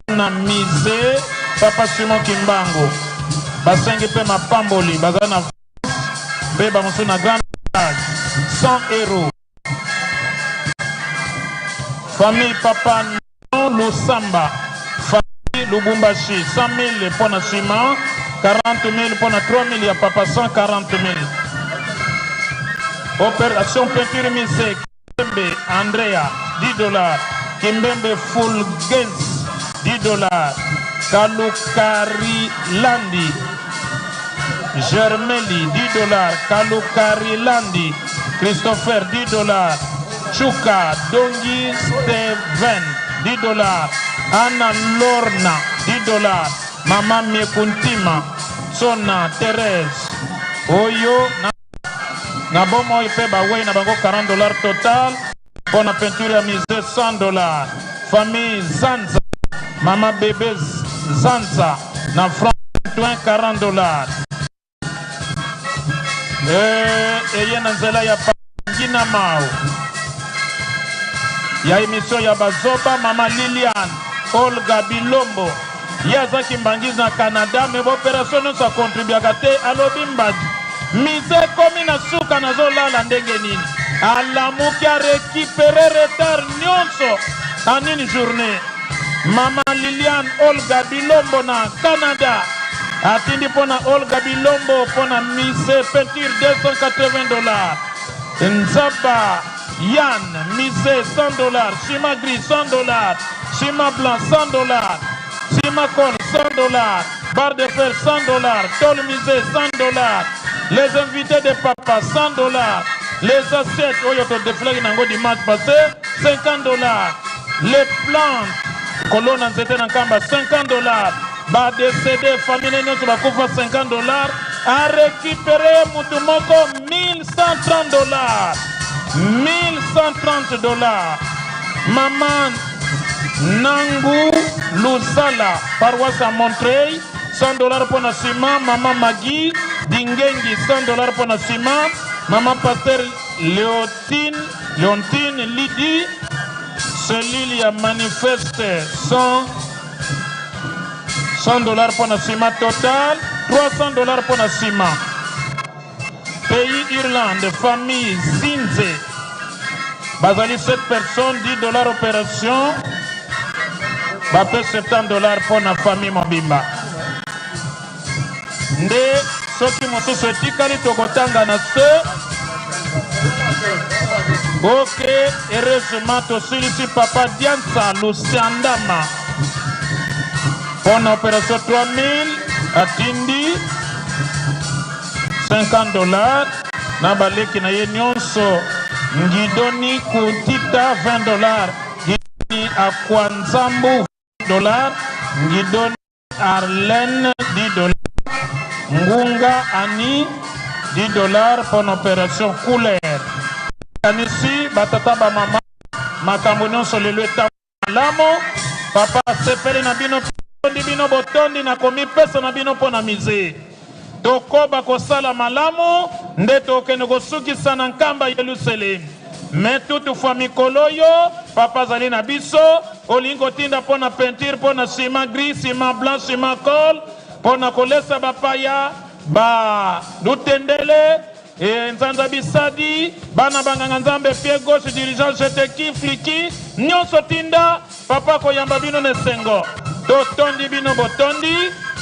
na musée Papa Simon Kimbangu basengi mpe mapamboli, baza na mpe bamosusu na Grand 100 euros. Famille Papa Lusamba, famille Lubumbashi, 100 000 mpo na ciment, 40 000 mpo na 3 000 ya papa, 140 000. Opération peinture musée Kimbembe Andrea, 10 dollars. Kimbembe Fulgens, 10 dollars. Kalukari Landi Germeli, 10 dollars. Kalukari Landi Christopher, 10 dollars. Chuka Dongi Steven, 10 dollars. Anna Lorna, 10 dollars. Mama Miekuntima Sona Thérèse oyo na bomoi mpe bawei na bango 40 dollars total mpo na peinture ya musée 100 dollars. Famille Zanza, mama bebe Zanza na France 40 dollars. Eye na nzela ya Pangina Mau ya émission ya bazoba, mama Liliane Olga Bilombo, ye azaki mbangisi na Canada, me baopération nyonso akontribuaka te. Alobi mbadi mise ekomi na suka, nazolala ndenge nini? Alamuki, arécupérer retard nyonso en une journée. Mama Liliane Olga Bilombo na Canada atindi mpo na Olga Bilombo mpo na mise peinture 280 dollars. Nzaba Yann, mise 100 dollars, ciment gris 100 dollars, ciment blanc 100 dollars, ciment colle 100 dollars, barre de fer 100 dollars, tôle musée 100 dollars, les invités de papa 100 dollars, les assiettes oyo todefilaki nango dimanche passé 50 dollars, les plantes kolona nzete na Nkamba 50 dollars, badécédé famille nyonso bakufa 50 dollars. Arécupéré mutu moko 1130 dollars, 1130 dollars. Mama Nangu Luzala, paroisse à Montreuil, 100 dollars mpo na ciment. Mama Magi Dingengi, 100 dollars mpo na ciment. Mama Pasteur Léotine, Léontine Lidi, cellule ya manifeste, 100 dollars mpo na ciment. Total 300 dollars mpo na ciment. Pays Irlande, famille Zinze, bazali 7 personnes, 10 dollars opération, bape 70 dollars mpo na famille mobimba. Nde soki mosusu etikali, tokotanga na se. Ok, heureusement tosilisi. Papa Diansa Lusiandama mpo na opération 3000 atindi 50 dollars na baleki na ye nyonso. Ngidoni Kutita 20 dollars, Ngidoni Akwanzambu 20 dollars, Ngidoni Arlene 10 dollars, Ngunga Ani 10 dollars mpo na opération couleur. Kanisi batata, bamama, makambo nyonso lelo etambo malamu. Papa asepeli na bino, tondi bino botondi na komipesa na bino mpo na musée. Tokoba kosala malamu nde tokende kosukisa na Nkamba Yelusalemi. Me toutefois, mikolo oyo papa azali na biso, olingi kotinda mpo na peinture, mpo na ciment gris, ciment blanc, ciment colle, mpo na kolesa bapaya ba lutendele e nzanza bisadi, bana banganga nzambe, pied gauche, dirigeant jeteki fliki nyonso, tinda, papa koyamba bino na esengo. Totondi bino botondi.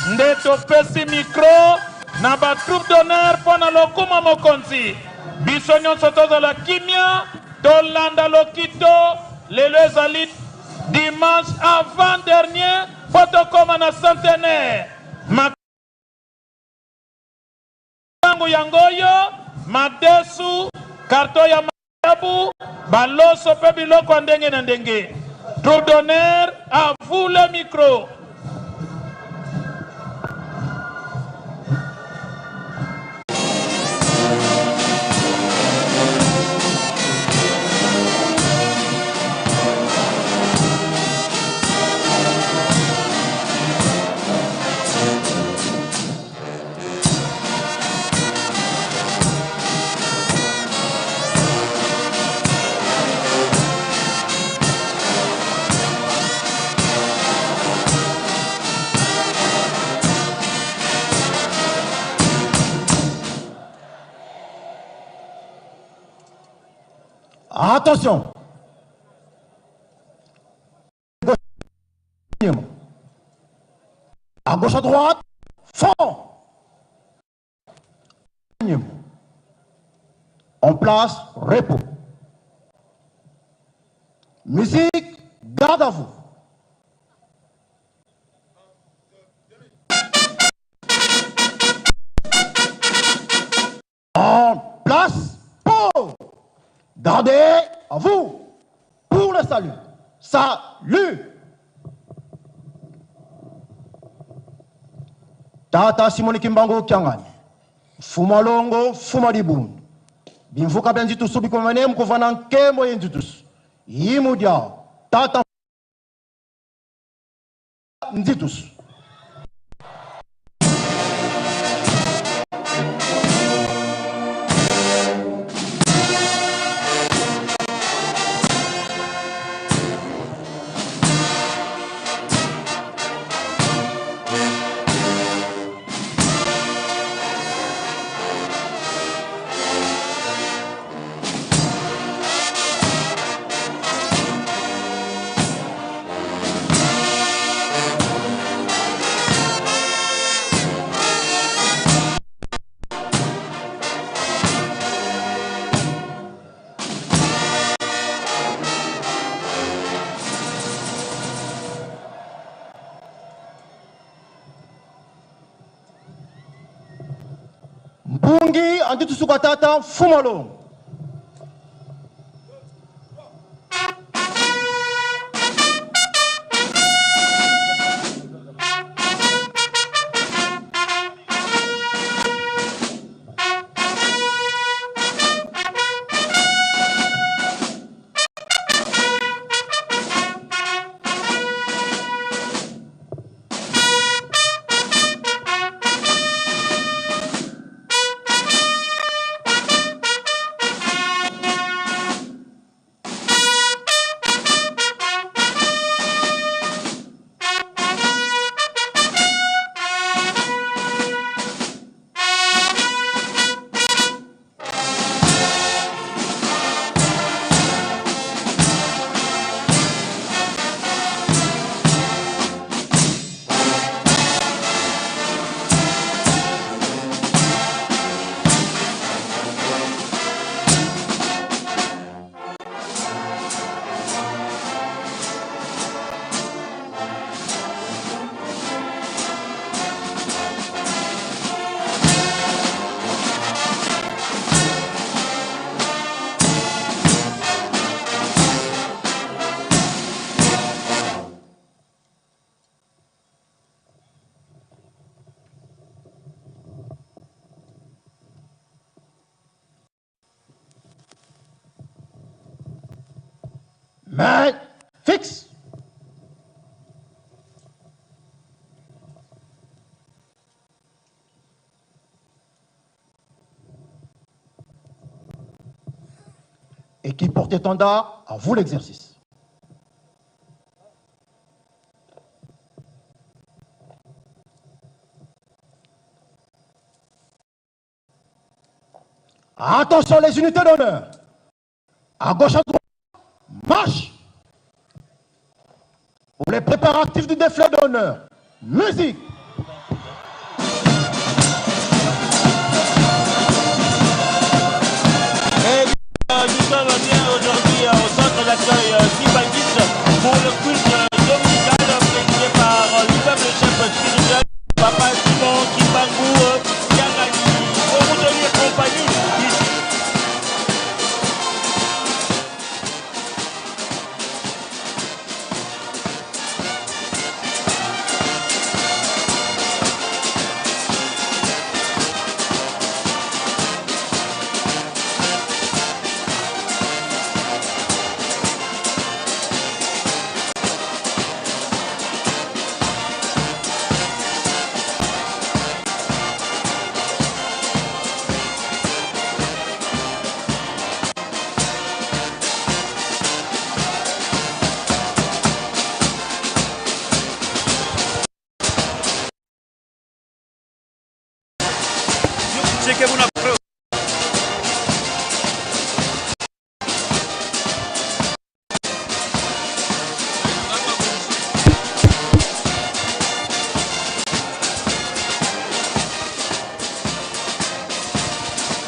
Nde topesi micro na batroupe d'honneur mpo na lokuma mokonzi. Biso nyonso tozala kimia, tolanda lokito. Lelo ezali dimanche avant dernier mpo tokóma na centenaire. Makangu yango oyo: madesu, carton ya makayabu, baloso mpe biloko ya ndenge na ndenge. Troupe d'honneur, à vous le micro. Attention. À gauche, à droite, fond. En place, repos. Musique, garde à vous. En place, pour. Gardez à vous pour le salut. Salut. Tata Simoni Kimbangu Kiangani. Fuma longo, fuma libundu. Bimvuka bya nzitusu bikomane mukuvana nkembo ye nzitusu. Yimudia tata nzitusu. Mpungi anditusuka tata mfuma longo. Main fixe. Équipe porte-étendard, à vous l'exercice. Attention les unités d'honneur. À gauche, à droite, marche. Pour les préparatifs du défilé d'honneur, musique. Et nous sommes bien aujourd'hui au centre d'accueil Kimbanguiste pour le culte dominical présidé par lui-même le chef spirituel Papa Simon Kimbangu Kiangani. Pour vous tenir compagnie ici.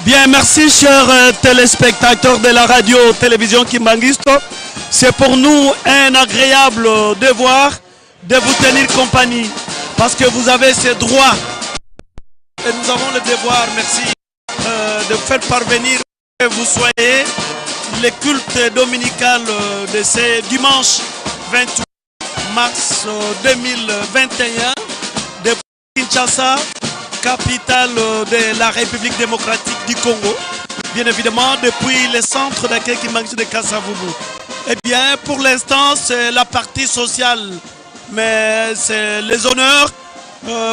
Bien, merci chers téléspectateurs de la radio-télévision Kimbanguiste. C'est pour nous un agréable devoir de vous tenir compagnie parce que vous avez ce droit et nous avons le devoir, merci, de faire parvenir que vous soyez le culte dominical de ce dimanche 28 mars 2021 de Kinshasa, capitale de la République démocratique du Congo. Bien évidemment, depuis le centre d'accueil Kimbanguiste de Kasa-Vubu. Eh bien, pour l'instant, c'est la partie sociale, mais c'est les honneurs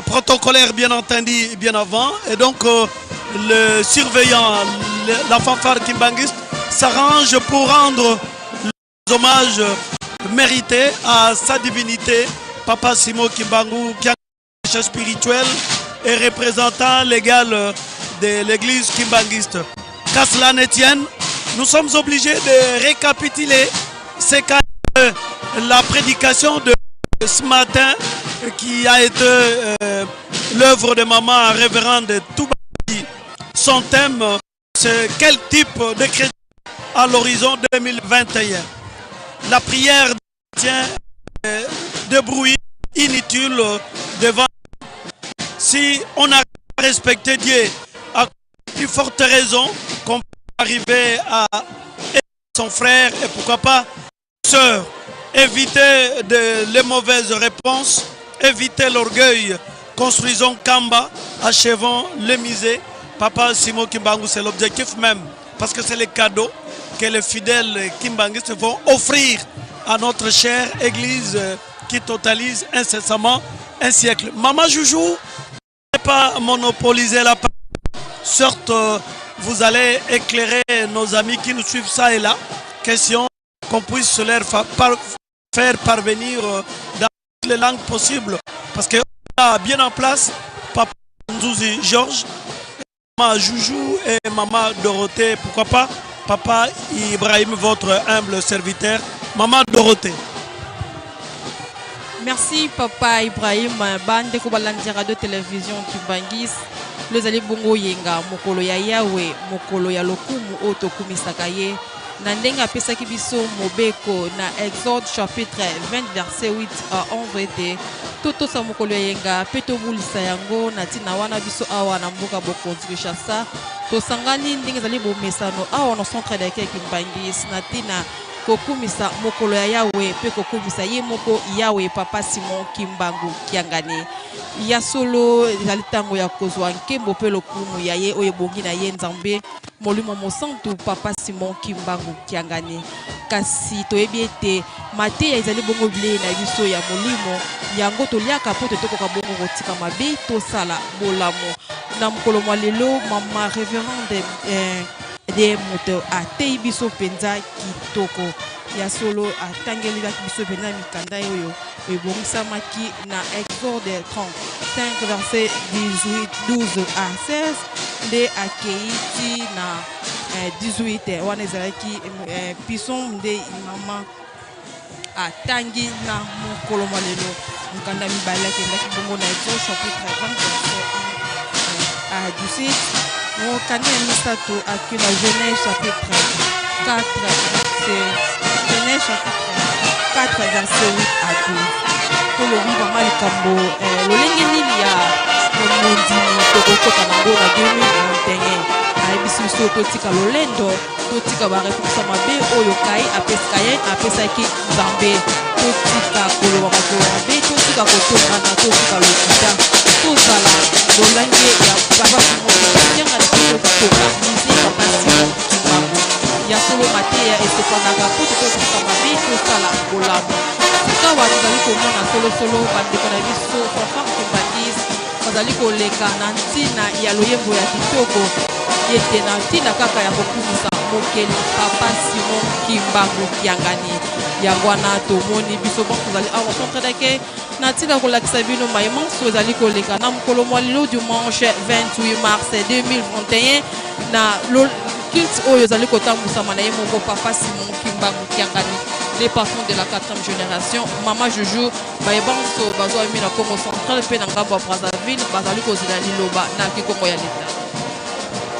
protocolaires, bien entendu, bien avant. Et donc, le surveillant, la fanfare kimbanguiste, s'arrange pour rendre les hommages mérités à sa divinité, Papa Simon Kimbangu, qui est chef spirituel et représentant légal de l'église kimbanguiste. Qu'à cela ne tienne, nous sommes obligés de récapituler ce qu'a la prédication de ce matin qui a été l'œuvre de maman révérende Toubaki. Son thème, c'est quel type de chrétien à l'horizon 2021. La prière tient de bruit inutile devant. Si on a respecté Dieu, à plus forte raison qu'on peut arriver à aider son frère et pourquoi pas sœur. Éviter les mauvaises réponses, éviter l'orgueil. Construisons Kamba, achevons le musée. Papa Simon Kimbangu, c'est l'objectif même, parce que c'est le cadeau que les fidèles kimbanguistes vont offrir à notre chère église qui totalise incessamment un siècle. Maman Joujou, ne pas monopoliser la parole. Certes, vous allez éclairer nos amis qui nous suivent ça et là. Question qu'on puisse leur faire parvenir dans toutes les langues possibles. Parce qu'on a bien en place Papa Nzouzi Georges, Maman Joujou et Maman Dorothée, pourquoi pas Papa Ibrahim, votre humble serviteur. Maman Dorothée. Merci Papa Ibrahim. Bandeko balandi radio télévision Kimbanguiste, lelo ezali bongo yenga, mokolo ya Yawe, mokolo ya lokumu oyo tokumisaka ye na ndenge apesaki biso mobeko na Exode chapitre 20 verset 8 à 11 ete totosa mokolo ya yenga mpe tobulisa yango. Na ntina wana, biso awa na mboka bokonzi Kinshasa tosangani ndenge ezali bomesano awa na centre d'accueil Kimbanguiste na ntina kokumisa mokolo ya Yawe mpe kokumisa ye moko Yawe, Papa Simon Kimbangu Kiangani. Ya solo, ezali ntango ya kozwa nkembo mpe lokumu ya ye oyo ebongi na ye, Nzambe Molimo Mosantu, Papa Simon Kimbangu Kiangani. Kasi toyebi ete mateya ezali bongo bilei na biso ya molimo, yango toliaka mpo totokoka bongo kotika mabe, tosala bolamu. Na mokolo mwa lelo, mama révérende de moto ateyi biso mpenza kitoko. Ya solo, atangelelaki biso mpenza mikanda oyo ebongisamaki na Exode 35 verset 18, 12 à 16 nde akei ti na 18. Wana ezalaki pison nde mama atangi na mokolo mwa lelo. Mokanda mibale akendaki bongo na Exode chapitre 20 verset 1 à 17. Mokanda ya misato akei na Genèse chapitre 4 verset, Genèse chapitre 4 verset 8 à 12. Tolobi mama likambo lolenge nini ya mondimi tokokota nango na 2021. Ayebisi biso totika lolendo, totika baréponse mabe oyo kai Kayen apesaki Nzambe, totika koloba makolo mabe, totika kotongana, totika lokuta, tozala lolenge ya Papa Simon Kiangani, tokotonga musée Papa Simon Kimbangu. Ya solo, mateya esopanaka mpo tokotika mabe, tosala bolamu. Sikawa tozali komona solosolo bandeko na biso fanfare kimbanguiste bazali koleka na ntina ya loyembo ya kitoko ete na ntina kaka ya kokumisa mokeli, Papa Simon Kimbangu Kiangani. Yango wana tomoni biso bon tozali awa centre d'accueil na ntina kolakisa bino mayemanso ezali koleka na mokolo mwa lelo, dimanche 28 mars 2021, na culte oyo ezali kotambwisama na ye moko Papa Simon Kimbangu Kiangani, le patron de la quatrième génération. Mama Juju, bayebanso bazwami na Congo Central mpe na ngambo ya Brazzaville bazali kozela liloba na kikongo ya leta.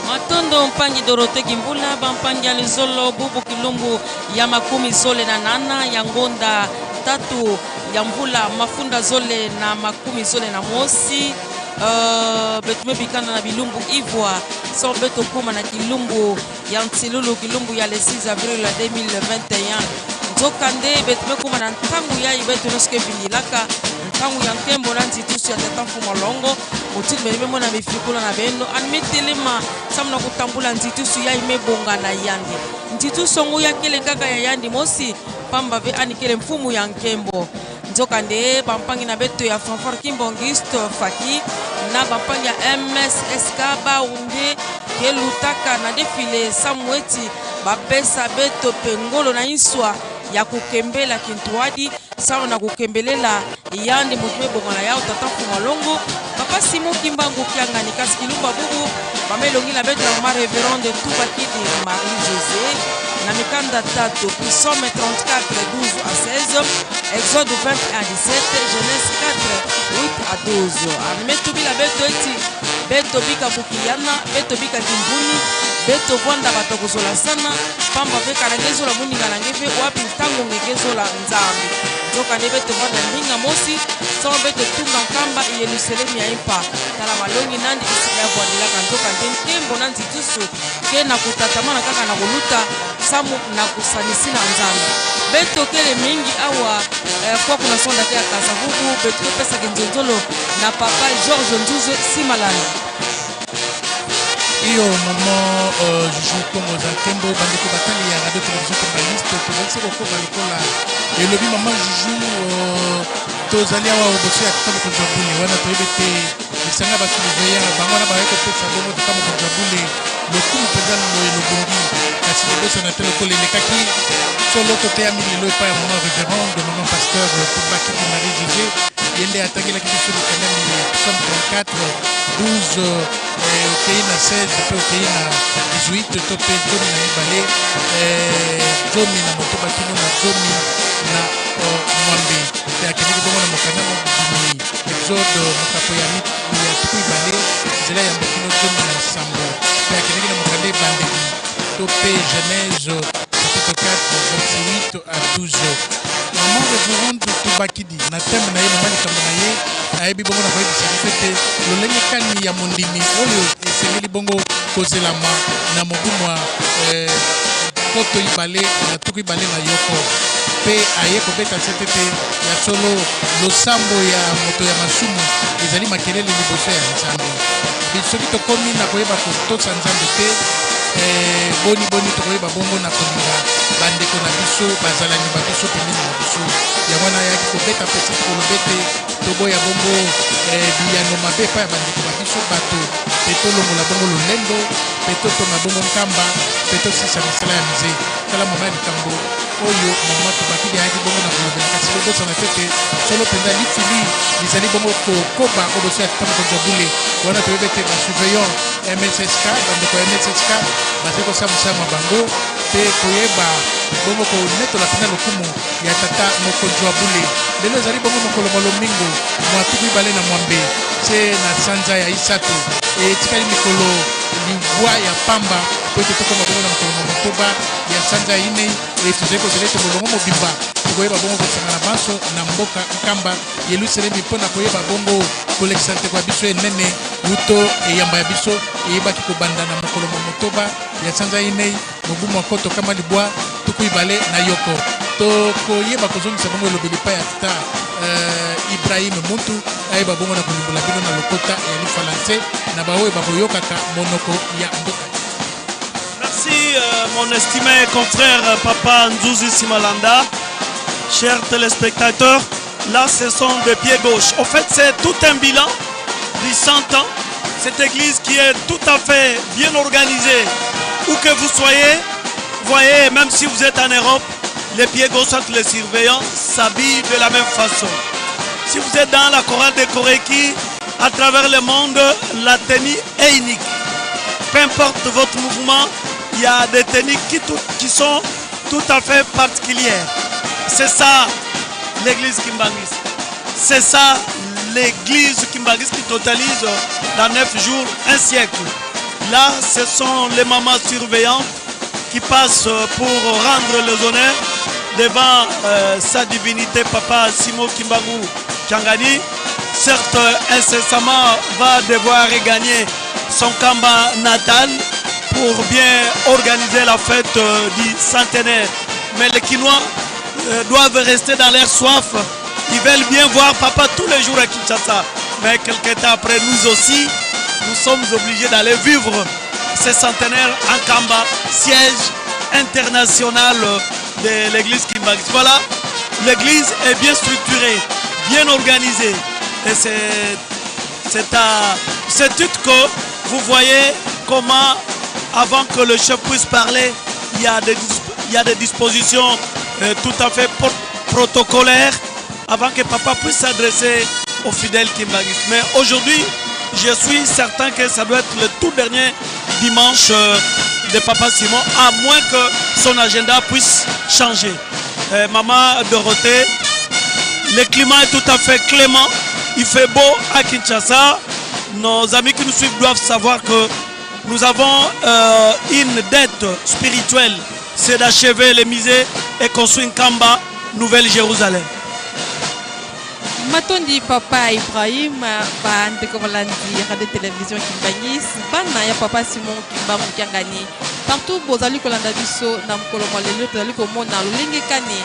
Matondo. Matondo mpangi Dorothee Kimvula, bampangi ya lizolo bubu kilumbu ya makumi zole na nana ya ngonda tatu ya mvula mafunda zole na makumi zole na mosi uh, betume bikanda na bilumbu ivwa so beto kuma na kilumbu ya nsilulu kilumbu ya le 6 avril 2021 nzokande betume kuma na ntango ya ibeto nyonso ke bindilaka ntango ya nkembo na nzitusu ya tata mfumu longo motindo bene bemona mifikula na beno ani mitelema samu na kutambula nzitusu ya imebonga na yandi nzitusu yango yakele kaka ya yandi mosi pamba ve anikele mfumu ya nkembo nzokande bampangi na beto ya fanfare kimbongiste faki na bampangi ya mssk baunge kelutaka na defile samueti bapesa beto pe ngolo na inswa ya kokembela kintuadi Sawa na kokembelela yandi moto ebonga na yao tata mfuma longo papa Simon Kimbangu Kiangani kasi kilumba bubu mama elongi na beto na mama reverende Tubakidi Marie José na mikanda tatu psaume 34 12 à 16 exode 21 17 genèse 4 8 à 12 ametubila beto eti beto bika bukiyana beto bika kimbuni beto vwanda bato kozola sana pamba ve kala nge zola moninga na nge ve wapi ntango ngeke zola Nzambe. Nzokande beto vanda ndinga mosi, sango beto tunga nkamba Yelusalemi ya impa. Tala malongi nandi esika ya bwandelaka nzokande nkembo na nzitusu ke na kutatamana kaka na koluta samu na kusanisi na Nzambe. Beto kele mingi awa eh, kwa kuna sonda te ya Kasavubu beto kepesaki nzonzolo na papa Georges Nzuzwe Simalanda. Iyo maman euh, Juju Kongo za nkembo bandeko batali ya radio télévision kimbaliste tozali se kokoba lokola elobi maman Juju euh, tozali awa oboso ya tata mokonzi ya bule wana toyebi ete lisanga basurveillant bango wana bayaki kopesa bongo tata mokonzi ya bule lokumu mpenza loye lobongi kasi kobosana te lokola elekaki solo toteyami lelo epai ya mama révérende mama pasteur Tubakidi Marie José ye nde atangelaki biso mikanda mi psaume 34 12 eh, okei na 16 mpe okei na 18 to mpe zomi na mibale eh, zomi na motoba kino na zomi na oh, mwambe mpe akendeki bongo na mokanda mobimi exode mokapo ya ya tuku mibale nzela ya yambo kino zomi na sambo mpe akendeki na mokanda ebandeli to mpe genèse chapitre 4 verset 8 à 12 maman révérende tubakidi na teme na ye mama likambo na ye ayebi bongo na koyebisa biso ete lolenge kani ya mondimi oyo esengeli bongo kozelama na mobu mwa eh, nkoto ibale na tuku ibale na yoko mpe aye kobeta sete ete ya solo losambo ya moto ya masumu ezali makelele liboso ya Nzambe. Soki tokomi na koyeba kotosa Nzambe te, eh, boni boni tokoyeba bongo na kolinga bandeko na biso bazalani ba biso pembeni na biso. Yango wana ayaki kobeta mpe sete koloba ete toboya bongo eh, biyano mabe epai ya bandeko ba biso bato mpe tolongola bongo lolendo mpe totonga bongo nkamba mpe tosisa misala ya mize. Tala mama ya likambo oyo mama Tubakidi ayaki bongo na kolobela, kasi bobosana te ete solo mpenza lifili lizali bongo kokoba o boso ya tata mokonzi ya bule. Wana toyebi ete ba surveillant MSSK, bandeko ya MSSK bazali kosala mosala mwa bango mpe koyeba bongo konetola mpenza lokumu ya tata mokonzi wa bule. Lelo ezali bongo mokolo mwa lomingo mwa tuku ibale na mwambe se na sanza ya isato, etikali mikolo libwa ya pamba mpo ete tokoma bongo na mokolo mwa motoba ya sanza ya inei. E tozali kozela ete molongo mobimba tokoyeba bongo kosangana banso na mboka Nkamba Yelusalemi mpo na koyeba bongo kolekisa nteko ya biso enene wuto eyamba ya biso eyebaki kobanda na mokolo mwa motoba ya sanza ya inei mobu mwa nkoto kama libwa tuku ibale na yoko. Tokoyeba kozongisa bongo elobeli epai ya tata uh, Ibrahim Muntu ayeba bongo na kolimbola bino na lokota ya lifalanse na baoyo bakoyokaka monoko ya mboka. Merci euh, mon estimé confrère euh, Papa Nzuzi Simalanda. Chers téléspectateurs, là ce sont des pieds gauches. En fait, c'est tout un bilan du 100 ans. Cette église qui est tout à fait bien organisée. Où que vous soyez, voyez, même si vous êtes en Europe, les pieds gauches entre les surveillants s'habillent de la même façon. Si vous êtes dans la chorale de Koreki, à travers le monde, la tenue est unique. Peu importe votre mouvement, il y a des tenues qui, qui sont tout à fait particulières. C'est ça l'église Kimbanguiste. C'est ça l'église Kimbanguiste qui totalise dans neuf jours un siècle. Là, ce sont les mamans surveillantes qui passent pour rendre les honneurs devant euh, sa divinité Papa Simo Kimbangu Kiangani. Certes, incessamment va devoir regagner son Kamba natal pour bien organiser la fête euh, du centenaire. Mais les Quinois euh, doivent rester dans leur soif. Ils veulent bien voir papa tous les jours à Kinshasa. Mais quelques temps après, nous aussi, nous sommes obligés d'aller vivre ce centenaire en Kamba, siège international de l'église Kimbanguiste. Voilà, l'église est bien structurée, bien organisée. Et c'est à ce titre que vous voyez comment, avant que le chef puisse parler, il y a des, il y a des dispositions euh, tout à fait protocolaires avant que papa puisse s'adresser aux fidèles kimbanguistes. Mais aujourd'hui, je suis certain que ça doit être le tout dernier dimanche euh, de Papa Simon, à moins que son agenda puisse changer. Euh, maman Dorothée, le climat est tout à fait clément. Il fait beau à Kinshasa. Nos amis qui nous suivent doivent savoir que nous avons euh, une dette spirituelle. C'est d'achever les musées et construire Kamba, Nouvelle-Jérusalem. Matondi papa Ibrahim, bandeko balandi radio télévision Kimbanguiste, bana ya papa Simon Kimbangu Kiangani. Partout bozali kolanda biso na mokolo mwa lelo tozali komona lolenge kani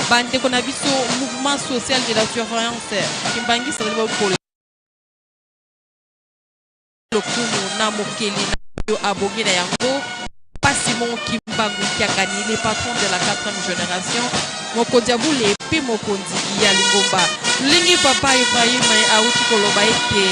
bandeko na biso mouvement social de la surveillance Kimbanguiste azali bokola lokumu na mokeli na oyo abongi na yango Papa Simon Kimbangu Kiangani, le patron de la quatrième génération, mokonzi ya bule mpe mokonzi ya lingomba. Lolenge Papa Ibrahim auti koloba ete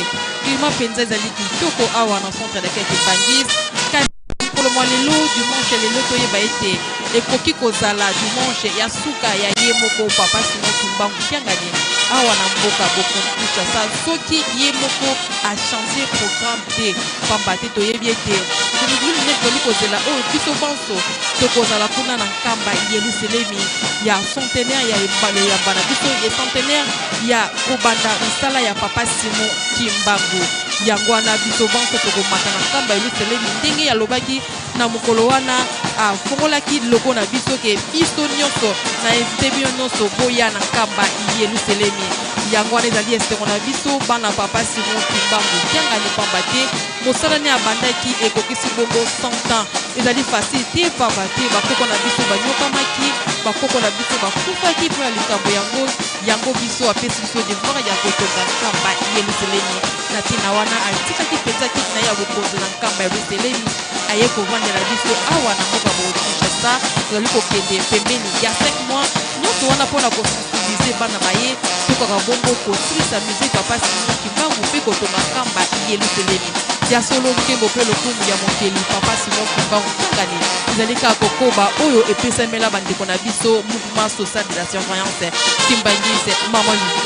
climat mpenza ezali kitoko awa na centre d'accueil Kimbanguiste, kasi mokolo mwa lelo dimanche ya lelo toyeba ete ekoki kozala dimanche ya suka ya ye moko Papa Simon Kimbangu Kiangani awa na mboka bokonzi Kinshasa soki ye moko a changer programme te, pamba te toyebi ete ngulungulu monene tozali kozela oyo biso banso tokozala kuna na nkamba Yeluselemi ya centenaire ya eyamba na biso ya centenaire ya kobanda misala ya Papa Simon Kimbangu. Yango wana biso banso tokomata na nkamba Yeluselemi ndenge alobaki na mokolo wana afongolaki logo na biso ke biso nyonso na invite bino nyonso boya na nkamba Yeluselemi. Yango wana ezali esengo na biso bana Papa Simon Kimbangu Kiangani, pamba te mosala ne abandaki ekokisi bongo 100 ans. Ezali facile te, pamba te bakoko na biso banyokamaki, bakoko na biso bakufaki mpo na likambo yango. Yango biso apesi biso devoir ya kotonga nkamba Yeluselemi. Na ntina wana atikaki mpenza kiti na ye ya bokonzi na nkamba ya Yeluselemi, aye kovandela biso awa na mboka bokonzi Kinshasa. Tozali kokende pembeni ya 5 mois nyonso wana mpo na kosensibilize bana baye tokaka bongo kosilisa musee Papa Simon Kimbangu mpe kotonga nkamba Yeluselemi. Ya solo, nkembo mpe lokumu ya mokeli Papa Simon Kimbangu Kiangani ezali kaka kokoba oyo epesamela bandeko na biso mouvement social de la surveillance Kimbanguiste. Mama Juju.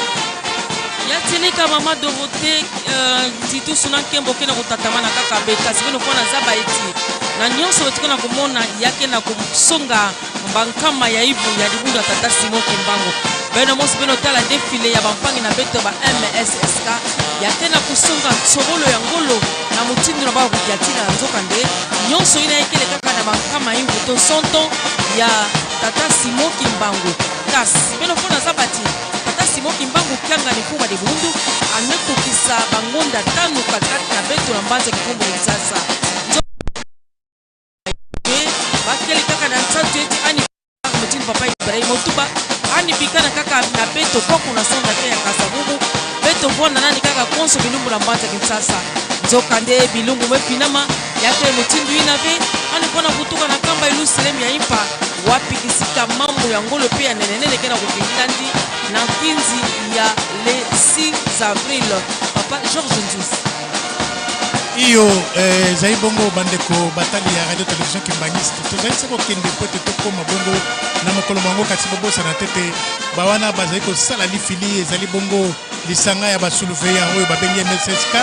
Ya tilika mama Dorothée euh, Titusu na nkembo ke na kotatama na kaka be kasi bino mpo na zaba eti na nyonso betike na komona yake na kosonga bankama ya ibu ya libundu ya tata Simon Kimbangu beno mosi beno tala defile ya bampangi na beto ba MSSK yake na kosonga nsobolo ya ngolo na motindo na bakokiatina na nzoka nde nyonso ina ekele kaka na bankama ibu to sonton ya tata Simon Kimbangu kasi beno mpo na zaba ti Tata Simon Kimbangu Kiangani Mfumu de Bundu anekokisa bangonda tano katikati na beto na mbanza kikombo Kinshasa. Bakeli kaka na nsantu eti ani motindo papa Ibrahim Otuba ani bikana kaka na beto kwako na sonda te ya Kasavubu beto vwanda nani kaka konso bilumbu na mbanza Kinshasa. Nzoka nde bilumbu mefinama yake motindo ina ve ani mpona kutuka na kamba Yelusalemi ya impa Wapi kisika mambo ya ngolo pe ya nenenene ke na kokendila ndi na nkinzi ya le 6 avril. Papa Georges Nzuzi. Iyo eh, ezali bongo bandeko batali ya radio television Kimbanguiste, tozali se kokende mpo ete tokóma bongo na mokolo mwango, kasi bobosana te te bawana bazali kosala lifili ezali bongo lisanga ya basurveillant oyo babengi MSSK.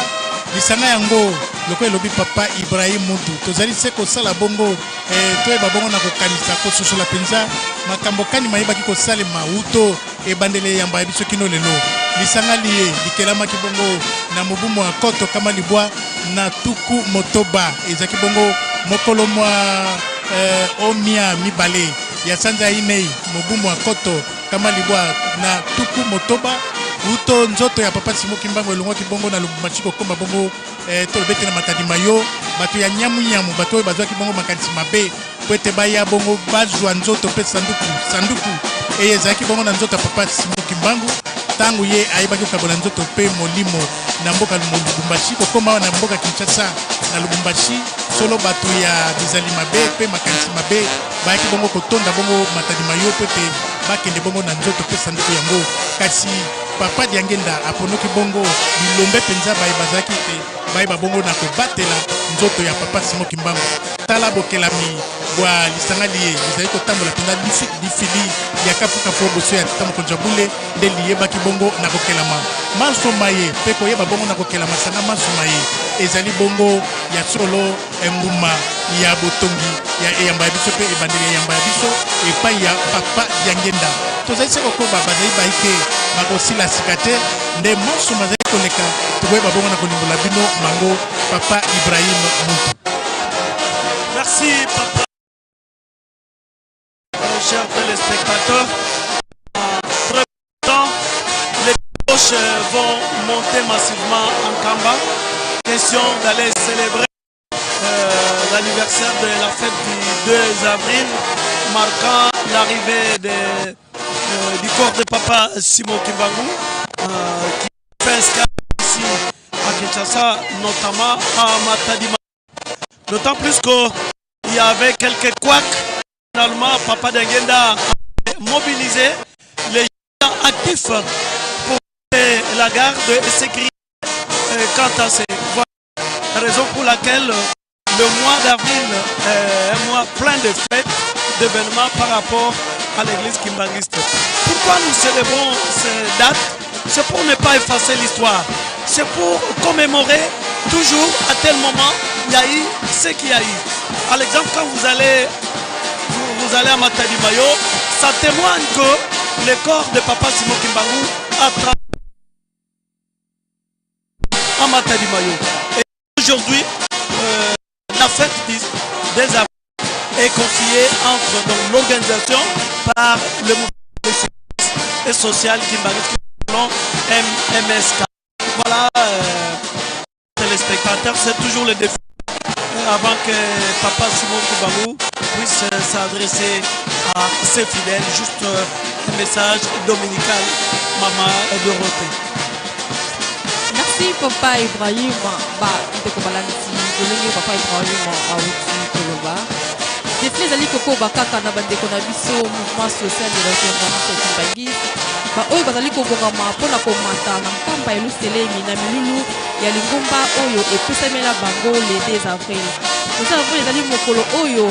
Lisanga yango lokola elobi papa Ibrahim Muntu, tozali se kosala bongo Eh, toyeba bongo na kokanisa kososola mpenza makambo kani mayebaki kosalema uto ebandeli eyamba ya biso kino lelo. Lisanga liye likelamaki bongo na mobu mwa nkoto kama libwa na tuku motoba. Ezalaki bongo mokolo mwa eh, omia mibale ya sanza ya inei mobu mwa koto kama libwa na tuku motoba uto nzoto ya papa Simon Kimbangu elongwaki bongo na Lubumbashi kokoma bongo eh, tolobete na Matadi Mayo. Bato ya nyamunyamu, bato oyo bazwaki bongo makanisi mabe mpo ete baya bongo bazwa nzoto mpe sanduku sanduku eye ezalaki bongo na nzoto ya papa Simon Kimbangu ntango ye ayebaki kokabola nzoto mpe molimo na mboka Lubumbashi kokoma awa na mboka Kinshasa na Lubumbashi. Solo bato ya bizali mabe mpe makanisi mabe bayaki bongo kotonda bongo Matadi Mayo mpo ete bakende bongo na nzoto mpe sanduku yango, kasi papa Diangenda aponoki bongo bilombe mpenza baye bazalaki ete bayeba bongo na kobatela nzoto ya papa Simon Kimbangu. Tala bokelami bwa lisanga liye lizali kotambola mpenza lifili ya kafukafu boso ya tata mokonzi wa bule nde liyebaki bongo na kokelama manso maye mpe koyeba bongo na kokela masanga manso maye ezali bongo ya solo mbuma ya botongi ya eyamba ya biso mpe ebandeli ya eyamba ya biso epai ya papa Diangenda. Tozali se kokoba, bazali baike bakosila sika te, nde manso mazali koleka tokoyeba bongo na kolimbola bino mango. Papa Ibrahim Muntu. Merci papa. Chers téléspectateurs, très temps, les poches vont monter massivement en Kamba. Question d'aller célébrer l'anniversaire de la fête du 2 avril, marquant l'arrivée du corps de papa Simon Kimbangu, qui fait escale ici à Kinshasa, notamment à Matadi. D'autant plus qu'il y avait quelques couacs. Finalement, papa Diangienda a mobilisé les gens actifs pour la garde et sécurité quant à ces voies. Raison pour laquelle le mois d'avril est un mois plein de fêtes, d'événements par rapport à l'église kimbanguiste. Pourquoi nous célébrons ces dates? C'est pour ne pas effacer l'histoire. C'est pour commémorer toujours à tel moment, il y a eu ce qu'il y a eu. À l'exemple, quand vous allez à Matadi Mayo, ça témoigne que le corps de papa Simon Kimbangu a travaillé à Matadi Mayo. Et aujourd'hui, la fête des avril est confiée entre l'organisation par le mouvement et social kimbanguiste MMSK. Voilà, téléspectateurs, c'est toujours le défi avant que papa Simon Kimbangu puisse s'adresser à ses fidèles. Juste un message dominical, maman Dorothée. Merci papa Ibrahim. Ba ndeko balandi ndenge papa Ibrahim auti koloba. Défi ezali kokoba kaka na bandeko na biso mouvement social de la kimbanguiste baoyo bazali kobongama mpona komata na nkamba Yelusalemi na milulu ya lingomba oyo epesamela bango le 2 avril. Le 2 avril ezali mokolo oyo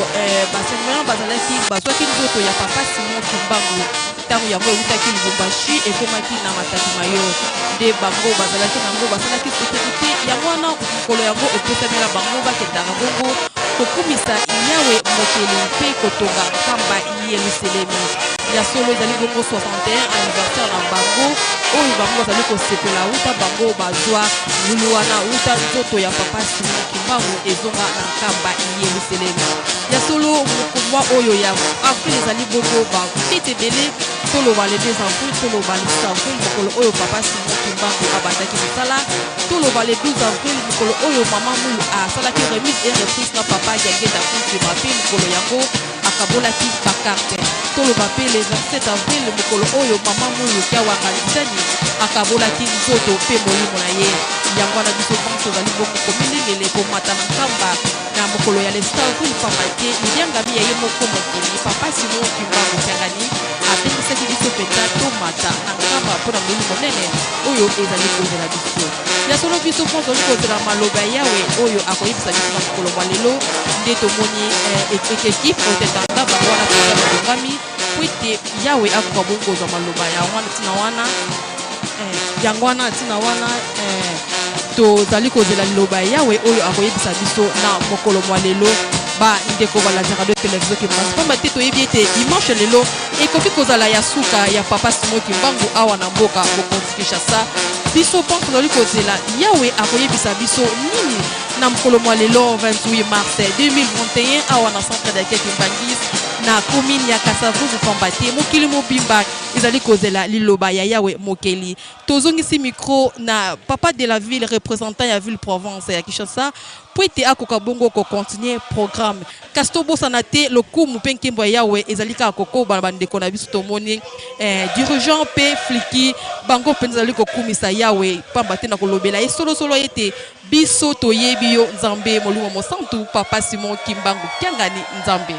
basurveillant bazalaki bazwaki nzoto ya papa Simon Kimbangu ntango yango eutaki Lubumbashi ekomaki na Matadi Mayo nde bango bazalaki nango basalaki sécurité yango wana mokolo yango epesamela bango bakendaka bongo kokumisa Yawe mokeli mpe kotonga nkamba Yelusalemi. Ya solo ezali bongo 61 anniversaire na bango oyo bango bazali kosepela wuta bango bazwa lulu wana wuta nzoto ya papa Simon Kimbangu ezonga na nkamba Yelusalemi. Ya solo mwa oyo ya avril ezali bongo ba fete ebele, toloba le 2 avril, toloba le 6 avril mokolo oyo papa Simon Kimbangu abandaki mosala, toloba le 12 avril mokolo oyo mama Mulu asalaki remise et reprise na papa Diangienda Kuntima mpe mokolo yango akabolaki ba carte. Toloba mpe le 27 avril mokolo oyo mama Mulu Kiawanga Lisani akabolaki nzoto mpe molimo na ye. Yango wana biso banso tozali bongo komilengele komata na nkamba na mokolo ya le 6 avril pamba te libyangami ya ye moko mokili papa Simon Kimbangu Kiangani abengisaki biso mpenza tomata na nkamba mpo na molulu monene oyo ezali kozela biso. Ya solo biso mpo tozali kozela maloba ya Yawe oyo akoyebisa biso na mokolo mwa lelo nde tomoni ekipe otetanga bango wana mpenza babongami po ete Yawe akoka bongo kozwa maloba ya wana ntina wana yango wana ntina wana tozali kozela liloba ya Yawe oyo akoyebisa biso na mokolo mwa lelo. Bandeko balandi radio télévision Kimbangu, pamba te toyebi ete dimanche lelo ekoki kozala ya suka ya papa Simon Kimbangu awa na mboka bokonzi Kinshasa. Biso mpo tozali kozela Yawe akoyebisa biso nini. na mokolo mwa lelo 28 mars 2021 awa na centre d'accueil Kimbanguiste na commune ya Kasavubu, pamba te mokili mobimba ezali kozela liloba ya Yawe mokeli. Tozongisi micro na papa de la ville, représentant ya ville province ya Kinshasa, po ete akoka bongo ko continuer programme. Kasi tobosana te lokumu mpe nkembo ya Yawe ezali kaka kokoba na bandeko na biso. Tomoni dirigeant mpe fliki bango mpenza ezali kokumisa Yawe, pamba te na kolobela ye solosolo ete biso toyebi yo Nzambe Molimo Mosantu, Papa Simon Kimbangu Kiangani Nzambe.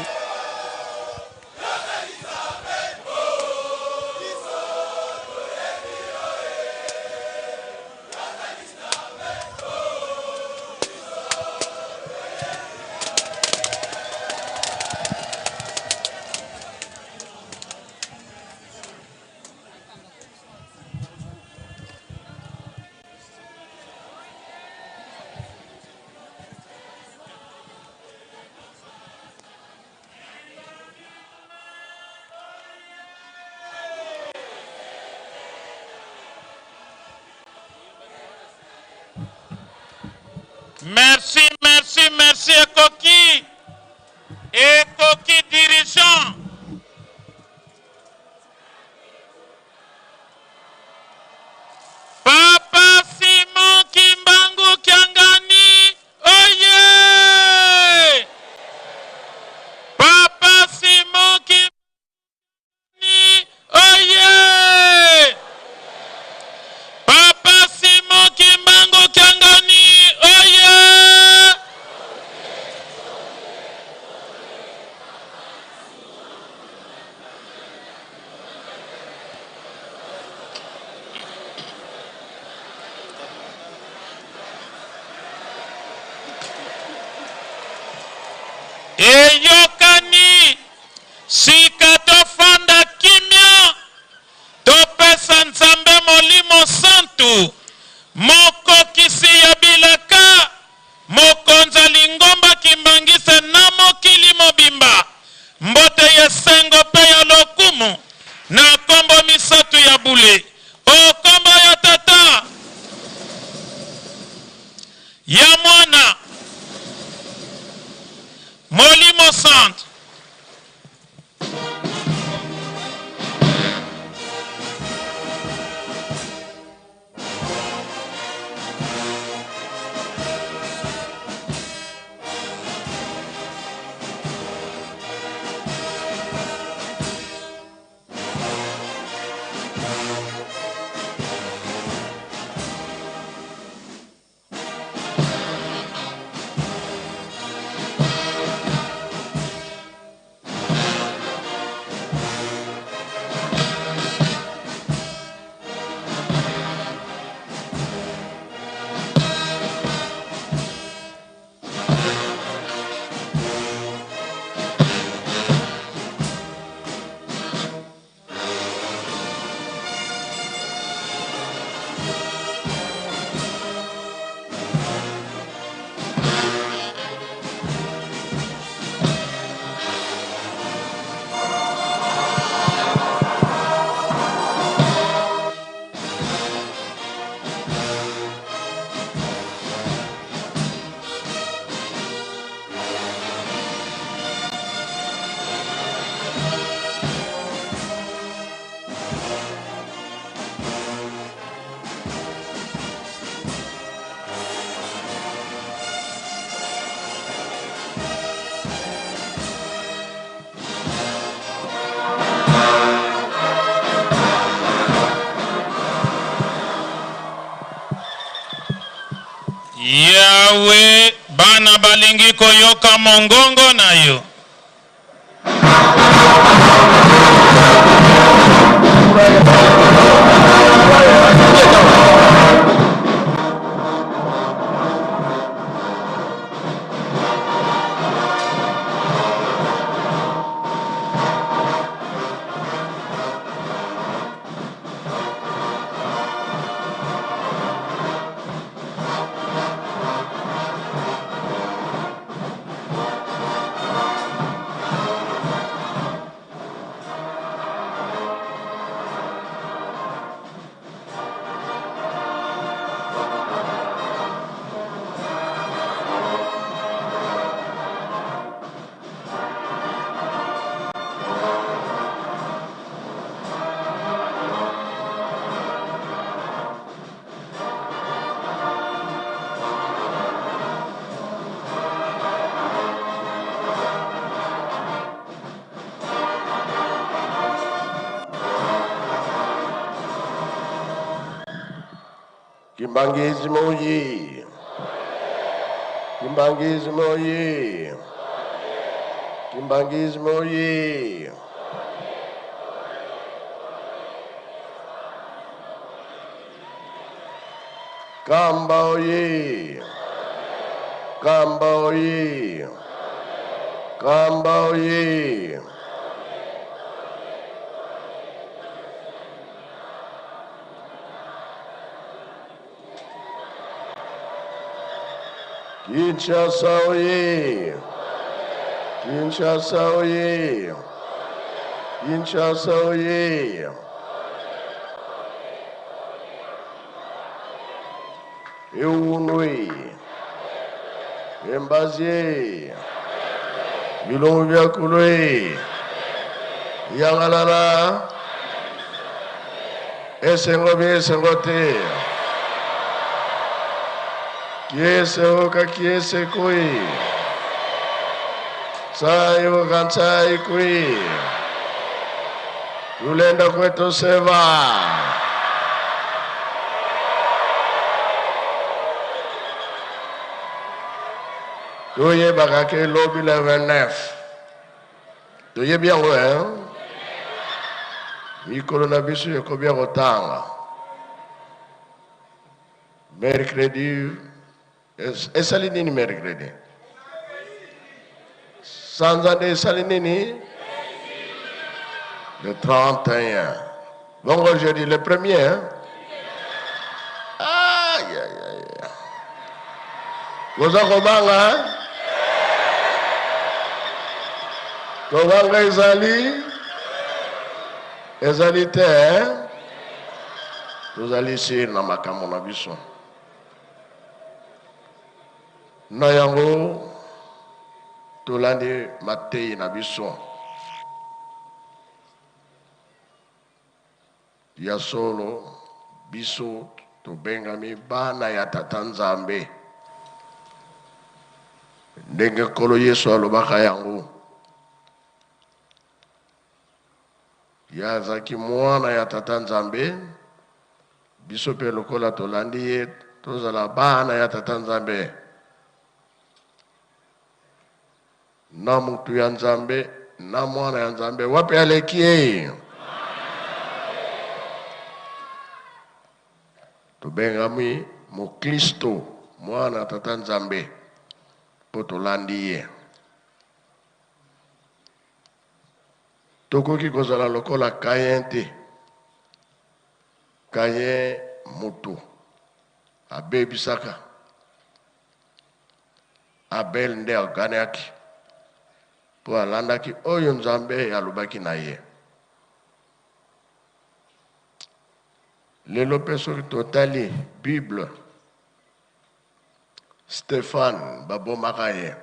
Merci, merci, merci ekoki. Ekoki dirigeant. Papa Simon Kimbangu Kiangani, oye! Papa Simon Kimbani, oye! Papa Simon Kimbangu Kiangani, oye! Eyokani, sika tofanda kimia, topesa Nzambe Molimo Santu, mokokisi ya bilaka, mokonzi ya lingomba Kimbanguiste na mokili mobimba, mbote ya esengo mpe ya lokumu na kombo misatu ya bule, o kombo ya Tata, ya Mwana, Molimo Santu. Yawe, bana balingi koyoka mongongo na yo. Kimbanguisme oye! Kimbanguisme oye! Kimbanguisme oye! Kamba oye! Kamba oye! Kamba oye! Kinshasa oye! Kinshasa oye! Kinshasa oye! Eunui! Embazie! Bilongo bya kulue! Yangalala! Esengo bi esengo te! Kiese oka kiese kui! Tsai oka tsai kui! Tulenda kwetu seva! Toyebaka ke lobi le 29 toyebi yango hein? Mikolo na biso ekomi ya kotanga mercredi. Esali nini mercredi? Sanza nde esali nini? Le 31. Bongo jeudi le premier, hein? Aïe, aïe, aïe. Boza kobanga, hein? Kobanga ezali ezali te, hein? Tozali sir na makambo na biso. Na yango tolandi mateyi na biso. Ya solo, biso tobengami bana ya Tata Nzambe. Ndenge Nkolo Yesu alobaka yango, Ye azalaki mwana ya Tata Nzambe, biso mpe lokola tolandi ye, tozala bana ya Tata Nzambe. Na mutu ya Nzambe, na mwana ya Nzambe, wapi aleki ye? Tobengami Moklisto, mwana ya Tata Nzambe, mpo tolandi ye. Tokoki kozala lokola Caïn te. Caïn mutu abebisaka. Abel nde aganiaki mpo alandaki oyo Nzambe alobaki na ye. Lelo mpe soki totali Bible, Stephane babomaka ye.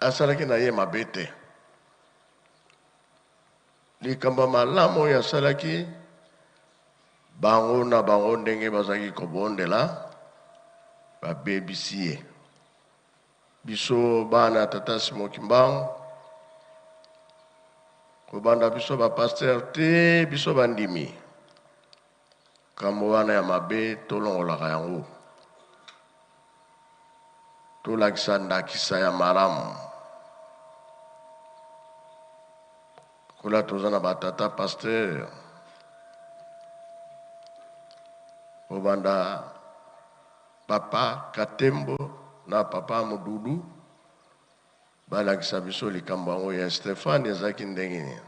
Asalaki na ye mabe te. Likambo ya malamu oyo asalaki, bango na bango ndenge bazalaki kobondela, babebisi ye. Biso bana ya Tata Simon Kimbangu, kobanda biso ba pasteur te, biso bandimi, kambo wana ya mabe tolongolaka yango. Tolakisa ndakisa ya malamu. Kola toza na ba tata pasteur kobanda papa Katembo na papa Mududu balakisa biso likambo yango ya Stephane ezalaki ndenge nini.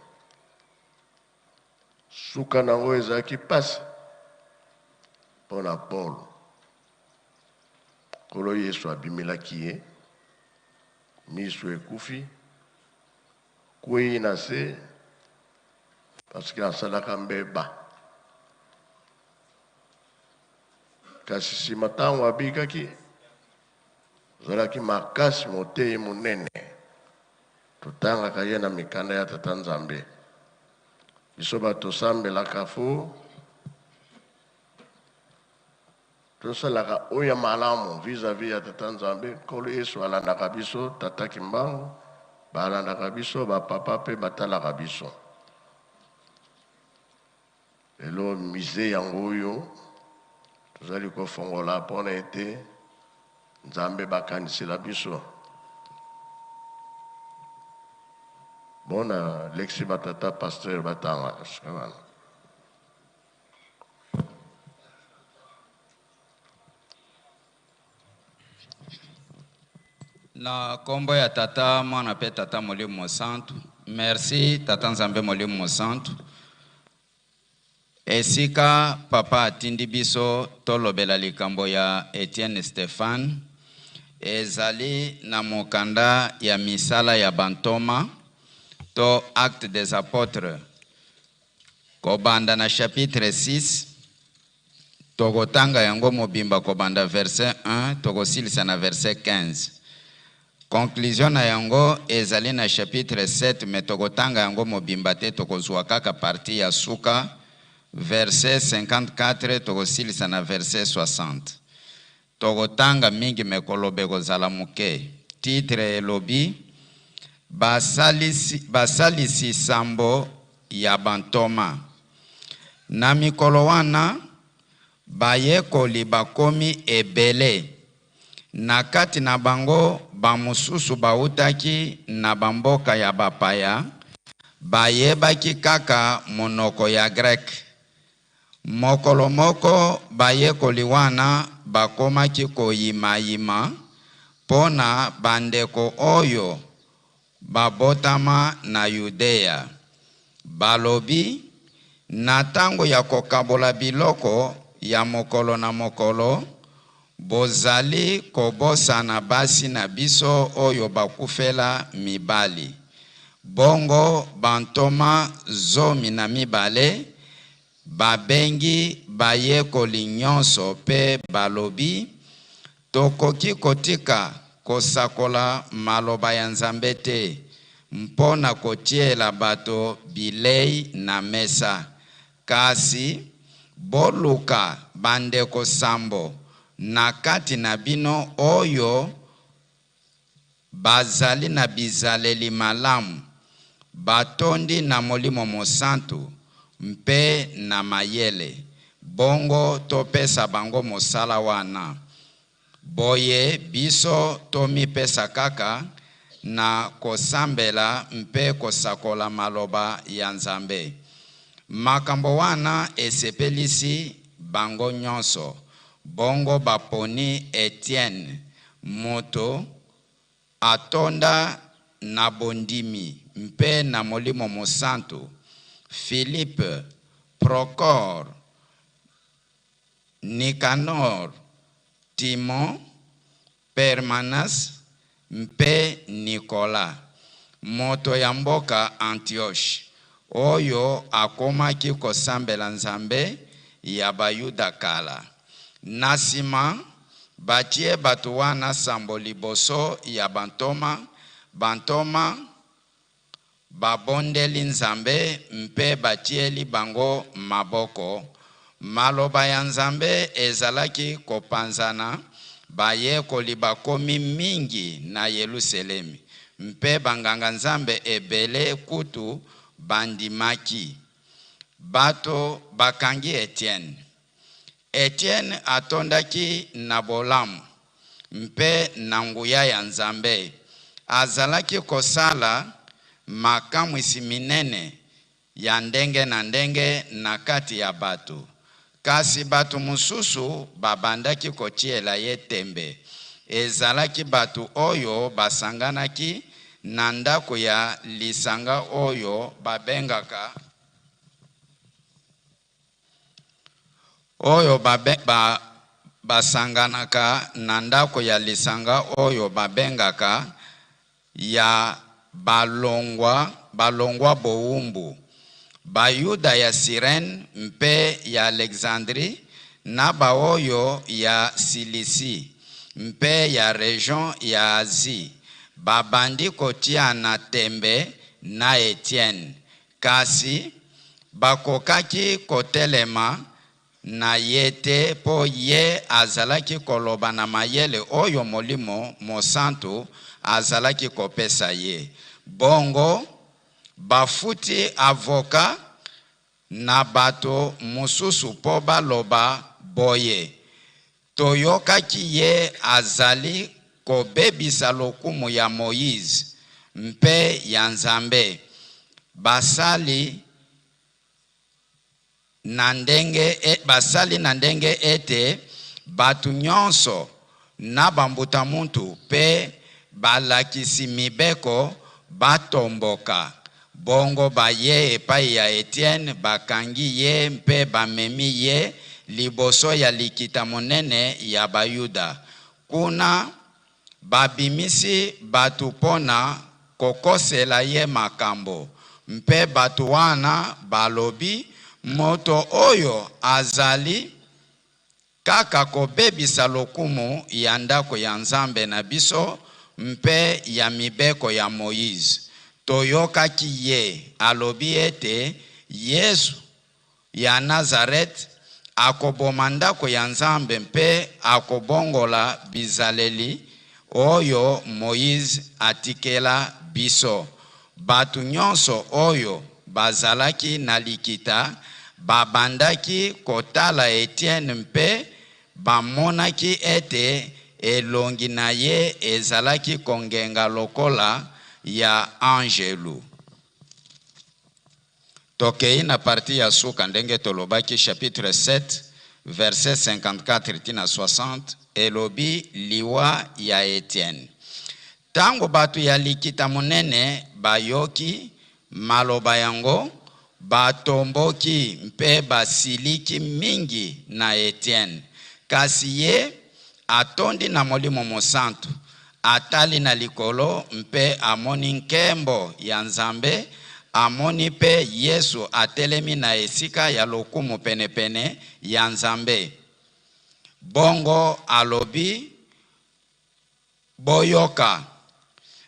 Suka na yango ezalaki pasi mpo na Paul. Nkolo Yesu abimelaki ye, miso ekufi, kweyi na se parce que asalaka mbeba. Kasi sima tango abikaki, azalaki makasi, moteyi monene. Totangaka ye na mikanda ya Tata Nzambe. Biso bato tosambelaka fo tosalaka oyo ya malamu vis-à-vis ya Tata Nzambe. Nkolo Yesu alandaka biso, Tata Kimbangu balandaka biso, ba papa pe batalaka biso. Lelo musee yango oyo tozali kofongola mpona ete Nzambe bakanisela biso. Bona lekisi ba tata pasteur batanga esika wana. Na kombo ya Tata, Mwana pe Tata Molimo Mosantu. Merci Tata Nzambe Molimo Mosantu. Esika Papa atindi biso tolobela likambo ya Etienne Stephane ezali na mokanda ya Misala ya Bantoma to Actes des Apotres kobanda na chapitre 6 Tokotanga yango mobimba kobanda verset 1 tokosilisa na verset 15. Conclusion na yango ezali na chapitre 7 mais tokotanga yango mobimba te tokozua kaka partie ya suka verset 54 tokosilisa na verset 60. Tokotanga mingi mais koloba ekozala moke. Titre elobi Basalisi, basalisi sambo ya bantoma. Na mikolo wana, bayekoli bakomi ebele. Na kati na bango, bamosusu bautaki na bamboka ya bapaya, bayebaki kaka monoko ya Greke. Mokolo moko, bayekoli wana bakomaki koyimayima mpo na bandeko oyo babotama na Yudea. Balobi, Na tango ya kokabola biloko ya mokolo na mokolo, bozali kobosana basi na biso oyo bakufela mibali. Bongo bantoma 12 babengi bayekoli nyonso pe balobi, Tokoki kotika kosakola maloba ya Nzambe te mpo na kotiela bato bilei na mesa. Kasi boluka bandeko sambo na kati na bino oyo bazali na bizaleli malamu, batondi na Molimo Mosantu mpe na mayele, bongo topesa bango mosala wana. Boye biso tomipesa kaka na kosambela mpe kosakola maloba ya Nzambe. Makambo wana esepelisi bango nyonso, bongo baponi Etienne, moto atonda na bondimi mpe na Molimo Mosantu, Filipe, Prokore, Nikanor, Timon, Permanas mpe Nikola, moto ya mboka Antioshe, oyo akomaki kosambela Nzambe ya Bayuda kala. Na sima, batie bato wana sambo liboso ya bantoma, bantoma Babondeli Nzambe mpe batieli bango maboko. Maloba ya Nzambe ezalaki kopanzana, bayekoli bakomi mingi na Yeluselemi, mpe banganga-Nzambe ebele kutu bandimaki. Bato bakangi Etienne. Etienne atondaki na bolamu mpe na nguya ya Nzambe. Azalaki kosala makamwisi minene ya ndenge na ndenge na kati ya bato. Kasi bato mosusu babandaki kotiela ye tembe. Ezalaki bato oyo basanganaki na ndako ya lisanga oyo babengaka Oyo ba, ba, basanganaka na ndako ya lisanga oyo babengaka ya balongwa, balongwa bowumbu, Bayuda ya Cyrène mpe ya Alexandrie na baoyo ya Cilicie mpe ya region ya Asie, babandi kotiana tembe na Etienne. Kasi bakokaki kotelema na ye te, mpo ye azalaki koloba na mayele oyo Molimo Mosantu azalaki kopesa ye. Bongo bafuti avoka. na bato mosusu mpo baloba boye, Toyokaki ye azali kobebisa lokumu ya Moize mpe ya Nzambe. Basali na ndenge, basali na ndenge ete bato nyonso na bambuta-muntu mpe balakisi mibeko batomboka. Bongo baye epai ya Etienne, bakangi ye mpe bamemi ye liboso ya likita monene ya Bayuda. Kuna, babimisi bato mpo na kokosela ye makambo, mpe bato wana balobi, Moto oyo azali Kaka kobebisa lokumu ya ndako ya Nzambe na biso mpe ya mibeko ya Moize. Toyokaki ye alobi ete Yesu ya Nazarete akoboma ndako ya Nzambe mpe akobongola bizaleli oyo Moize atikela biso. Bato nyonso oyo bazalaki na likita babandaki kotala Etienne mpe bamonaki ete elongi na ye ezalaki kongenga lokola ya anjelu. Tokei na partie ya suka ndenge tolobaki chapitre 7 verset 54 ti na 60 elobi liwa ya Etienne. Tango bato ya likita monene bayoki maloba yango, batomboki mpe basiliki mingi na Etienne. Kasi ye, atondi na Molimo Mosantu, atali na likolo mpe amoni nkembo ya Nzambe, amoni mpe Yesu atelemi na esika ya lokumu penepene ya Nzambe. Bongo alobi, Boyoka!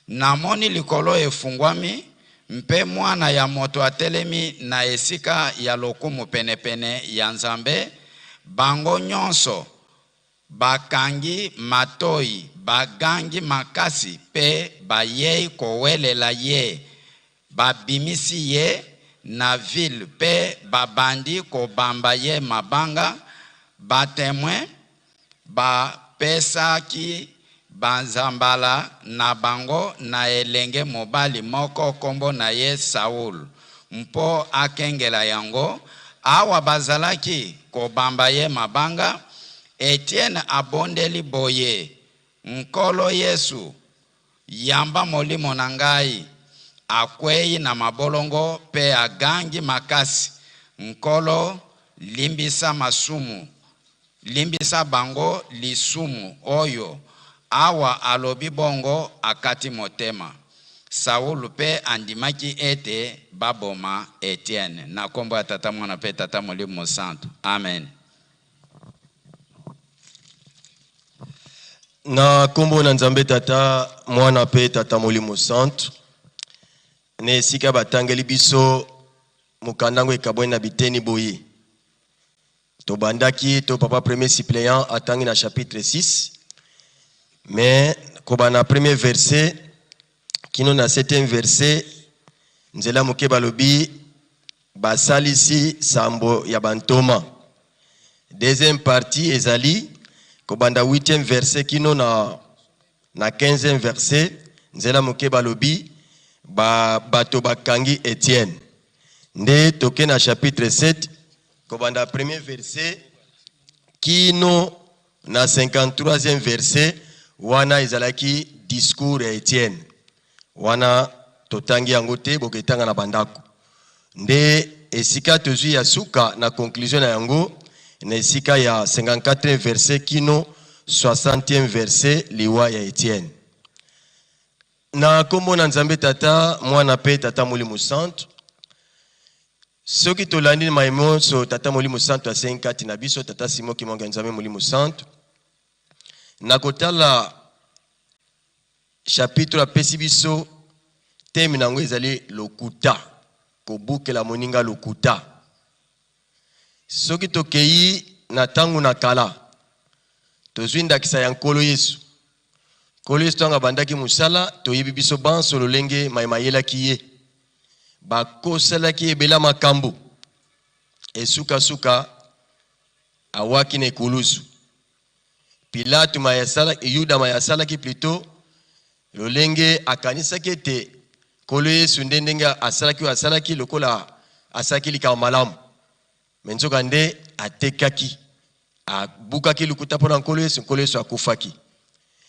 Namoni likolo efungwami, mpe Mwana ya Moto atelemi na esika ya lokumu penepene ya Nzambe. Bango nyonso bakangi matoi, bagangi makasi mpe bayei kowelela ye. Babimisi ye na ville mpe babandi kobamba ye mabanga. Ba temoins bapesaki banzambala na bango na elenge mobali moko nkombo na ye Saul mpo akengela yango. Awa bazalaki kobamba ye mabanga, Etienne abondeli boye, Nkolo Yesu, Yamba molimo na ngai. Akwei na mabolongo mpe agangi makasi, Nkolo, limbisa masumu, limbisa bango lisumu oyo. Awa alobi bongo, akati motema. Saul mpe andimaki ete baboma Etienne. Na kombo ya Tata, Mwana mpe Tata Molimo Mosantu. Amen. Na nkombo na Nzambe Tata, Mwana mpe Tata Molimo Santu, na esika batangeli biso mokanda yango ekabwani na biteni boye. Tobandaki to papa premier suppléant atangi na chapitre 6 mais kobanda na premier verset kino na septième verset nzela moke balobi Basalisi sambo ya bantoma. Deuxième partie ezali kobanda huitième verset kino na na quinzième verset, nzela moke balobi ba bato bakangi Etienne. Nde toke na chapitre 7 kobanda premier verset kino na 53e verset, wana ezalaki discours ya Etienne. Wana totangi yango te, boketanga na bandako. Nde esika tozwi ya suka na conclusion na yango na esika ya 54e verset kino 60e verset, liwa ya Etienne. Na kombo na Nzambe Tata, Mwana pe Tata Molimo Santu, soki tolandi maye monso Tata Molimo Santu asengi kati na biso, Tata Simon Kimbangu ya Nzambe Molimo Santu, na kotala Chapitre oyo apesi biso thème na yango ezali lokuta, kobukela moninga lokuta. Soki tokeyi na tango na kala, tozwi ndakisa ya Nkolo Yesu. Nkolo Yesu tango abandaki mosala, toyebi biso banso lolenge maye mayelaki ye. Bakoselaki ye ebele ya makambo. Esukasuka awaki na ekulusu. Pilato maye asalaki, Yuda maye asalaki plutot, lolenge akanisaki ete Nkolo Yesu nde ndenge asalaki oyo asalaki lokola asalaki likambo malamu, me nzoka nde atekaki, abukaki lokuta mpo na Nkolo Yesu. Nkolo Yesu akufaki.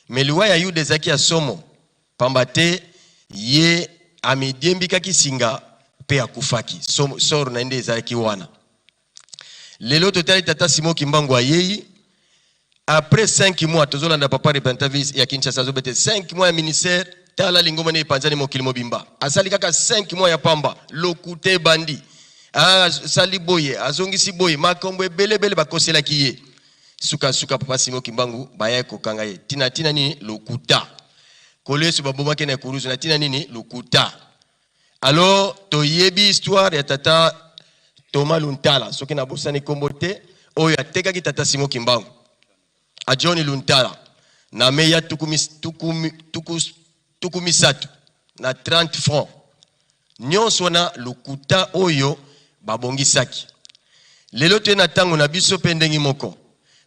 Me liwa ya Yuda ezalaki ya somo, pamba te ye amidiembikaki singa mpe akufaki. Soro na ye nde ezalaki wana. Lelo totali tata Simon Kimbangu ayei après 5 mois, tozolanda papa repentavis ya Kinshasa azobete 5 mois ya ministère. Tala lingomba nde epanzani mokili mobimba, asali kaka 5 mois ya pamba, lokuta ebandi, asali boye, azongisi boye, makambo ebele ebele bakoselaki ye. Suka suka papa Simon Kimbangu bayaki kokanga ye. Tina tina nini? Lokuta. Nkolo Yesu babomaki na ekuruzu na tina nini? Lokuta. Alors toyebi histoire ya tata Thomas Luntala, soki nabosani kombo te, oyo atekaki tata Simon Kimbangu a John Luntala na meya 30 na 30 francs. Nyonso wana lokuta oyo babongisaki. Lelo toye na ntango na biso mpe ndenge moko.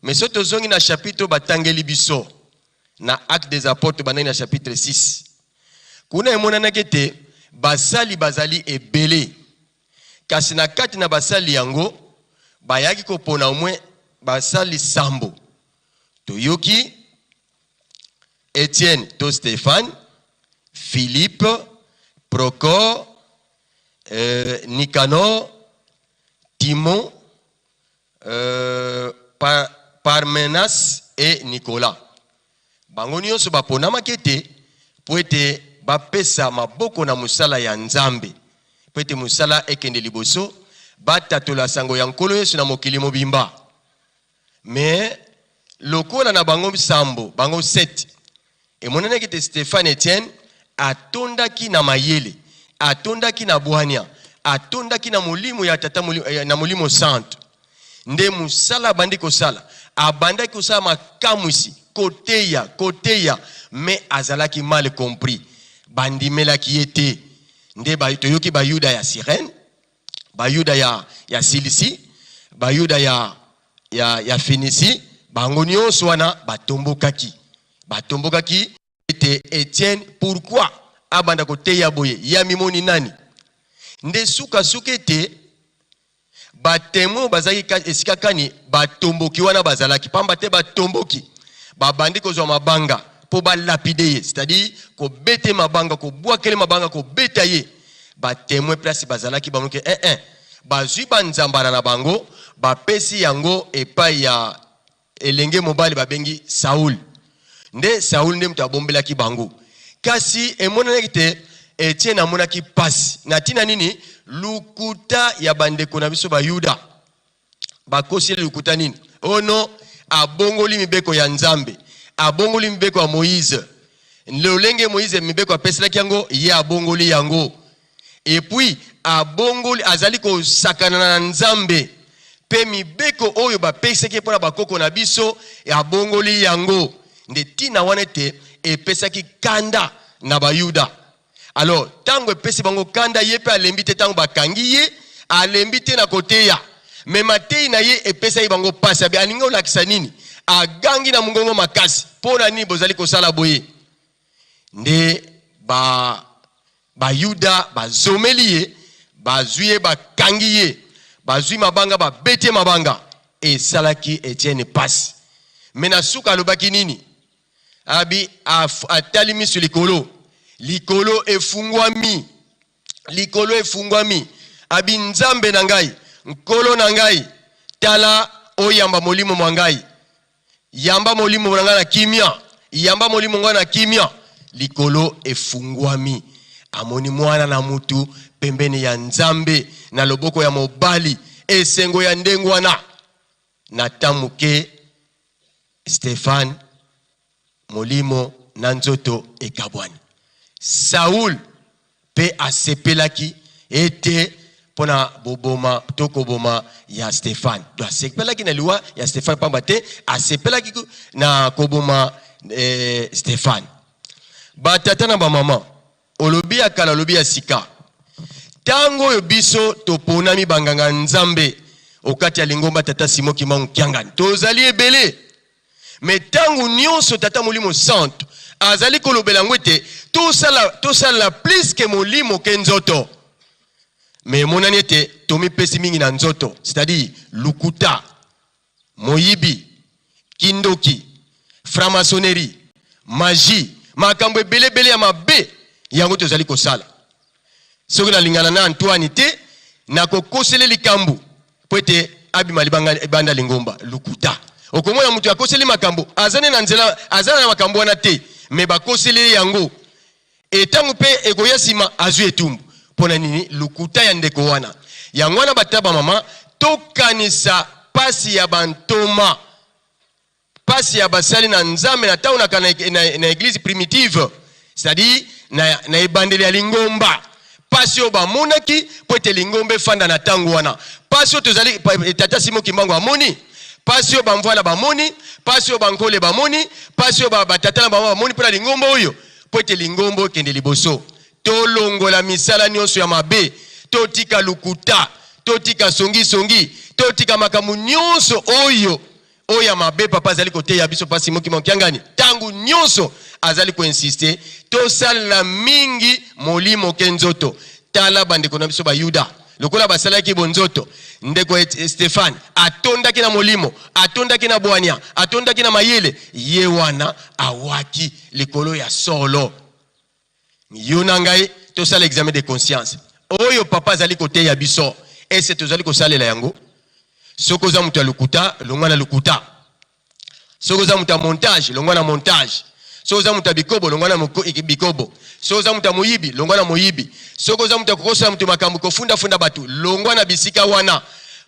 Mais soki tozongi na chapitre oyo batangeli biso na Actes des Apôtres, bandaki na chapitre 6, kuna emonanaki ete basali bazali ebele, kasi na kati na basali yango bayaki kopona au moins basali sambo. Toyoki Etienne to Stephane, Philippe, Procor, Nicanor, Timon, Parmenas et Nicolas. Bango nyonso baponamaki ete mpo ete bapesa maboko na mosala ya Nzambe, mpo ete mosala ekende liboso, batatola sango ya Nkolo Yesu na mokili mobimba. Mais lokola na bango sambo, bango 7, emonanaki ete Stephane Etienne atondaki na mayele, atondaki na bwania, atondaki na molimo ya Tata, na Molimo Santu. Nde mosala abandi kosala, abandaki kosala makamwisi, koteya, koteya, mais azalaki mal compris, bandimelaki ye te. Nde toyoki Bayuda ya Cyrène, Bayuda ya Cilicie, Bayuda ya Phénicie, bango nyonso wana batombokaki, batombokaki ete Etienne pourquoi abanda koteya boye, ya mimoni nani? Nde suka-suka ete batemoin bazalaki esika kani batomboki wana bazalaki, pamba te batomboki babandi kozwa mabanga mpo balapide ye, c'est-à-dire kobete mabanga, kobwakele mabanga, kobeta ye. Batemoin place bazalaki bango ke eh, eh, bazwi banzambala na bango, bapesi yango epai ya elenge mobali babengi Saul. Nde Saul nde moto abombelaki bango. Kasi emonanaki te Etienne amonaki pasi na ntina nini? Lokuta ya bandeko na biso Bayuda. Bakoseli lokuta nini? Oh non, abongoli mibeko ya Nzambe, abongoli mibeko ya Moïse. Lolenge Moïse mibeko apeselaki yango, ye abongoli yango. Et puis abongoli, azali kosakana na Nzambe. Pe mibeko oyo bapesaki mpo na bakoko na biso, abongoli yango. Nde ntina wana ete epesaki kanda na Bayuda. Alors tango epesi bango kanda, ye pe alembi te tango bakangi ye, alembi te na koteya. Mais mateyi na ye epesaki bango pasi. Abi alingi olakisa nini? Agangi na mongongo makasi, mpo na nini bozali kosala boye? Nde ba Bayuda bazomeli ye, bazwi ye, bakangi ye, bazwi mabanga, babeti ye mabanga. Esalaki Etienne pasi. Mais na suka alobaki nini? Abi atali miso likolo, likolo efungwami, likolo efungwami. Abi Nzambe na ngai, Nkolo na ngai, tala oyamba molimo mwa ngai, yamba molimo na ngai na kimia, yamba molimo ngai na kimia. Likolo efungwami, amoni mwana na mutu pembeni ya Nzambe na loboko ya mobali. Esengo ya ndenge wana. Na temps moke Stephane molimo na nzoto ekabwani. Saul pe asepelaki ete mpo na boboma to koboma ya Stephane. Donc asepelaki na liwa ya Stephane pamba te asepelaki na koboma Stephane. Ba tata na ba mama, olobi ya kala, olobi ya sika. Tango oyo biso toponami banganga Nzambe. Okati ya lingomba Tata Simon Kimbangu Kiangani tozali ebele, me ntango nyonso Tata Molimo Santo azali kolobela yango ete tosala, tosala plus ke molimo ke nzoto. Me emonani ete tomipesi mingi na nzoto, c'est-à-dire lukuta, moyibi, kindoki, franc-maçonnerie, magie, makambo ebele ebele ya mabe yango tozali kosala. Soki nalingana na Antoine te, nakokosele likambo mpo ete abima libanga ebanda lingomba. Lokuta. Okomona moto akoseli makambo, aza ne na nzela, aza na makambo wana te, me bakoseli ye yango. Etango mpe ekoya nsima azwi etumbu. Mpo na nini? Lokuta ya ndeko wana. Yango wana batata bamama, tokanisa pasi ya bantoma, pasi ya basali na Nzambe na ntango na, na, na, na eglise primitive, c'est-à-dire na, na ebandeli ya lingomba, pasi oyo bamonaki mpo ete lingomba efanda na ntango wana, pasi oyo tozali tata Simon Kimbangu amoni, pasi oyo bamvwala bamoni, pasi oyo bankole bamoni, pasi oyo batata na bango bamoni mpo na lingomba oyo, mpo ete lingomba ekende liboso. Tolongola misala nyonso ya mabe, totika lokuta, totika songisongi, totika makambo nyonso oyo oyo ya mabe. Papa azali koteya biso, Papa Simon Kimbangu Kiangani, ntango nyonso azali koinsiste tosalela mingi molimo ke nzoto. Tala bandeko na biso Bayuda, lokola basalaki bonzoto, ndeko Stefane atondaki na molimo, atondaki na bwania, atondaki na mayele, ye wana awaki likolo ya solo. Yo na ngai tosala examen de conscience. Oyo papa azali koteya biso, ese tozali kosalela yango? Soki oza moto ya lokuta, longwa na lokuta. Soki oza moto ya montage, longwa na montage. Soki oza moto ya bikobo, longwa na bikobo. Soki oza moto ya moyibi, longwa na moyibi. Soki oza moto ya kokosela moto makambo, kofundafunda bato, longwa na bisika wana.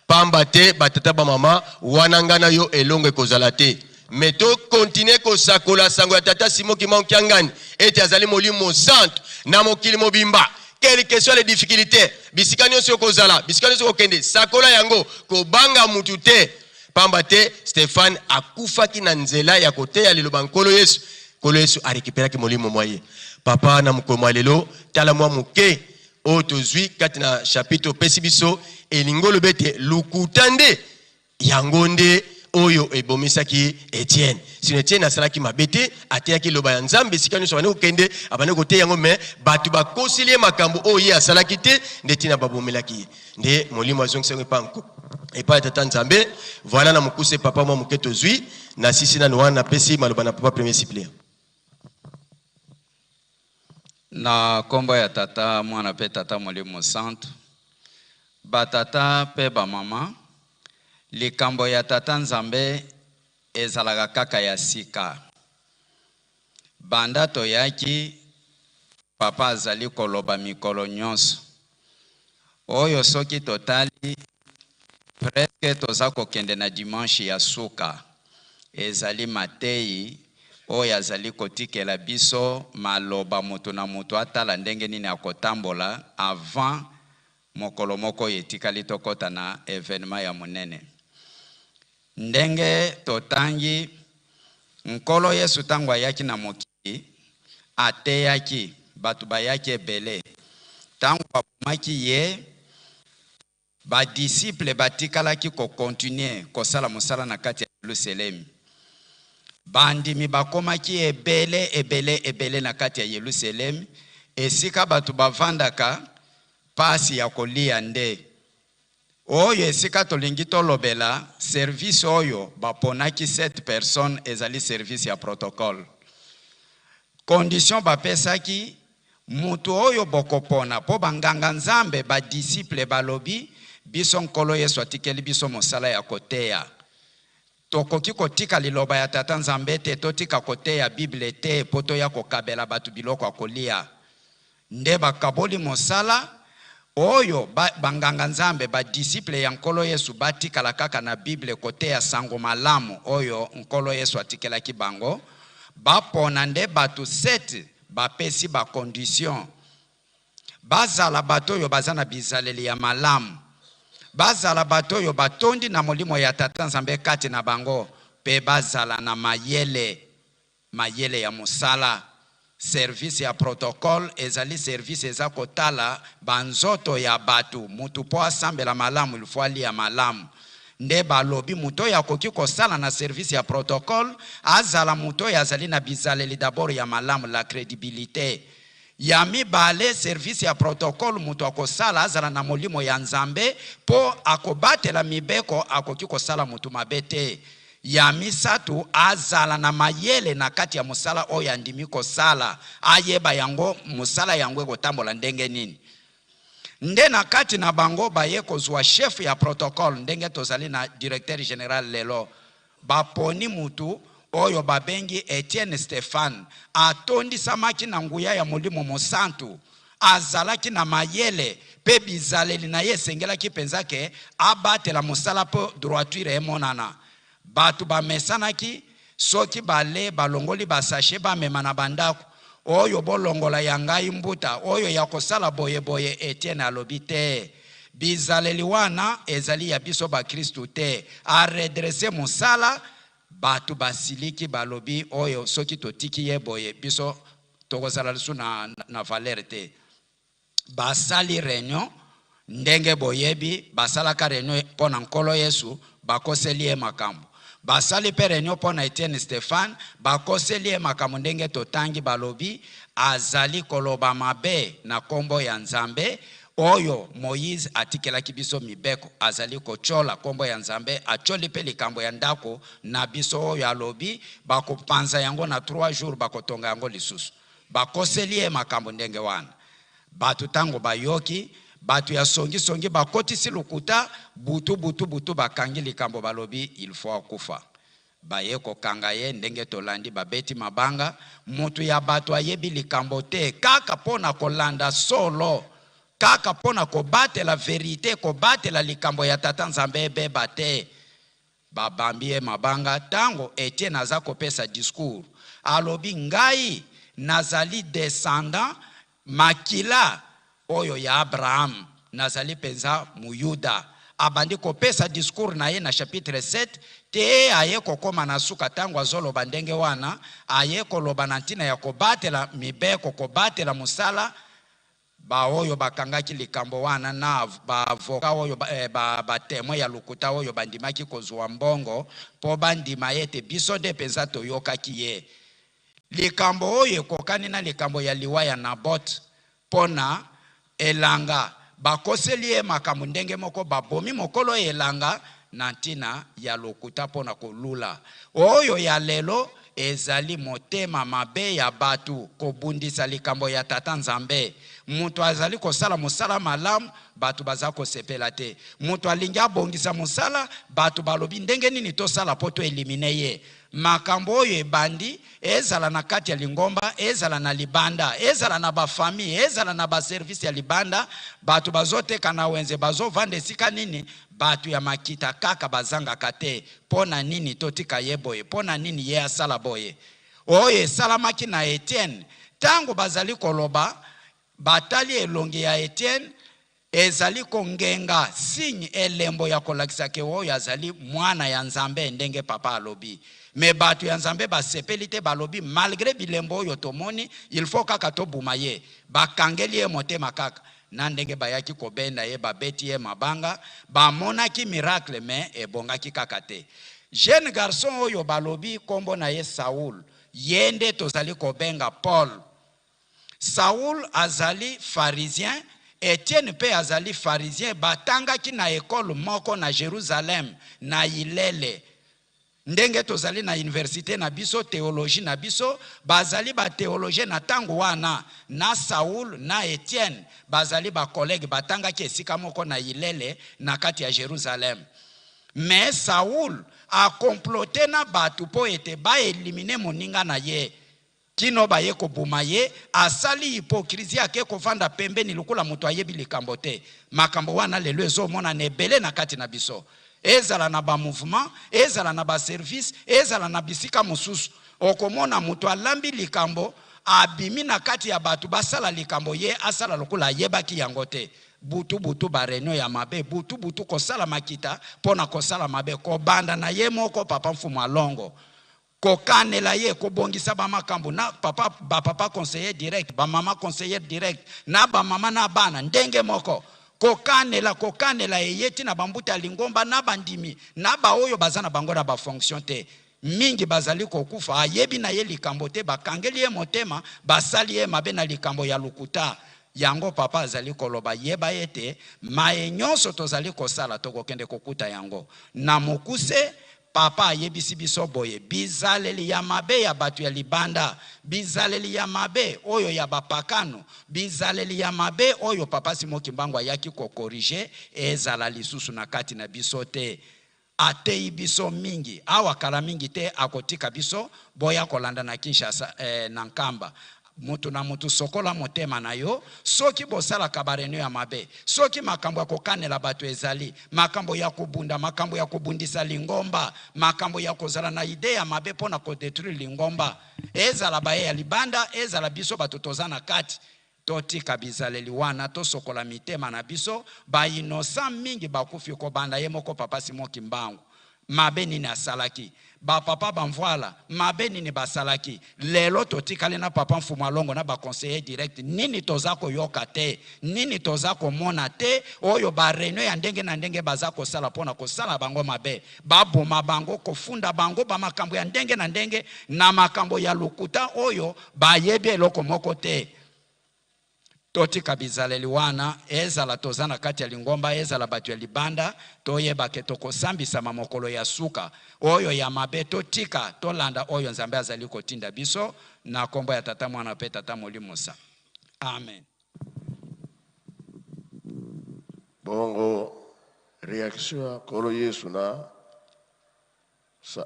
Pamba te batata bamama wana, ngai na yo elongo ekozala te. Me to continuer kosakola sango ya Tata Simon Kimbangu Kiangani ete azali Molimo Mosantu na mokili mobimba. Quelle que soit les difficultés, bisika nyonso okozala, bisika nyonso okokende, sakola yango, kobanga mutu te. Pamba te Stephane akufaki na nzela ya koteya liloba Nkolo Yesu. Nkolo Yesu arekiperaki molimo mwa ye. Papa, na mokolo mwa lelo, tala mwa moke oyo tozwi kati na chapitre opesi biso, elingi oloba ete lokuta nde Yango nde oyo ebomisaki Etienne. Sino Etienne asalaki mabe te, ateyaki liloba ya Nzambe esika nyonso abandi kokende, abandi koteya yango, me bato bakoseli ye makambo oyo ye asalaki te, nde ntina babomelaki ye. Nde Molimo azongisi yango epai epai ya Tata Nzambe. Voilà na mokuse papa, mwa moke tozwi. Nasisi nanu wana, napesi maloba na papa premier suppléant. Na nkombo ya Tata, Mwana mpe Tata Molimo Santu, batata mpe bamama, likambo ya Tata Nzambe ezalaka kaka ya sika. Banda toyaki, Papa azali koloba mikolo nyonso. Oyo soki totali, presque toza kokende na dimanche ya suka. Ezali mateyi oyo azali kotikela biso maloba mutu na mutu atala ndenge nini akotambola avant mokolo moko oyo etikali tokota na evenement ya monene. Ndenge totangi, Nkolo Yesu tango ayaki na mokili, ateyaki, bato bayaki ebele. Tango babomaki ye, ba disciples batikalaki ko continuer kosala mosala na kati ya Yelusalemi. Bandimi bakomaki ebele, ebele, ebele na kati ya Yelusalemi, esika bato bavandaka, pasi ya koliya nde. Oyo esika tolingi tolobela, service oyo baponaki sept personnes ezali service ya protocole. Condition bapesaki, mutu oyo bokopona, po ba nganga Nzambe, ba disciples balobi, biso Nkolo Yesu atikeli biso mosala ya koteya. Tokoki kotika liloba ya Tata Nzambe te, totika koteya Bible te po toya kokabela batu biloko ya kolia. Nde bakaboli mosala oyo ba, banganga-nzambe, ba-disciple ya Nkolo Yesu batikala kaka na Bible koteya sango malamu oyo Nkolo Yesu atikelaki bango. Bapona nde bato sept, bapesi ba conditions. Bazala bato oyo baza na bizaleli ya malamu. Bazala bato oyo batondi na Molimo ya Tata Nzambe kati na bango, pe bazala na mayele. Mayele ya mosala. Service ya protocole ezali service eza kotala ba nzoto ya batu. Mutu po asambela malamu il faut alia malamu. Nde balobi moto oyo akoki kosala na service ya protocole azala moto oyo azali na bizaleli d'abord ya malamu, la credibilite. Ya mibale, service ya protocole moto akosala azala na molimo ya Nzambe mpo akobatela mibeko, akoki kosala moto mabe te. Ya misato, azala na mayele na kati ya mosala oyo andimi kosala, ayeba yango mosala yango ekotambola ndenge nini. Nde na kati na bango baye kozua chef ya protocole ndenge tozali na directeur general lelo. Baponi mutu oyo babengi Etienne Stephane, atondisamaki na nguya ya Molimo Mosantu, azalaki na mayele pe bizaleli na ye esengelaki penza ke abatela mosala po droiture emonana. Batu bamesanaki soki bale balongoli ba sachet bamema na ba ndaku, oyo bolongola ya ngai mbuta, oyo ya kosala boye boye, Etienne alobi te bizaleli wana ezali ya biso ba kristu te, a redresser musala, batu basiliki balobi oyo soki totiki ye boye biso tokozala lisusu na valeur te. Basali reunion ndenge boyebi basalaka reunion mpo na Nkolo Yesu, bakoseli ye makambo. Basali mpe reunion mpo na Etienne Stephane, bakoseli ye makambo ndenge totangi, balobi azali koloba mabe na kombo ya Nzambe oyo Moïse atikelaki biso mibeko, azali kotiola kombo ya Nzambe, atioli mpe likambo ya ndako na biso oyo alobi bakopanza yango na trois jours bakotonga yango lisusu. Bakoseli ye makambo ndenge wana. Bato tango bayoki, bato ya songi songi bakotisi lokuta, butu butu butu bakangi likambo balobi il faut akufa. Baye kokanga ye ndenge tolandi babeti mabanga, mutu ya bato ayebi likambo te kaka po na kolanda solo, kaka po na kobatela verite, kobatela likambo ya Tata Nzambe ebeba te. Babambi ye mabanga tango Etienne aza kopesa discours alobi ngai nazali descendant makila oyo ya Abraham nazali penza muyuda abandi kopesa discours na ye na chapitre 7 tee aye kokoma na suka tango azoloba ndenge wana aye koloba na ntina ya kobatela mibeko kobatela mosala Ba oyo bakangaki likambo wana na ba avocats oyo ba ba temoins ya lokuta oyo bandimaki kozua mbongo mpo bandima ete biso nde mpenza toyokaki ye. Likambo oyo ekokani na likambo ya liwa ya Naboth mpo na elanga. Bakoseli ye makambo ndenge moko, babomi mokolo elanga na ntina ya lokuta mpo na kolula. Oyo ya lelo ezali motema mabe ya batu kobundisa likambo ya Tata Nzambe. Mutu azali kosala mosala malamu, batu baza kosepela te. Mutu alingi abongisa mosala, batu balobi ndenge nini tosala po to eliminer ye. Makambo oyo ebandi, ezala na kati ya lingomba, ezala na libanda, ezala na ba famille, ezala na ba service ya libanda, batu bazoteka na wenze, bazovanda esika nini, batu ya makita kaka bazangaka te. Mpo na nini totika ye boye? Mpo na nini ye asala boye? Oyo esalamaki na Etienne, tango bazali koloba, batali elongi ya Etienne, ezali kongenga, signe, elembo ya kolakisa ke oyo azali mwana ya Nzambe, ndenge papa alobi. Mais batu ya Nzambe basepeli te, balobi malgre bilembo oyo tomoni, il faut kaka tobuma ye. Bakangeli ye motema kaka. Na ndenge bayaki kobenda ye, babeti ye mabanga, bamonaki miracle mais ebongaki kaka te. Jeune garçon oyo balobi kombo na ye Saul, ye nde tozali kobenga Paul. Saul azali pharisien, Etienne pe azali pharisien, batangaki na ecole moko na Jerusalem, na Ilele. Ndenge tozali na universite na biso, theologie na biso, bazali ba theologiens na tango wana, na Saul na Etienne bazali ba collegues, batangaki esika moko na Ilele na kati ya Jerusalem. Mais Saul a comploter na batu po ete ba eliminer moninga na ye. Kino baye koboma ye, asali hypocrisie ake kovanda pembeni lokola moto ayebi likambo te. Makambo wana lelo ezo monana ebele na kati na biso. Ezala na ba mouvement, ezala na ba service, ezala na bisika mosusu. Okomona moto alambi likambo, abimi na kati ya bato basala likambo ye asala lokola ayebaki yango te. Butu butu ba reunion ya mabe, butu butu kosala makita pona kosala mabe, kobanda na ye moko papa Mfumu Alongo. Kokanela ye, kobongisa ba makambo na papa, ba papa conseiller direct, ba mama conseillère direct, na ba mama na bana ndenge moko. Kokanela, kokanela eye ti na bambuta ya lingomba na bandimi na baoyo baza na bango na ba fonction te. Mingi bazali kokufa, ayebi na ye likambo te, bakangeli ye motema, basali ye mabe na likambo ya lokuta. Yango papa azali koloba, yeba ete maye nyonso tozali kosala tokokende kokuta yango. Na mokuse, Papa ayebisi biso boye, bizaleli ya mabe ya bato ya libanda, bizaleli ya mabe oyo ya bapakano, bizaleli ya mabe oyo Papa Simon Kimbangu ayaki ko corriger ezala lisusu na kati na biso te. Ateyi biso mingi. Awa kala mingi te akotika biso, boya kolanda na Kinshasa, eh, na Nkamba. Mutu na mutu sokola motema na yo, soki bosalaka ba reunion ya mabe, soki makambo ya kokanela batu ezali, makambo ya kobunda, makambo ya kobundisa lingomba, makambo ya kozala na idee ya mabe pona ko detruire lingomba, ezala baye ya libanda, ezala biso batu toza na kati, totika bizaleli wana, tosokola mitema na biso, ba innocents mingi bakufi kobanda ye moko papa Simon Kimbangu. Mabe nini asalaki? Ba papa ba mvuala mabe nini basalaki? Lelo totikali na papa Mfumu Alongo na ba conseillers direct nini toza koyoka te? Nini toza komona te? Oyo ba reunion ya ndenge na ndenge baza kosala pona kosala bango mabe, baboma bango, kofunda bango ba makambo ya ndenge na ndenge na makambo ya lokuta oyo bayebi eloko moko te. Totika bizaleli wana, ezala toza na kati ya lingomba, ezala bato ya libanda, toyeba ke tokosambisama mokolo ya suka. Oyo ya mabe totika, tolanda oyo Nzambe azali kotinda biso, na kombo ya Tata, Mwana pe Tata Molimo Sa. Amen. Bongo reaction ya Nkolo Yesu na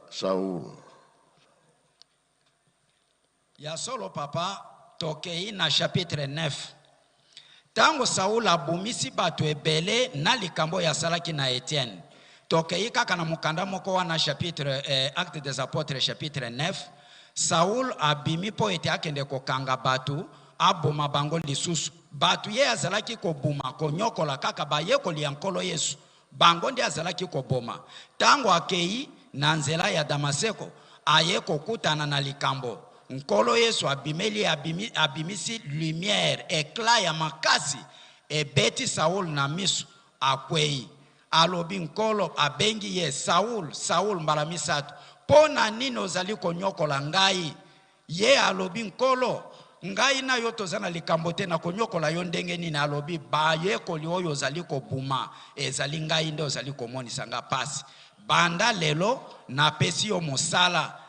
Saul. Ya solo papa, tokeyi na chapitre 9. Tango Saul abomisi bato ebele na likambo oyo asalaki na Etienne. Tokeyi kaka na mokanda moko wana chapitre eh, Actes des Apotres chapitre 9. Saul abimi mpo ete akende kokanga bato, aboma bango lisusu. Bato ye azalaki kobuma, konyokola kaka bayekoli ya Nkolo Yesu. Bango nde azalaki koboma. Tango akeyi na nzela ya Damaseko, aye kokutana na likambo. Nkolo Yesu abimeli ye, abimi, abimisi lumière, eclat ya makasi ebeti Saul na miso, akweyi. Alobi, Nkolo, abengi ye, Saul, Saul, mbala misatu, po na nini ozali konyokola ngai? Ye alobi, Nkolo, ngai na yo toza na likambo te, nakonyokola yo ndenge nini? Alobi, Bayekoli oyo ozali kobuma, ezali ngai nde ozali komonisa nga pasi. Banda lelo, napesi yo mosala,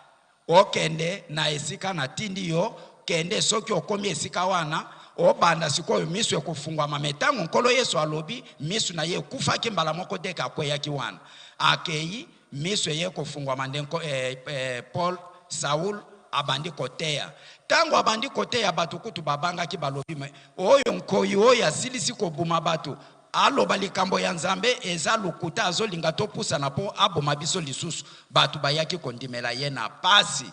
okende na esika natindi yo, kende, soki okomi esika wana, obanda sikoyo, miso ekofungwama. Me tango Nkolo Yesu alobi, miso na ye ekufaki mbala moko deke akweyaki wana. Akeyi, Miso eye kofungwama nde nko, eh, eh, Paul, Saul abandi koteya. Tango abandi koteya bato kutu babangaki, balobi me oyo nkoyi oyo asilisi kobuma bato aloba likambo ya Nzambe eza lokuta, azolinga topusana po aboma biso lisusu. Bato bayaki kondimela ye na pasi,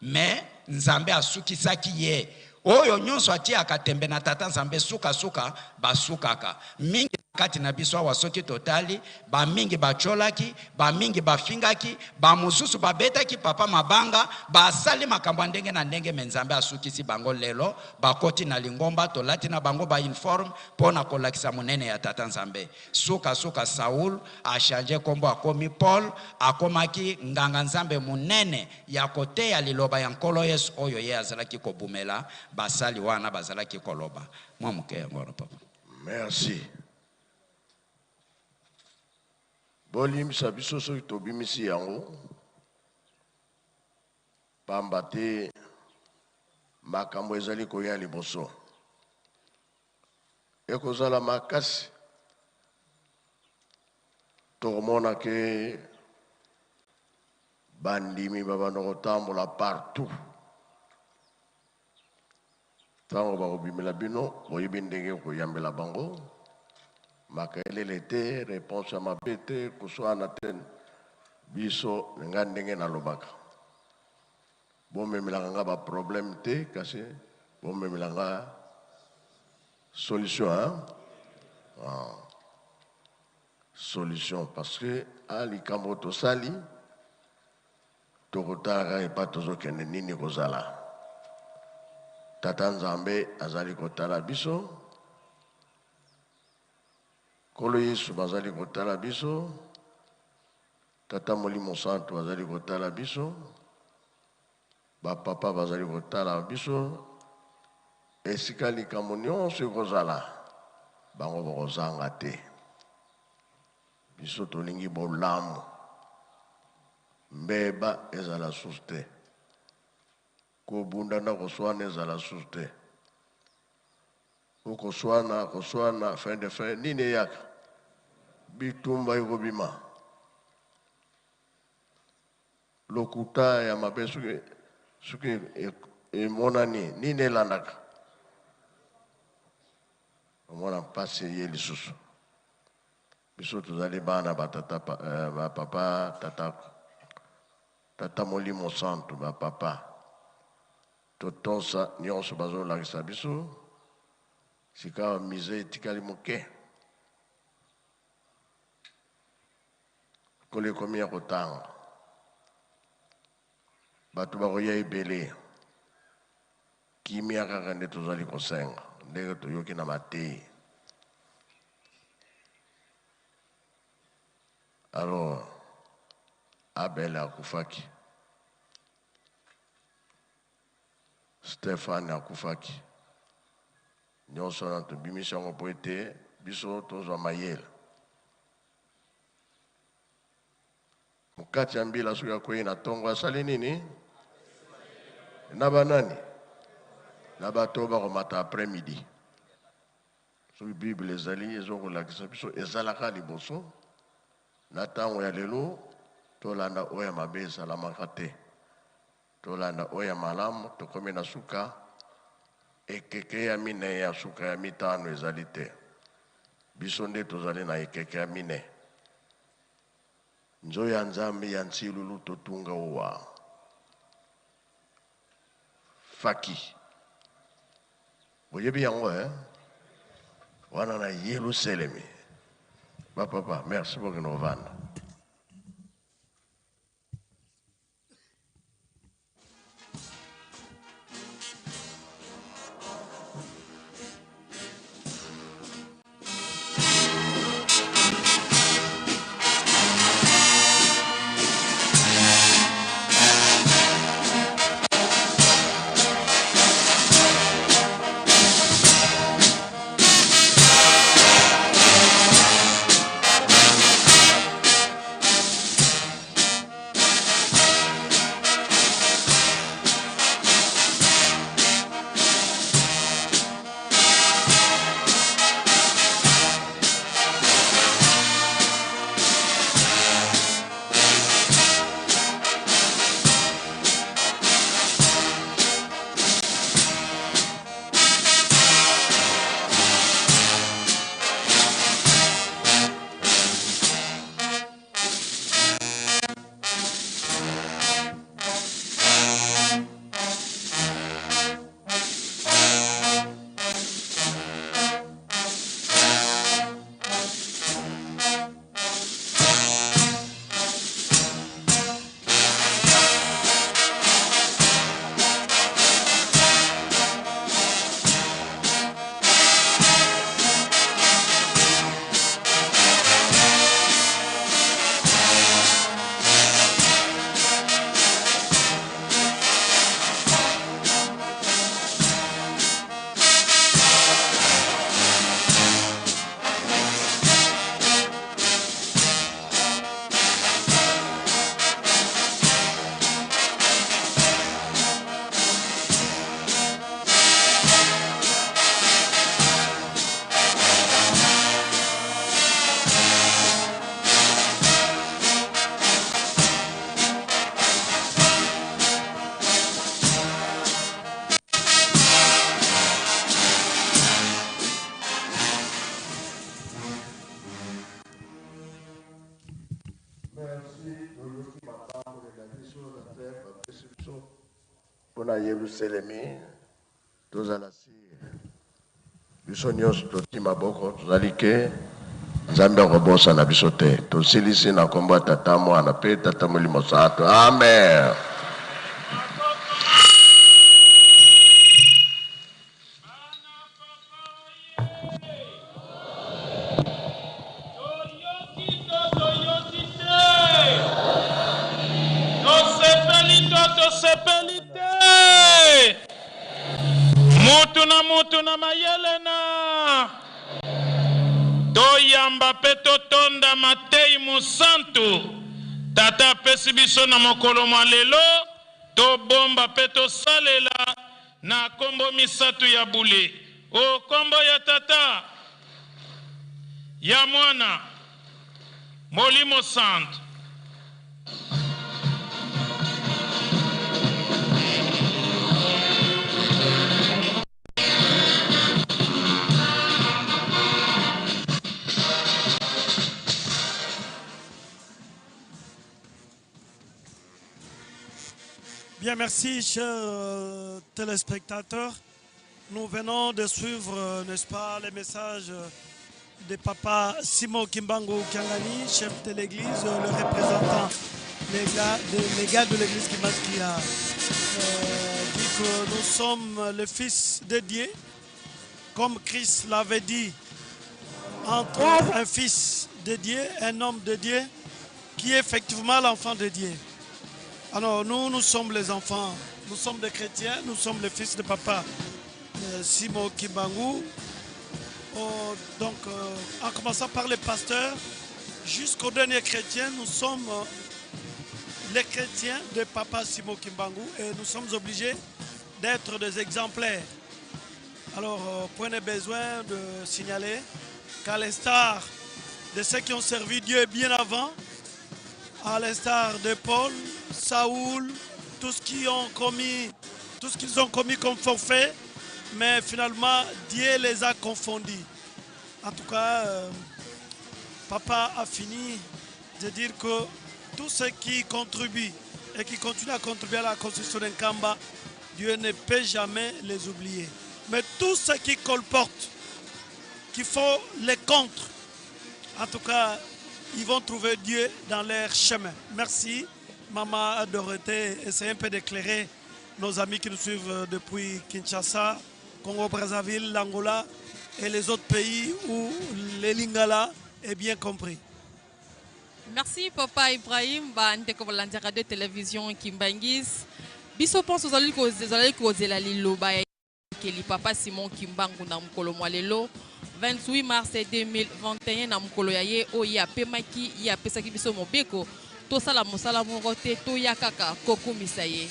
me Nzambe asukisaki ye. Oyo nyonso atiaka tembe na Tata Nzambe suka suka basukaka. Mingi na kati na biso awa soki totali, ba mingi batsholaki, ba mingi bafingaki, ba mosusu babetaki papa mabanga, basali makambo ya ndenge na ndenge me Nzambe asukisi bango lelo bakoti na lingomba tolati na bango ba uniforme mpo na kolakisa monene ya Tata Nzambe. Suka suka Saul a changer kombo akomi Paul, akomaki nganga Nzambe monene ya koteya liloba ya Nkolo Yesu oyo ye azalaki kobumela basali wana bazalaki koloba. Mwa moke yango wana papa. Merci. Bolimbisa biso soki tobimisi yango pamba te makambo ezali koya liboso. Ekozala makasi. Tokomona ke bandimi babanda kotambola partout. Tango bakobimela bino, boyebi ndenge koyambela bango. Makelele te, reponse ya mabe te, koswana te. Biso, nga ndenge nalobaka. Bomemelaka nga ba problème te, kasi bomemela nga solution, hein? Ah. Solution parce que a likambo tosali tokotala kaka epa tozokende nini kozala. Tata Nzambe azali kotala biso. Nkolo Yesu bazali kotala biso, Tata Molimo Santu azali kotala biso, ba papa bazali kotala biso, esika likambo nyonso ekozala, bango bakozanga te. Biso tolingi bolamu, mbeba ezala susu te, kobunda na koswana ezala susu te. Po koswana koswana fin de fin nini eyaka? Bitumba ekobima. Lokuta ya mabe soki soki emonani nini elandaka? Omona mpasi eye lisusu. Biso tozali bana ba tata ba papa tata tata molimo santu ba papa. Totosa nionso bazolakisa biso, sikawa musee etikali moke. Mikolo ekomi ya kotanga, bato bakoya ebele. Kimia kaka nde tozali kosenga, ndenge toyoki na mateyi. Alors, Abel akufaki. Stefane akufaki. Nyonso wana tobimisi yango mpo ete biso tozwa mayele. Mokati ya mbila soki akwei na tongo asali nini? Na banani? Na bato oyo bakomata après midi. Soki Bible ezali ezokolakisa biso ezalaka liboso na tango ya lelo, tolanda oyo ya mabe esalamaka te. Tolanda oyo ya malamu, tokomi na suka, ekeke ya minei ya suka ya mitano ezali te. Biso nde tozali na ekeke ya minei. Nzo ya Nzambe ya nsilulu totunga owa. Faki. Boyebi yango eh? Wana na Yelusalemi. Ba papa, merci bokende kovanda. Mpo na Yelusalemi, tozala sire. Biso nyonso toti maboko, tozali ke Nzambe akobosana biso te. Tosilisi na nkombo ya Tata, Mwana mpe Tata Molimo Santo. Amen. Yelena! Toyamba mpe totonda mateyi mosantu Tata apesi biso na mokolo mwa lelo, tobomba mpe tosalela na kombo misatu ya bule, o kombo ya Tata, ya Mwana, Molimo Santu. Bien, merci, chers euh, téléspectateurs. Nous venons de suivre, euh, n'est-ce pas, les messages euh, de papa Simon Kimbangu Kiangani, chef de l'église, le représentant légal de l'église qui a dit que nous sommes le fils de Dieu, comme Christ l'avait dit, entre un fils de Dieu, un homme de Dieu, qui est effectivement l'enfant de Dieu. Alors nous, nous sommes les enfants, nous sommes des chrétiens, nous sommes les fils de papa euh, Simon Kimbangu. Oh, donc, euh, en commençant par les pasteurs, jusqu'au dernier chrétien, nous sommes euh, les chrétiens de papa Simon Kimbangu et nous sommes obligés d'être des exemplaires. Alors, prenez besoin de signaler qu'à l'instar de ceux qui ont servi Dieu bien avant, à l'instar de Paul, Saoul, tout ce qu'ils ont commis, tout ce qu'ils ont commis comme forfait, mais finalement Dieu les a confondus. En tout cas, euh, papa a fini de dire que tous ceux qui contribuent et qui continuent à contribuer à la construction d'un Kamba, Dieu ne peut jamais les oublier. Mais tous ceux qui colportent, qui font les contre, en tout cas, ils vont trouver Dieu dans leur chemin. Merci, Maman Dorothée. Essayez un peu d'éclairer nos amis qui nous suivent depuis Kinshasa, Congo-Brazzaville, l'Angola et les autres pays où les Lingala est bien compris. Merci papa Ibrahim ba ndeko balandi radio télévision Kimbangis. Biso pense ozali kozela liloba ya Keli papa Simon Kimbangu na mokolo mwa lelo 28 mars 2021 na mokolo ya ye oyo ye apemaki ye apesaki biso mobeko tosala mosala moko te toya kaka kokumisa ye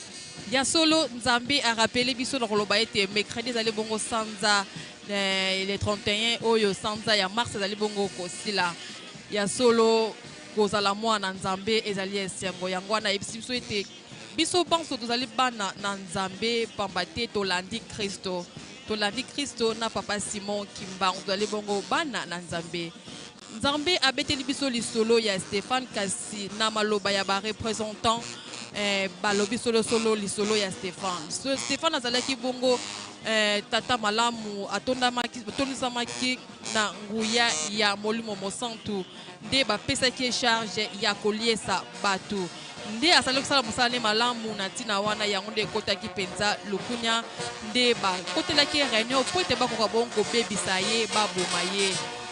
ya solo nzambe arapele biso na koloba ete mercredi ezali bongo sanza eh, le 31 oyo sanza ya mars ezali bongo kosila ya solo kozala mwana nzambe ezali esengo yango wana ayebisi biso ete Biso banso tozali bana na Nzambe pamba te tolandi Kristo. Tolandi Kristo na Papa Simon Kimbangu, tozali bongo bana na Nzambe. Nzambe abeteli biso lisolo ya Stephane kasi na maloba ya ba representant eh, balobi solo solo lisolo ya Stephane. So, Stephane azalaki bongo eh, tata malamu atondamaki atondisamaki na nguya ya Molimo Mosantu nde bapesaki ye charge ya koliesa bato. Nde azali kosala mosala ne malamu na ntina wana yango nde ekotaki mpenza lokunya nde bakotelaki ye reunion mpo ete bakoka bongo kobebisa ye baboma ye.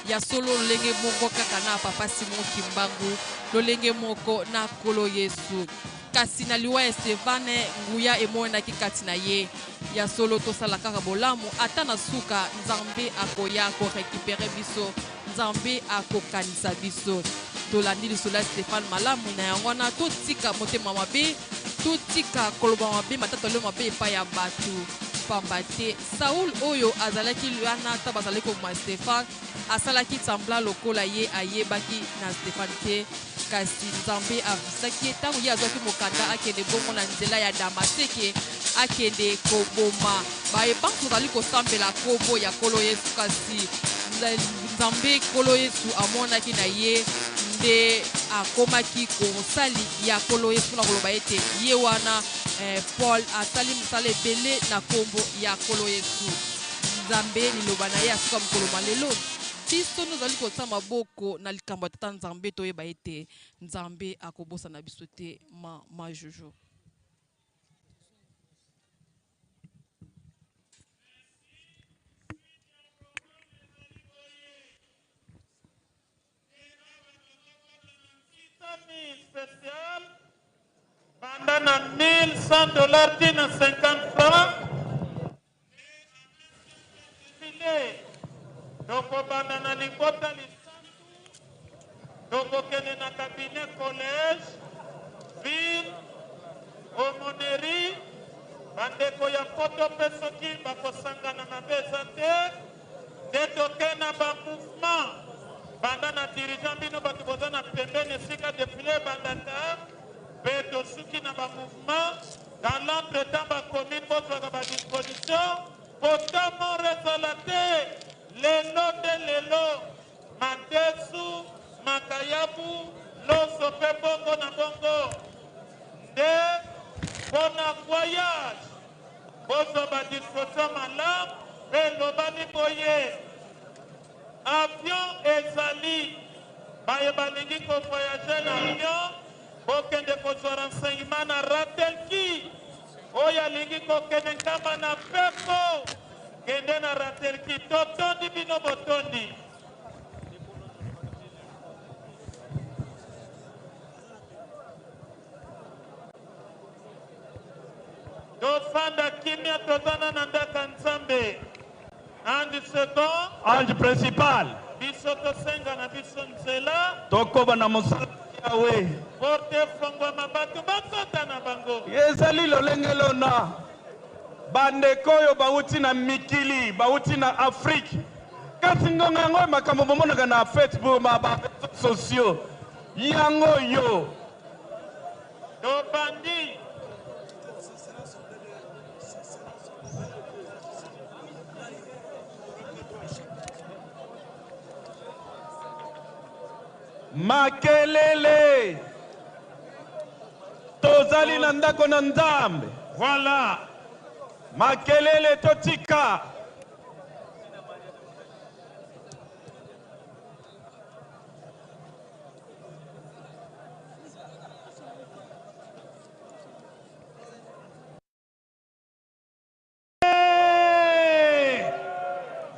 Ya solo lolenge moko kaka na Papa Simon Kimbangu, lolenge moko na Nkolo Yesu. Kasi na liwa ya Estevane, nguya emonanaki kati na ye. Ya solo tosala kaka bolamu ata na suka Nzambe akoya ko recuperer biso. Nzambe akokanisa biso. Tolandi lisolo ya Stefane malamu, na yango wana totika motema mabe, totika koloba mabe, matatoli mabe epai ya bato, pamba te Saul oyo azalaki wana ntango bazalaki koboma Stefane asalaki semblant lokola ye ayebaki na Stefane te, kasi Nzambe avisaki ye ntango ye azwaki mokanda akende bongo na nzela ya Damaseke akende koboma baye banso bazali kosambela nkombo ya Nkolo Yesu. Kasi Nzambe Nkolo Yesu amonaki na ye nde akomaki kosali ya Nkolo Yesu mpona koloba ete ye wana eh, Paul asali mosala ebele na nkombo ya Nkolo Yesu. Nzambe liloba na ye asuka mokolo mwa lelo. Biso nde tozali kotia maboko na likambo ya Tata Nzambe, toyeba ete Nzambe akobosana biso te. Mama Jojo. Spécial banda na 1100 dollars ti na 50 francs. Défilé. Tokobanda na libota lisantu, tokokende na cabinet collège, ville, aumônerie, bandeko ya poto mpe soki bakosangana mabe eza te, nde toke na ba mouvement banda na dirigeant bino bato boza na pembeni esika defile ebandaka mpe tosuki na ba mouvement dans l'entretemps ba commune bozwaka ba disposition Kotamora ezala te lelo nde lelo, madesu, makayabu, loso pe bongo na bongo nde pona voyage. Bozwa ba disposition malamu pe elobami boye avion ezali baye balingi ko voyager na avion bokende kozwa renseignement na Ratelki. Oyo alingi kokende nkamba na pepo, kende na Ratelki. Totondi bino botondi. Tofanda kimia tozana na ndaka Nzambe. Ange second. Ange principal. Biso tosenga na biso nzela. Tokoba na mosala Yawe. Porte efongwama bato bakota na bango. Ezali lolenge lona bandeko oyo bauti na mikili, bauti na Afrique. Kasi ngonga yango oyo makambo bomonaka na Facebook, ba ba réseaux sociaux, yango yo. Tobandi. Makelele! Tozali na ndako na Nzambe. Voilà. Makelele totika.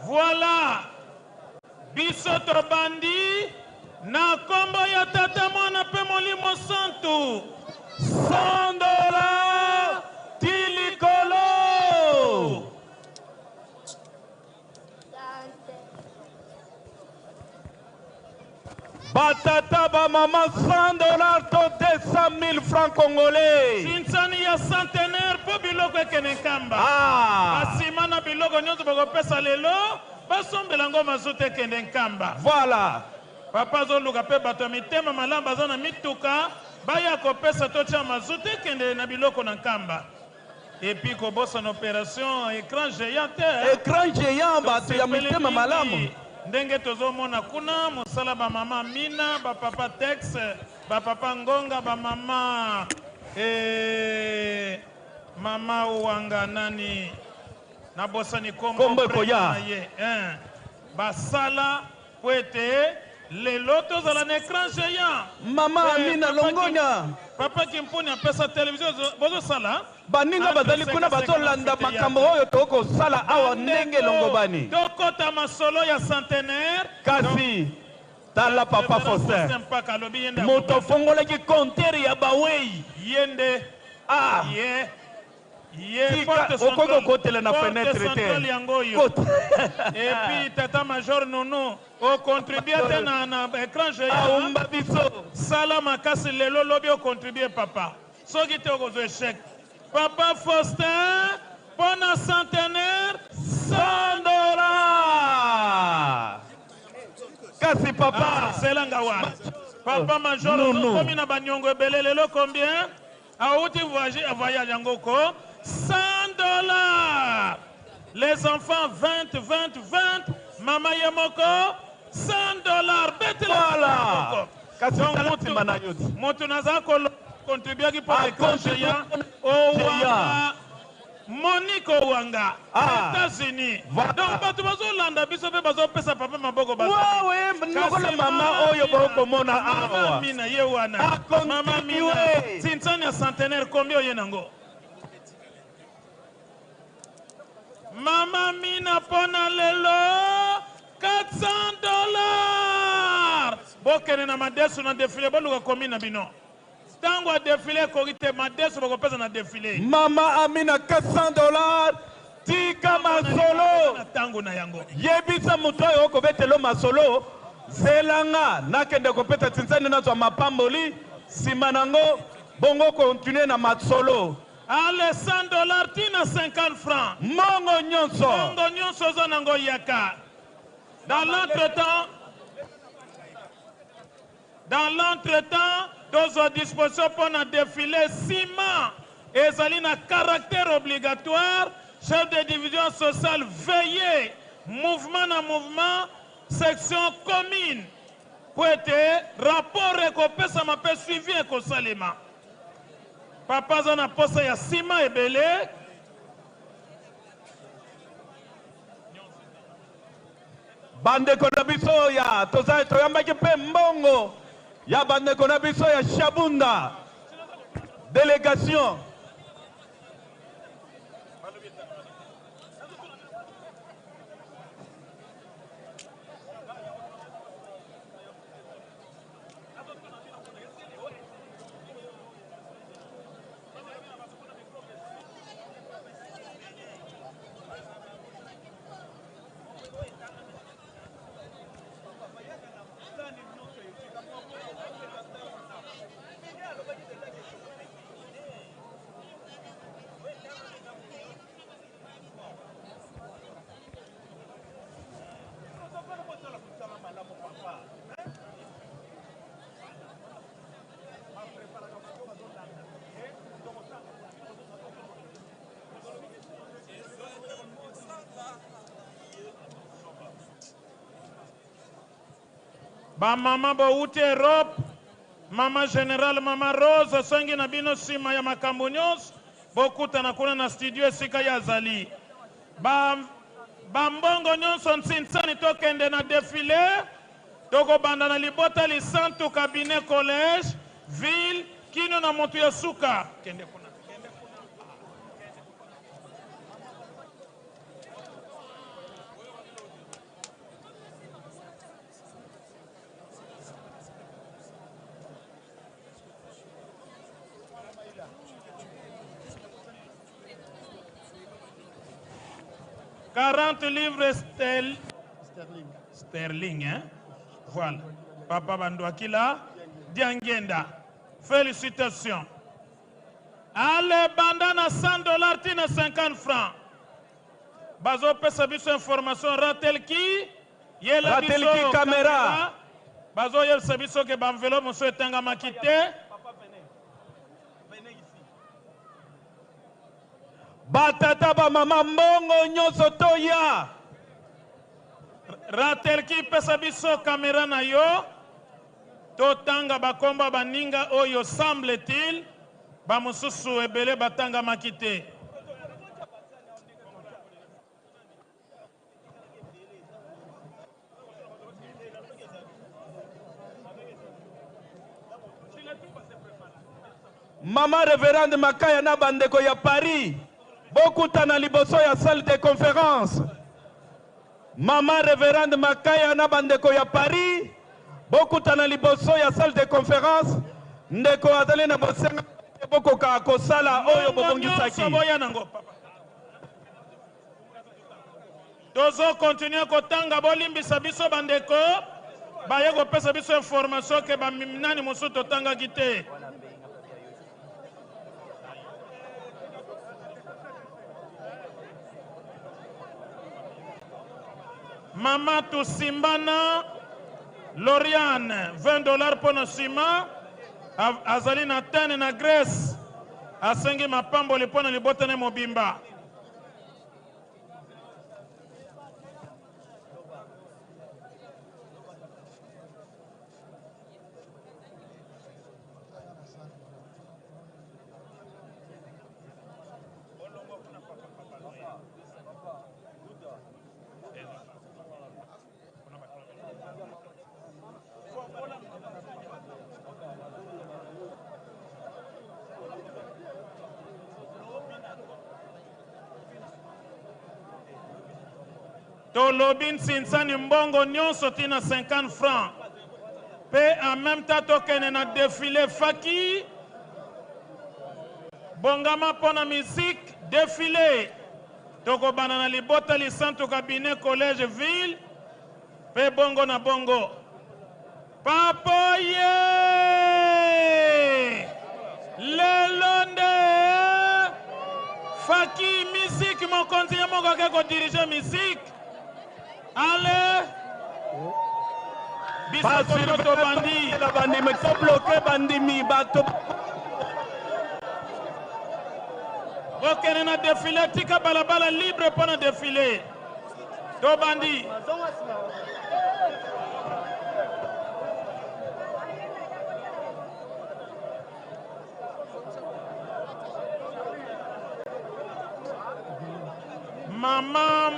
Voilà. Biso tobandi na kombo ya Tata, Mwana pe Molimo Santu. Sandola ti likolo. Ba tata ba mama 100 dollars to 200 000 francs congolais. Sinsani ya centenaire mpo biloko ekende Nkamba. Ah. Basima na biloko nyonso bakopesa lelo basombela yango mazuta ekende Nkamba. Voilà. Papa azoluka mpe bato ya mitema malamu baza na mituka baya kopesa totia mazuta ekende na biloko na Nkamba. Et puis kobosana operation écran géant te. Écran géant bato ya mitema malamu. Ndenge tozomona kuna mosala ba mama Mina, ba papa Tex, ba papa Ngonga, ba mama eh, mama Wanga nani nabosani kombo ekoya ye eh, basala Po ete lelo tozala na ecran geant. Mama Eh, Amina papa Kim- longonya. Papa Kimpuni apesa television bozosala. Baninga bazali kuna bazolanda makambo oyo tokosala awa ndenge elongobani. Tokota masolo ya centenaire. Kasi tala papa Faustin Mpaka alobi ye nde moto afongolaki compteur ya bawei. Ye nde. Ah. Ye. Ye Tika, porte okoki centrale. kokotela na Porte fenetre te. centrale yango oyo. Kota. Et puis tata major Nounou o contribuer te na na écran géant. Aumba biso. Sala makasi lelo lobi o contribuer papa. Soki te okozwa échec. Papa Faustin pona centenaire 100 dollars. Kasi papa. Ah, selanga wana. Papa major Nounou. okomi na baniongo ebele lelo combien? Awuti voyage voyage yango ko 100 dollars. Les enfants 20 20 20 mama ye moko 100 dollars betela Voilà. Kasi Donc, tala mutu- nsima na yo ti. moto naza kolo contribuaki mpo Ah, écran géant contribuer owanga Monique Owanga Ah. États-Unis Voilà. donc bato bazolanda biso mpe bazopesa papa maboko bazali. Wawe, lokola Kasi mama mama oyo Mina, bokomona mama awa. Mina ye wana Akontribue. mama Mina tinsani ya centenaire combien oye nango mama Mina mpona lelo 400 dollars bokende na madesu na defile boluka komi na bino Tango ya defile ekoki te, madesu bakopesa na defile. Mama Amina 400 dollars. Tika masolo. Na tango na yango. Yebisa moto oyo okobetelo masolo, zela nga nakende kopesa tinsani nazwa mapamboli, sima nango bongo continuer na masolo. Ale 100 dollars ti na 50 francs. Mbongo nyonso. Mbongo nyonso oza nango yaka. Dans l'entretemps, dans l'entretemps, tozwa disposition mpo na defile ciment ezali na caractère obligatoire. Chef de division sociale veillez mouvement na mouvement section commune mpo ete rapport ekopesama mpe suivi ekosalema. Papa aza na posa ya ciment ebele. Bandeko na biso ya toza toyambaki mpe mbongo ya bandeko na biso ya Shabunda delegation. Ba mama bowuti Europe, mama general, mama Rose asengi na bino sima ya makambo nyonso bokutana kuna na studio esika ye azali. Ba ba mbongo nyonso ntsinsani tokende na defile, tokobanda na libota lisantu cabinet collège ville kino na moto ya suka. Kende kuna. 40 livres stel... sterling. Sterling, hein? Voilà. Papa Bandouakila, Diangenda. Félicitations. Ale banda na 100 dollars tina 50 francs. Bazopesa biso information Ratelki yela biso Ratelki camera. Bazoyebisa biso ke ba enveloppe mosusu etangamaki te. Ba tata ba mama mbongo nyonso toya. Ratelki pesa biso camera na yo totanga bakombo ya baninga oyo semble-t-il ba mosusu ebele batangamaki te. Mama Reverende Makaya na bandeko ya Paris bokutana liboso ya salle de conférence. Mama Reverende Makaya na bandeko ya Paris bokutana liboso ya salle de conférence. Ndeko azali na bosenga bokoka kosala oyo bobongisaki. Boya nango papa. Tozo continuer kotanga, bolimbisa biso bandeko baye kopesa biso information ke ba nani mosusu totangaki te. Mama Tusimbana Loriane 20 dollars mpo na nsima azali na Athènes na Grèce asengi mapamboli mpo na libota ne mobimba. Tolobi nsinsani mbongo nyonso tina 50 francs pe en même temps tokende na defile faki bongama mpo na musique defile. Tokobanda na libota lisantu cabinet collège ville pe bongo na bongo. Papa oye! Lelo nde Faki musique mokonzi ye moko ake ko diriger musique. Allez! Biso koto tobandi. Bandimi to bloquer bandimi bato. Bokende na defile, tika balabala libre mpo na defile. Tobandi. Mama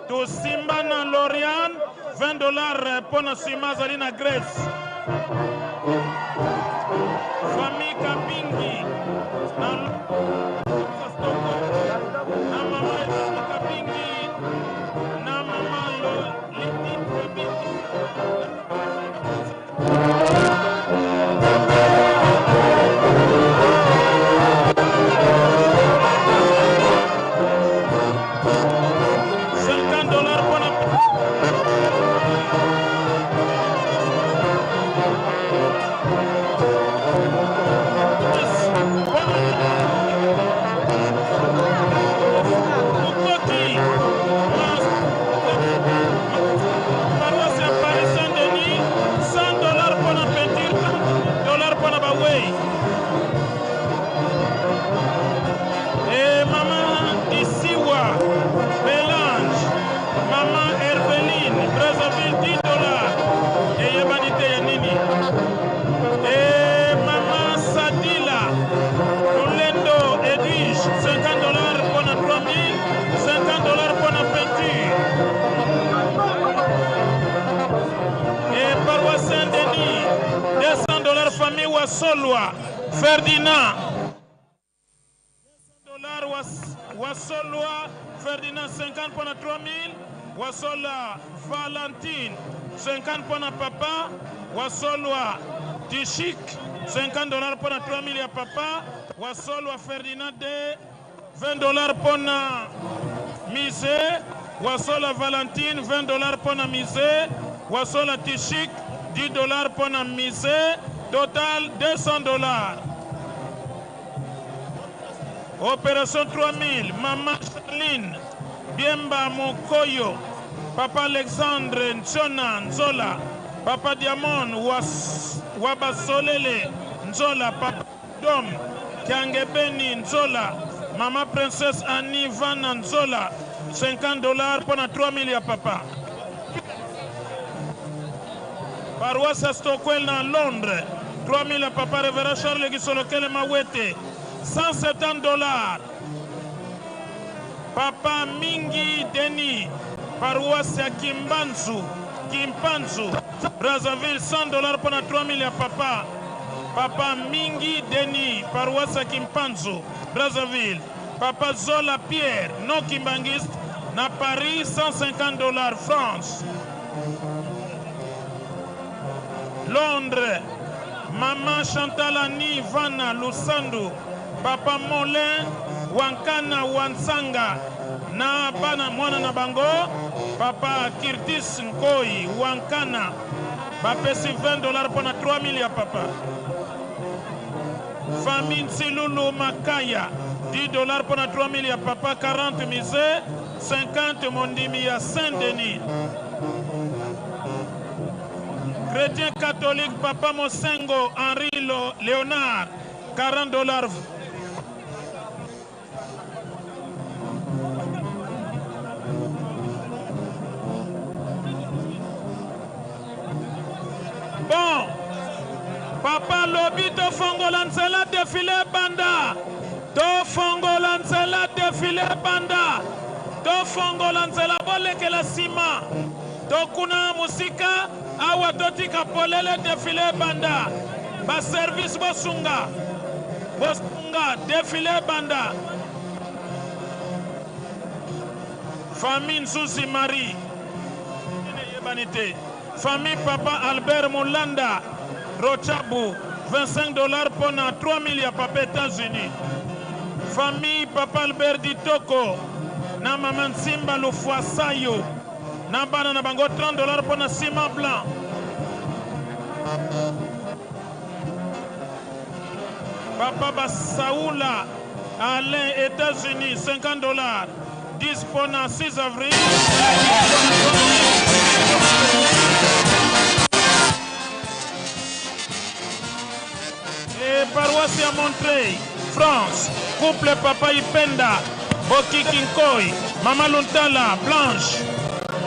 tosimba na Loriane 20 dollars mpo na nsima azali na Grèce. Famille Kabingi na na mama Kabingi na mama Lidi Kabingi. Paroisse ya Paris Saint-Denis, 100 dollars pour la peinture, dollars pour la bawei. Et maman Isiwa, Mélange, maman Herveline, Brazzaville, 10 dollars. Et Yebanite ya nini. Et maman Sadila, Lulendo Edwige, 50 dollars pour la 3000, 50 dollars pour la peinture. Et paroisse Saint-Denis, 200 dollars famille Wasolwa, Ferdinand. 200 dollars Wasolwa, Ferdinand, 50 pour la 3000. Wasola Valentine, 50 pour la papa. Wasolwa Tishik, 50 dollars pour la 3000 ya papa. Wasolwa Ferdinand de 20 dollars pour la musée. Wasola Valentine, 20 dollars pour la musée. Wasola Tishik, 10 dollars pour la musée. Total 200 dollars. Opération 3000, Maman Charline, Biemba Mokoyo, Papa Alexandre Nchona Nzola, Papa Diamond Was, Wabasolele Nzola, Papa Dom Kiangebeni Nzola, Maman Princesse Annie Vana Nzola, 50 dollars pour 3000 ya papa. Paroisse Stockwell na Londres, 3000 ya papa Révérend Charles Gisolokele Mawete, 170 dollars. Papa Mingi Denis, paroisse ya Kimbanzu, Kimpanzu, Brazzaville, 100 dollars pour 3000 ya papa. Papa Mingi Denis, paroisse ya Kimpanzu, Brazzaville. Papa Zola Pierre, non kimbangiste, na Paris, 150 dollars, France. Londres, Maman Chantal Annie Vana Lusandu, Papa Molin Wankana Wansanga, na bana mwana na bango, Papa Kirtis Nkoi Wankana, bapesi 20 dollars mpona 3000 ya papa. Famille Nsilulu Makaya, 10 dollars mpona 3000 ya papa, 40 mise, 50 mondimi ya Saint-Denis. Chrétien catholique Papa Mosengo Henri Léonard, 40 dollars. Bon, Papa lobi tofongola nzela defile banda, tofongola nzela defile banda, tofongola nzela bolekela nsima, tokuna mosika awa totika polele defile banda, baservice bosunga, bosunga defile banda. Famille Nzuzi Marie, eyebani te. Famille Papa Albert Mulanda Rochabu, 25 dollars mpona 3000 ya papa États-Unis. Famille Papa Albert Ditoko na mama Nsimba Lufuasayo na bana na bango 30 dollars mpo na ciment blanc. Papa Basaula Alain, États-Unis, 50 dollars. 10 mpo na 6 avril. Et paroisse ya Montreuil, France, couple Papa Ipenda, Bokiki Nkoi, Mama Luntala, Blanche,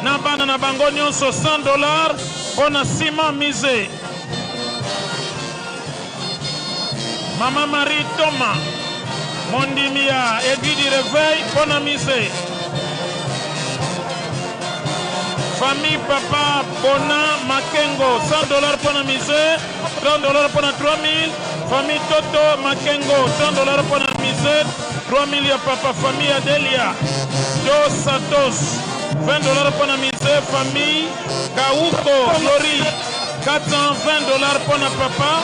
na bana na bango nyonso 100 dollars mpo na ciment mise. Mama Marie Thomas, mondimi ya Église du Réveil mpo na mise. Famille Papa Bona Makengo, 100 dollars mpo na mise, 30 dollars mpo na 3000. Famille Toto Makengo, 30 dollars mpo na mise, 3000 ya Papa. Famille Adelia Dos Santos, 20 dollars mpo na mise. Famille Kauko Flori, 420 dollars mpo na papa.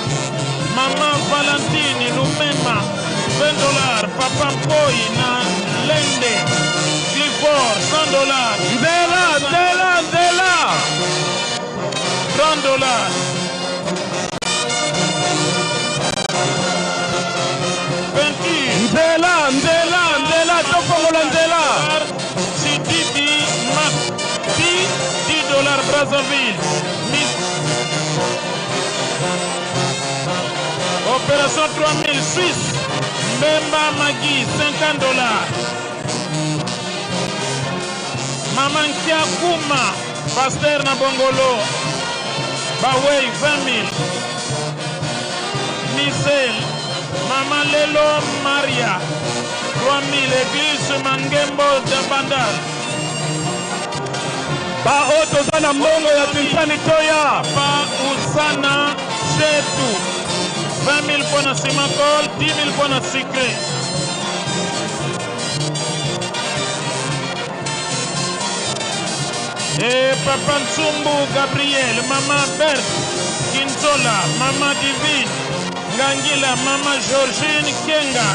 Mama Valentine Lumema, 20 dollars. Papa Mpoi na Lende Clifford, 100 dollars. Nzela, nzela, nzela. 30 dollars. Peinture. Nzela, nzela, nzela, tofongola nzela. Sidibi Mati, 10 dollars Brazzaville. Opération 3000 Suisse. Mbemba Magui, 50 dollars. Maman Kiakuma, Pasteur na Bongolo. Bawei, 20 000. Michel, Maman Lelo Maria, 3000. Église Mangembo de Bandal. Baoyo toza na mbongo ya Tinsani toya. Papa Usana Chetu, 20 000 mpo na Simacol, 10 000 mpo na sucré. Et Papa Ntsumbu Gabriel, Mama Berthe Kinzola, Mama Divine Ngangila, Mama Georgine Kenga,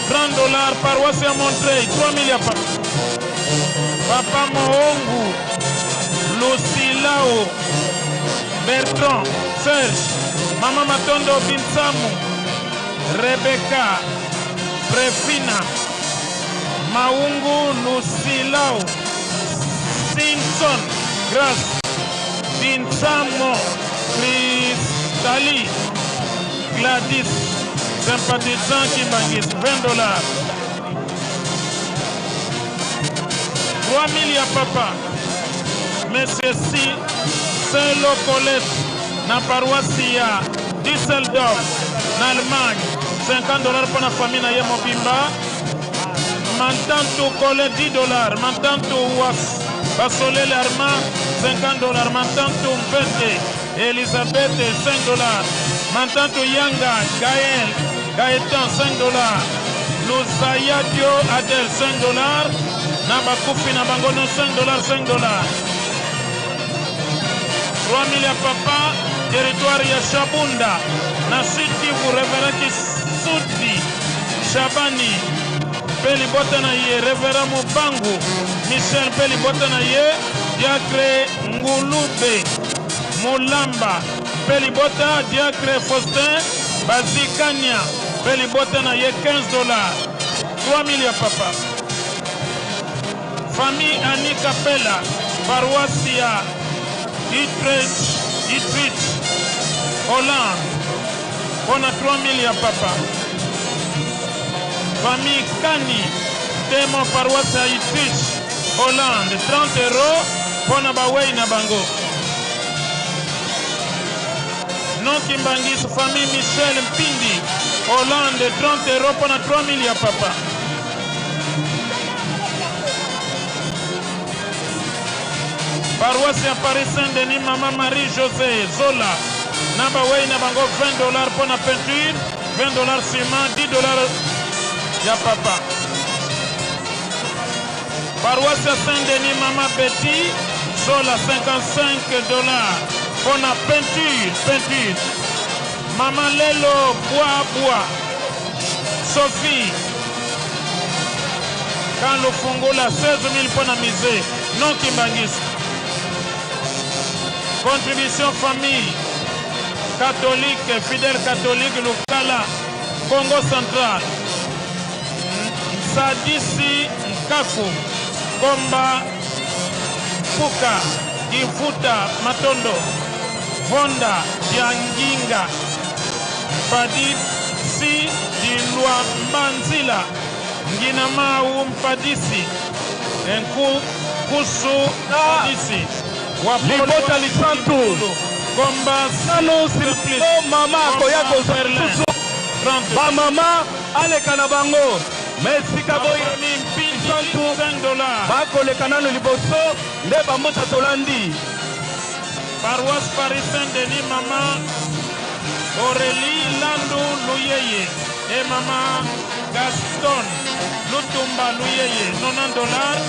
30 dollars, paroisse ya Montreuil, 3000 ya papa. Papa Mohongu, Lucilao, Bertrand, Serge, Mama Matondo Binsamu, Rebecca, Prefina, Maungu Lucilao, Simpson, Grace, Binsamo, Cristali, Gladys, sympathisant Kimbangis, 20 dollars. 3000 ya papa. Monsieur C. Selo Colette, na paroisse ya Düsseldorf, na Allemagne, 50 dollars pour la famille na ye mobimba. Mantantu Colette, 10 dollars. Mantantu Was Basolele Armand, 50 dollars. Mantantu Mvete Elisabeth, 5 dollars. Mantantu Yanga Gaël Gaëtan, 5 dollars. Luzaya Dio Adel, 5 dollars. Na bakufi na bango no 5 dollars, 5 dollars. 3000 ya papa, territoire ya Shabunda na Sud Kivu, révérend Kisudi Shabani mpe libota na ye, révérend Mubangu Michel mpe libota na ye, diacre Ngulube Mulamba mpe libota, diacre Faustin Bazikania mpe libota na ye, 15 dollars. 3000 ya papa. Famille Annie Capella, paroisse ya Utrecht, Utrecht, Hollande, mpona 3000 ya papa. Famille Kani Temo, paroisse ya Utrecht, Hollande, 30 euros mpona bawei na bango. Non Kimbangis, famille Michel Mpindi, Hollande, 30 euros mpona 3000 ya papa. Paroisse ya Paris Saint-Denis, Mama Marie-José Zola, na bawei na bango 20 dollars mpona peinture, 20 dollars ciment, 10 dollars ya papa. Paroisse ya Saint-Denis, Mama Betty Zola, 55 dollars mpona peinture, peinture. Mama Lelo Bois Bois, Sophie. Camp Lufungula 16 000 mpo na musée non kimbanguiste. Contribution famille catholique, fidèle catholique Lukala, Congo central. Nsadisi Nkaku, Komba Mpuka, Kimfuta Matondo, Vonda Dianginga, Mpadisi Dilwa Mbanzila, Ngina Mau Mpadisi, Nku Kusu Mpadisi, Libota lisantu. Komba Nanu o mama akoya kozwa lisusu bamama aleka na bango me esika boye santu bakoleka nanu liboso nde bambuta tolandi. Paroisse Paris Saint-Denis, Maman Aurélie Landu Luyeye et Maman Gaston Lutumba Luyeye, 90 dollars,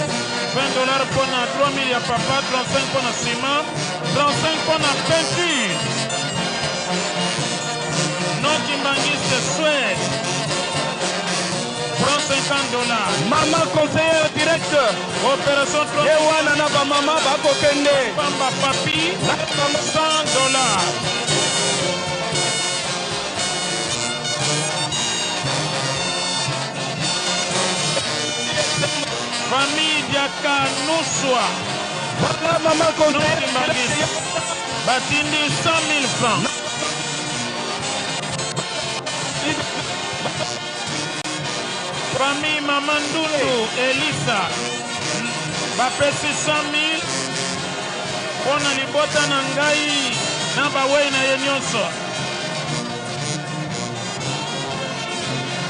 20 dollars pour na 3000 ya papa, 35 pour na ciment, 35 pour na peinture. Non kimbanguiste Suède, prend 50 dollars. Mama conseillère directeur. Opération 3 Ye wana na bamama bakokende. Pamba Papi, 100 dollars. Famille Diakanuswa. Voilà maman conseillère. Batindi 100 000 francs. Famille Maman Ndundu Elisa bapesi 100 000 mpo na libota na ngai na bawei na ye nyonso.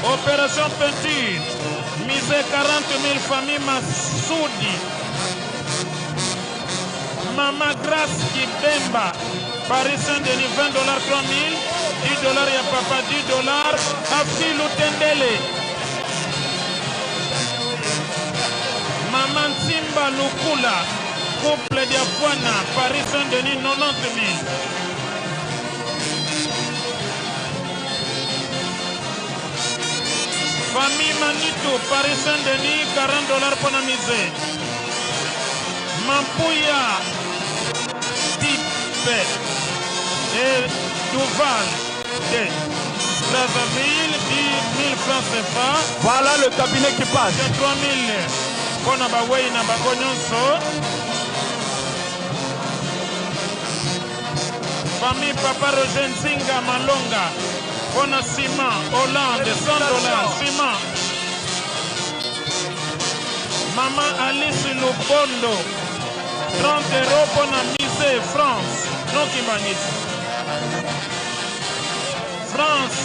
Opération peinture mise 40 000 famille Masudi. Mama Grace Kibemba Paris Saint-Denis 20 dollars 3 000 10 dollars ya papa 10 dollars Afi Lutendele. Mama Ntimba Lukula couple Diafwana Paris Saint-Denis 90 000. Famille Manitou Paris Saint-Denis 40 dollars pour la musée. Mampuya Tipe et Duval de Brazzaville 10 000 francs CFA. Voilà le cabinet qui passe. 3 000 mpona bawei na bango nyonso. Famille Papa Roger Nzinga Malonga mpona ciment Hollande 100 dollars ciment. Mama Alice Lubondo 30 euros mpona musée France non Kimbanguiste. France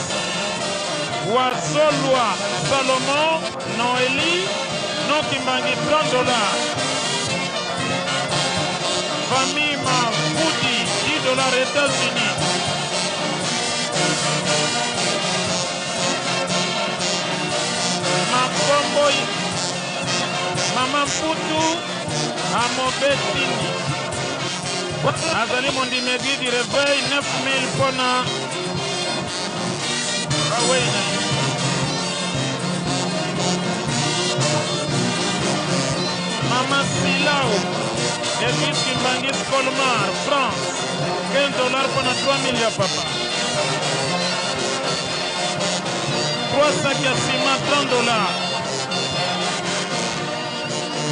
Wazolwa Salomon Noélie non Kimbangi 30 dollars. Famille Mafoudi 10 dollars États-Unis. Makombo Mama Mputu Amobetini azali mondimi église du réveil 9000 mpona bawei na ye. Mama Silao église Kimbanguiste Colmar France 15 dollars mpona 3000 ya papa. 3 sacs ya ciment 30 dollars.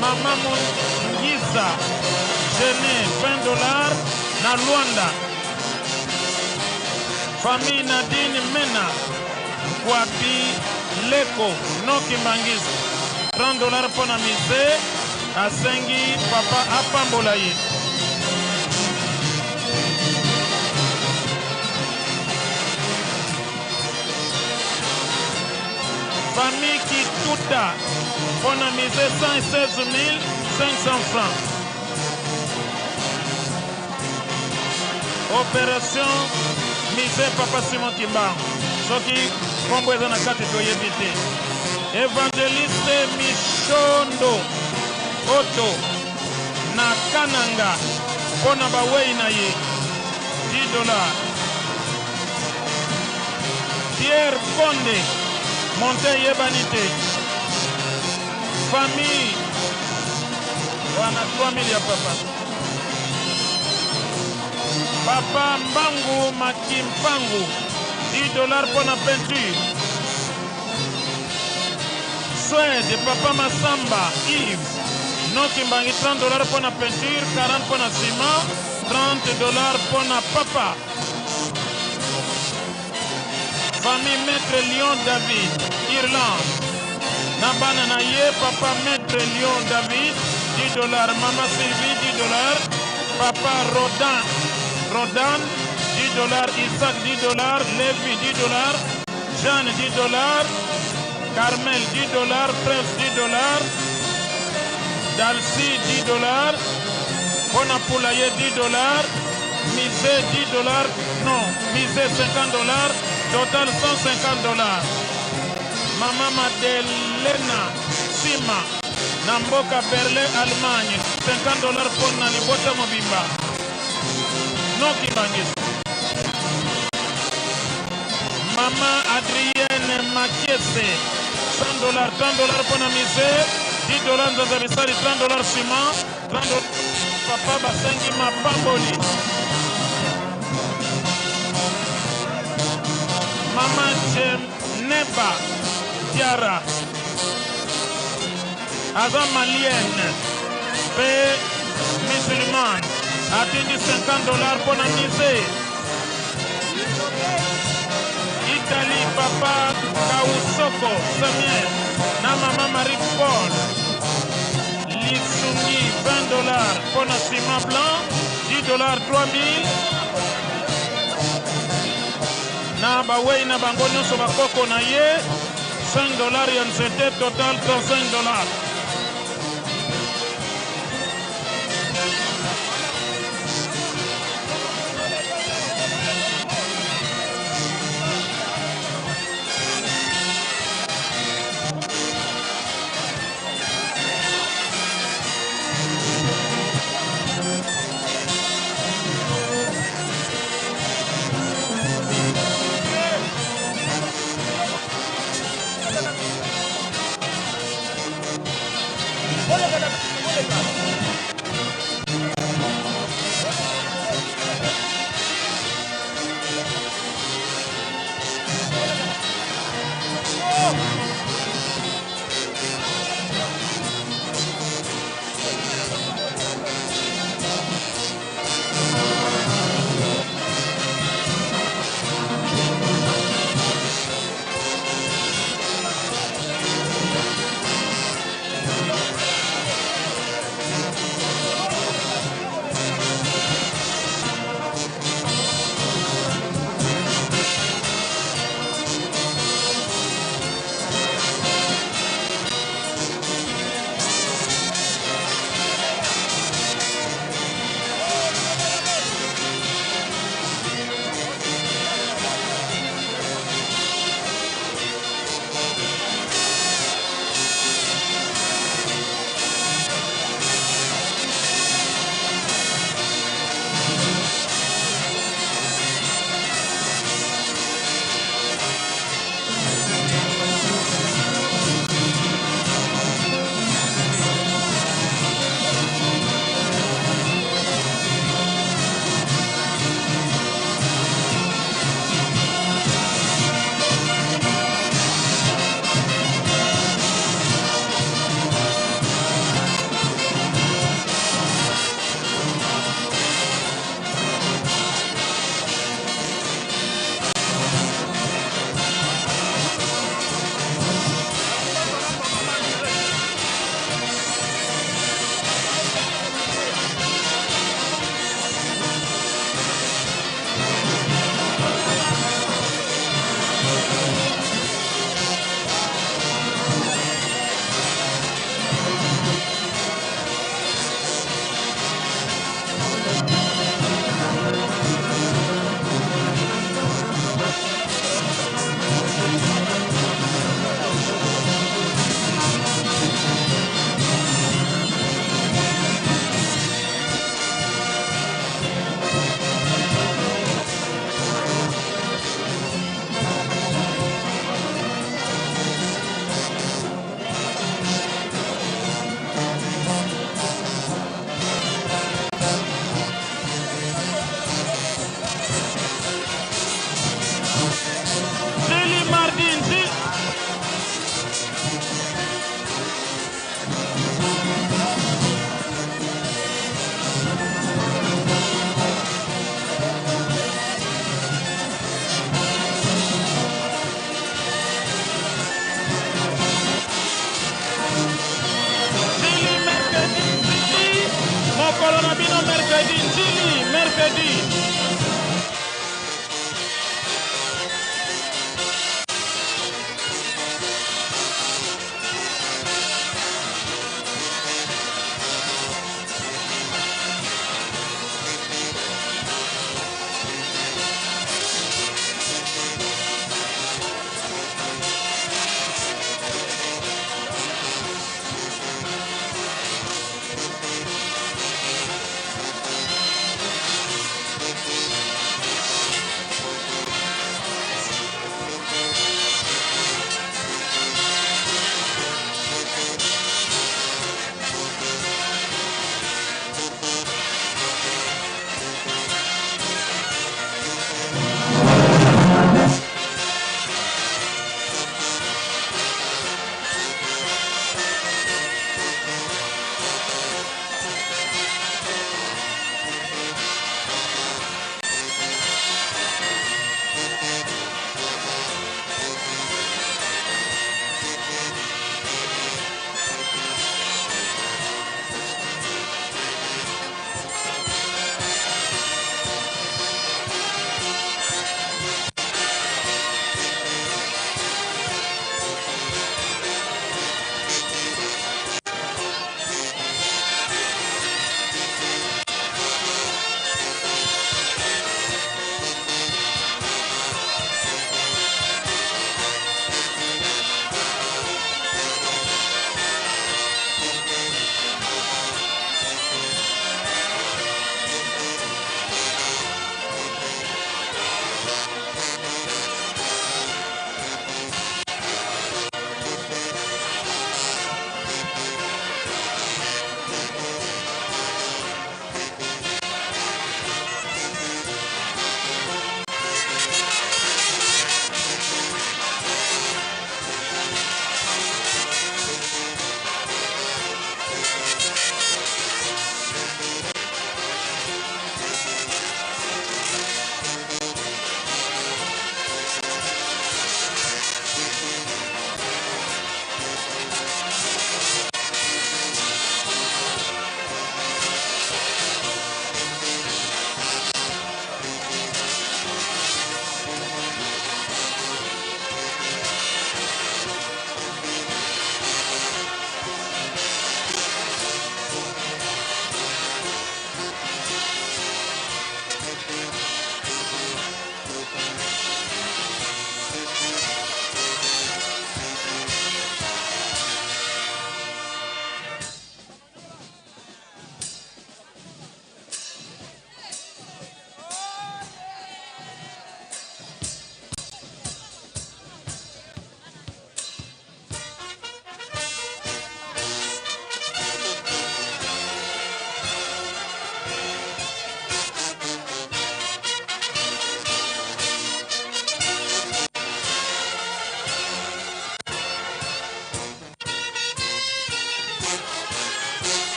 Mama Mongisa Gené 20 dollars na Luanda. Famille Nadine Mena Kwabi Leko non Kimbanguiste 30 dollars mpona musée asengi papa apambola ye. Famille Kituta mpona musée 116 500 francs. Opération musée Papa Simon Kimbangu soki nkombo eza na kati toyebi te. Évangéliste Mishondo Oto na Kananga mpona bawei na ye 10 dollars. Pierre Konde monte eyebani te. Famille wana 3000 ya papa. Papa Mbangu Makimpangu 10 $ mpo na peinture. Suède Papa Masamba Yves Noki Mbangi 30 $ mpo na peinture, 40 mpo na ciment, 30 $ mpo na papa. Famille Maître Lion David Irlande na bana na ye Papa Maître Lion David 10 $, Mama Sylvie 10 $, Papa Rodan Rodan 10 $, Isaac 10 $, Levi 10 $, Jeanne 10 $, Carmel 10 $, Prince 10 $, Dalcy 10 $, Pona Poulaye 10 $, Misé 10 $, non, Misé 50 $, total 150 $. Mama Madelena Sima na mboka Berlin, Allemagne, 50 $ mpona libota mobimba. Noki Bangisi. Mama Adrienne Makiese 100 $, 30 $ mpona mise, 10 $ nzanza misali, 30 $ ciment, 30 $ papa basengi mapamboli. Mama Neba Diara aza malienne mpe musulmane, atindi 50 $ mpo na mise. Italie Papa Kausoko Samuel na Mama Marie Paul lisungi 20 $ mpo na ciment blanc, 10 $ 3000 na bawei na bango nyonso bakoko na ye, 5 $ ya nzete, total 35 $.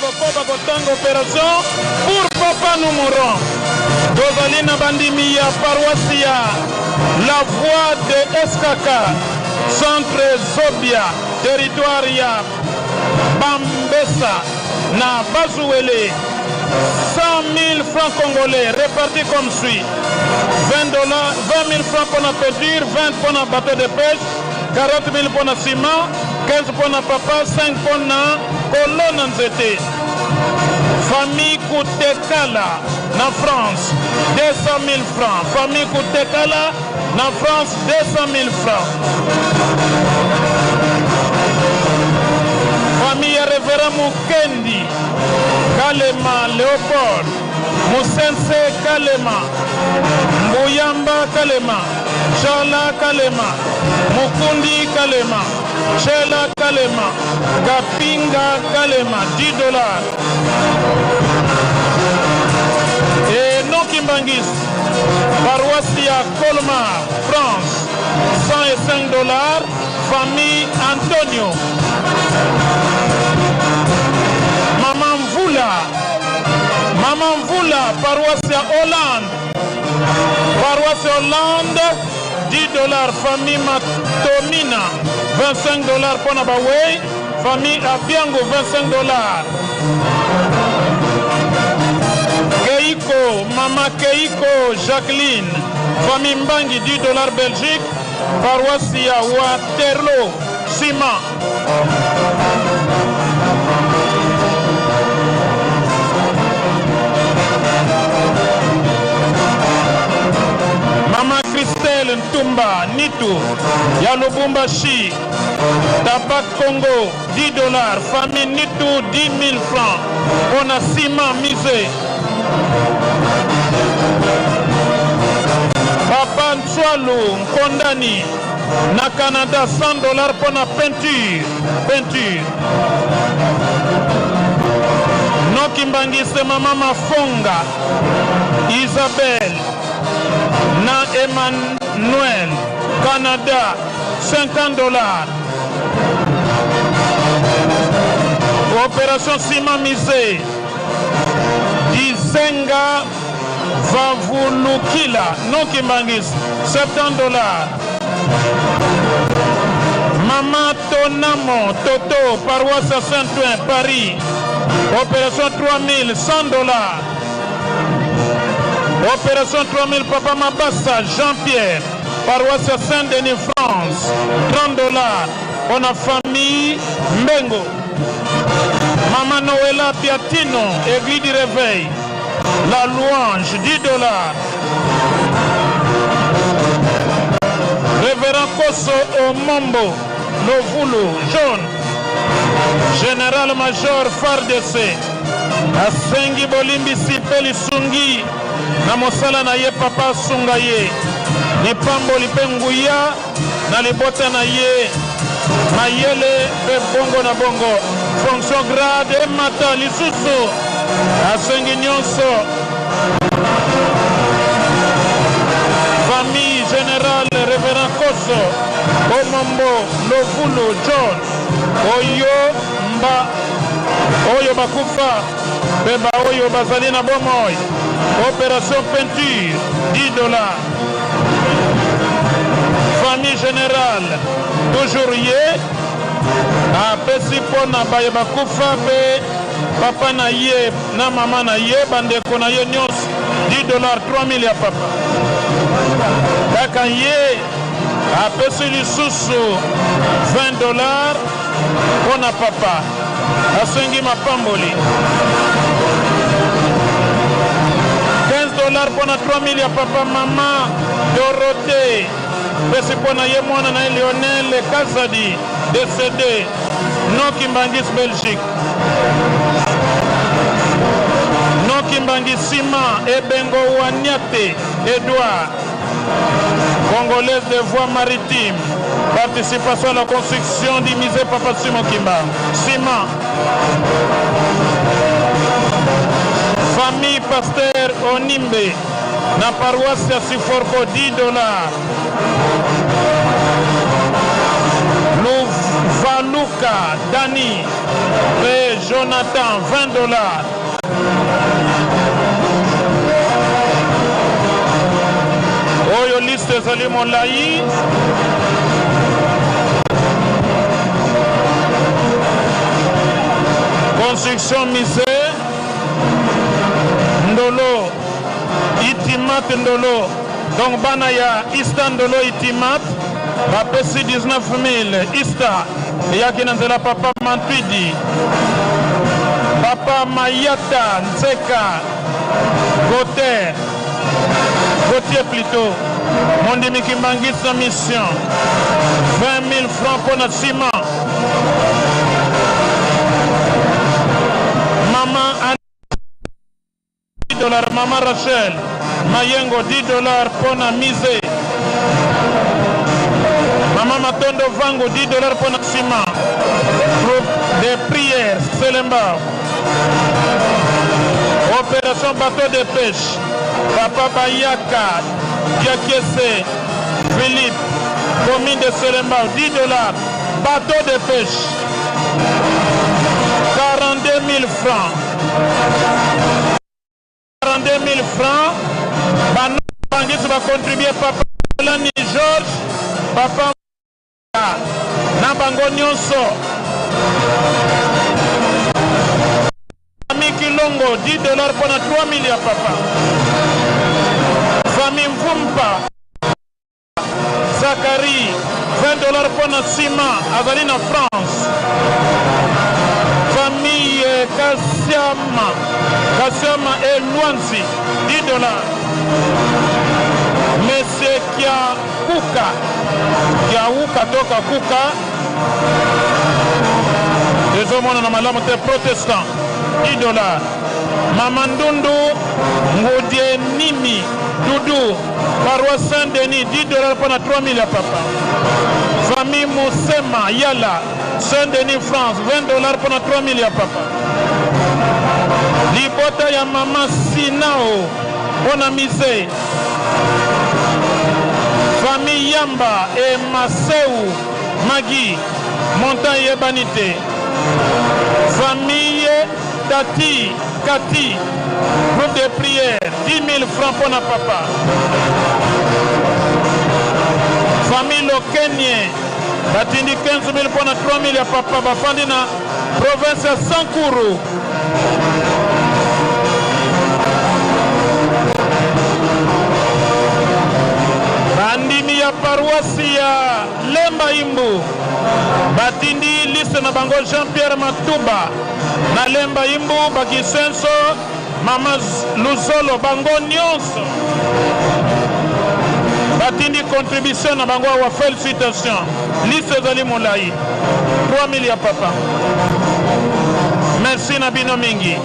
kokoba kotanga operation pour papa nous mourons. Tozali na bandimi ya paroisse ya La Voix de SKK, centre Zobia, territoire ya Bambesa na Bazuwele. 100 000 francs congolais répartis comme suit: 20 dollars, 20 000 francs pour la peinture, 20 pour la bateau de pêche, 40 000 pour la ciment, 15 pour la papa, 5 pour la kolona nzete. Famille Koutekala na France, 200 000 francs. Famille Koutekala na France, 200 000 francs. Famille ya Révérend Mukendi Kalema Léopold, Musense Kalema, Mbuyamba Kalema, Chala Kalema, Mukundi Kalema, Chela Kalema, Kapinga Kalema, 10 dollars. Et non Kimbanguiste, paroisse ya Colmar, France, 105 dollars, famille Antonio. Maman Mvula, Maman Mvula, paroisse ya Hollande, paroisse Hollande, 10 dollars, famille Matomina, 25 dollars pour Bawei, famille Abiango, 25 dollars. Keiko, Mama Keiko Jacqueline, famille Mbangi, 10 dollars Belgique, paroisse ya Waterloo, ciment. Mama Christelle Ntumba Nitu ya Lubumbashi, Tabac Congo, 10 dollars, famille Nitu, 10 000 francs mpona ciment musée. Papa Ntswalu Nkondani na Canada, 100 dollars mpona peinture, peinture. Nokimbangise Mama Mafonga Isabelle na Emmanuel, Canada, 50 dollars, opération ciment musée. Dizenga Vavulukila Nokimbangis, 70 dollars. Mama Tonamo Toto, paroisse Saint-Ouen, Paris, opération 3100 dollars. Opération 3000, Papa Mabassa Jean-Pierre, paroisse Saint-Denis, France, 30 dollars. On a famille Mbengo. Mama Noëlla Piatino, Église du Réveil, La Louange, 10 dollars. Révérend Koso Omombo, Lovulu, Jaune, Général Major FARDC, asengi bolimbisi mpe lisungi na mosala na ye. Papa asunga ye, lipamboli mpe nguya na libota na ye, mayele mpe bongo na bongo, fonction grade emata lisusu. Asengi nyonso famille générale Révérend Koso Omombo Lovulu John, oyo mba oyo bakufa mpe baoyo bazali na bomoi. Opération peinture, 10 dollars, famille générale. Toujours ye apesi mpo na baye bakufa mpe papa na ye na mama na ye, bandeko na ye nyonso, 10 dollars, 3000 ya papa. Kaka ye apesi lisusu 20 dollars mpo na papa, asengi mapamboli. 15 dollars mpo na 3000 ya papa. Mama Dorothée pesi mpo na ye mwana na ye Lionel Kazadi, décédé, Nokimbangis, Belgique. Nokimbangi nsima Ebengo Waniate Edouard, Congolaise de voie maritime, participation à la construction du musée Papa Simon Kimbangu, ciment. Famille Pasteur Onimbe na paroisse ya Siforco, 10 dollars. Luvaluka Dani mpe. Jonathan 20 dollars. Oyo liste ezali molai. Construction musée Ndolo Itimat Ndolo donc bana ya Ista Ndolo Itimat bapesi 19000 Ista eyaki na nzela papa Mantwidi papa Mayata Nzeka Goter Gauthier plutôt mondimi kimbangisi na mission 20 000 francs mpo na ciment mama 10 dollars mama Rachel Mayengo 10 dollars mpo na mise mama Matondo Vangu 10 dollars mpo na ciment groupe de prière Selemba opération bateau de pêche papa Bayaka Diakiese Philippe commune de Selemba 10 dollars bateau de pêche 42 000 francs 42 000 francs banangisi bacontribue papa Lani Georges papa na bango nyonso Famille Kilongo 10 dollars mpo na 3000 ya papa Famille Mvumpa Zacharie 20 dollars mpo na ciment azali na France. Famille Kasiama Kasiama et Luanzi 10 dollars. Monsieur Kiakuka Kiauka toka Kuka ezomonana malamu te protestant 10 dollars. Mama Ndundu Ngudie Nimi Dudu Paroisse Saint-Denis 10 dollars mpo na 3000 ya papa. Famille Musema Yala Saint-Denis France 20 dollars mpo na 3000 ya papa. Libota ya mama Sinao mpo na musée. Famille Yamba et Maseu Magi montant eyebani te. Famille Tati Kati groupe de prière 10 000 francs mpo na papa. Famille Lokenie batindi 15 000 mpo na 3 000 ya papa bafandi na province ya Sankuru. Bandimi ya paroisse ya Lemba Imbu batindi liste na bango Jean-Pierre Matuba na Lemba Imbu bakisenso mama Luzolo bango nyonso batindi contribution na bango awa. Félicitation, liste ezali molai 3000 ya papa. Merci na bino mingi.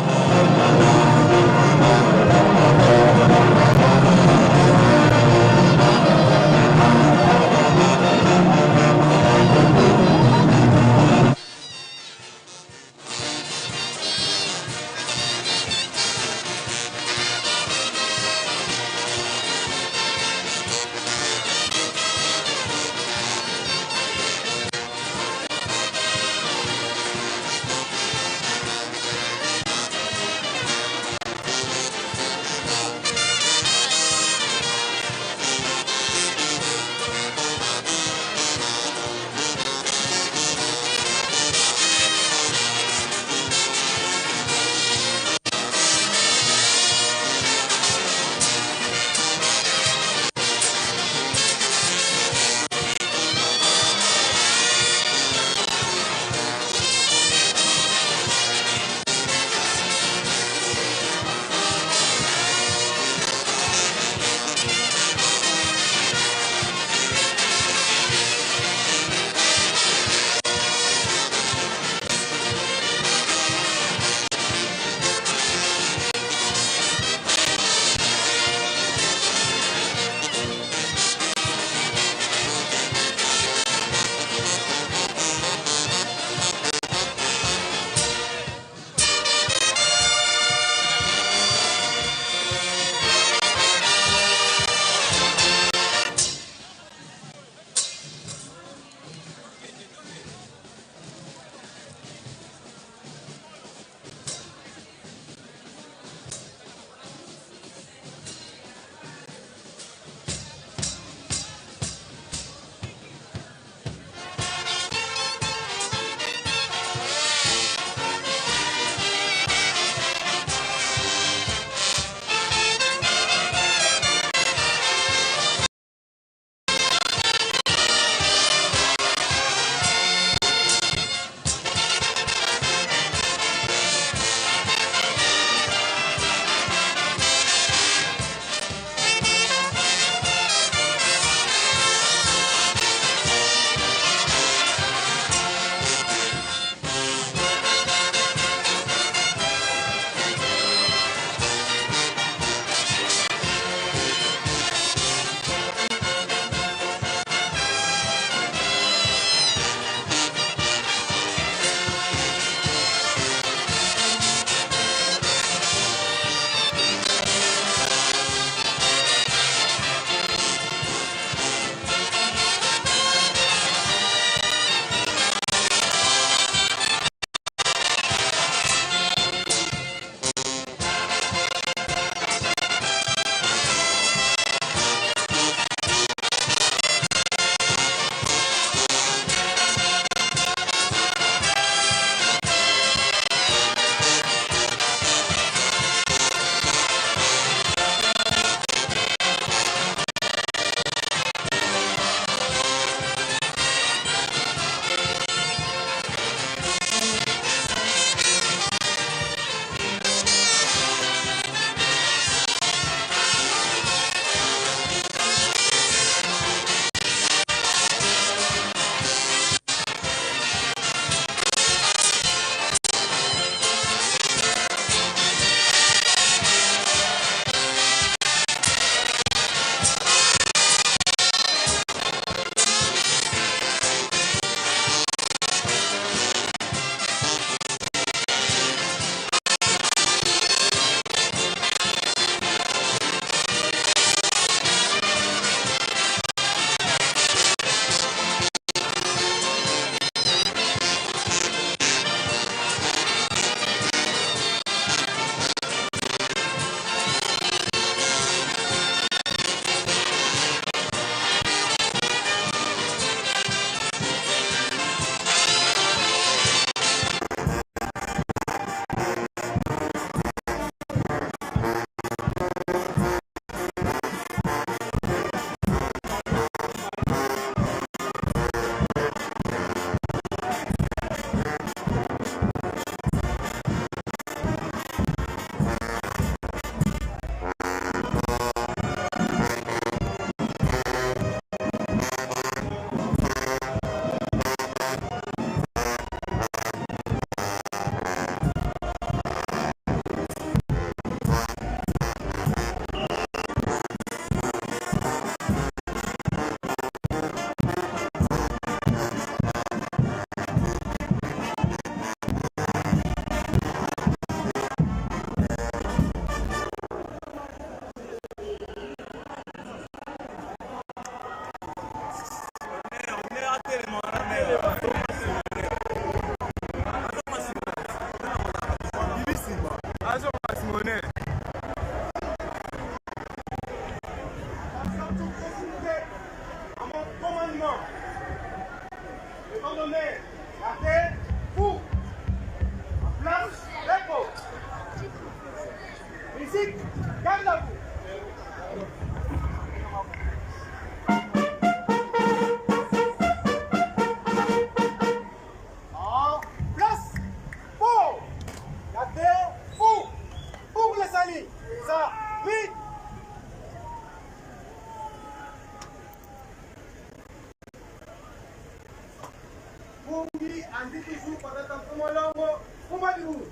Ngungi anditusu kwa tata Mfumu Longo Mfumu Dibu.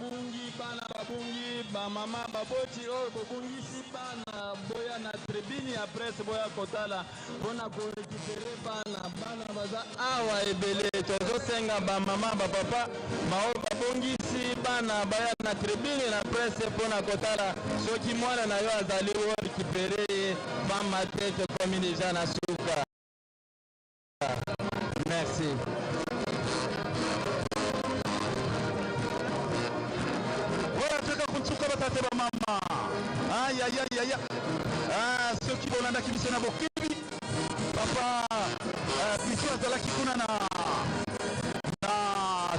Babungi bana babungi bamama baboti oyo bobungisi bana boya na tribune ya presse boya kotala mpona korekipere bana. Bana baza awa ebele, tozosenga bamama bapapa baoyo babongisi bana baya na tribune na presse mpona kotala soki mwana na yo azali orekipere ye, pamba te tokomi deja na suka. Merci. Oyo ateka kunsuka batate bamama ayayayaya. Ah, soki bolandaki biso na bokebi, papa biso azalaki kuna na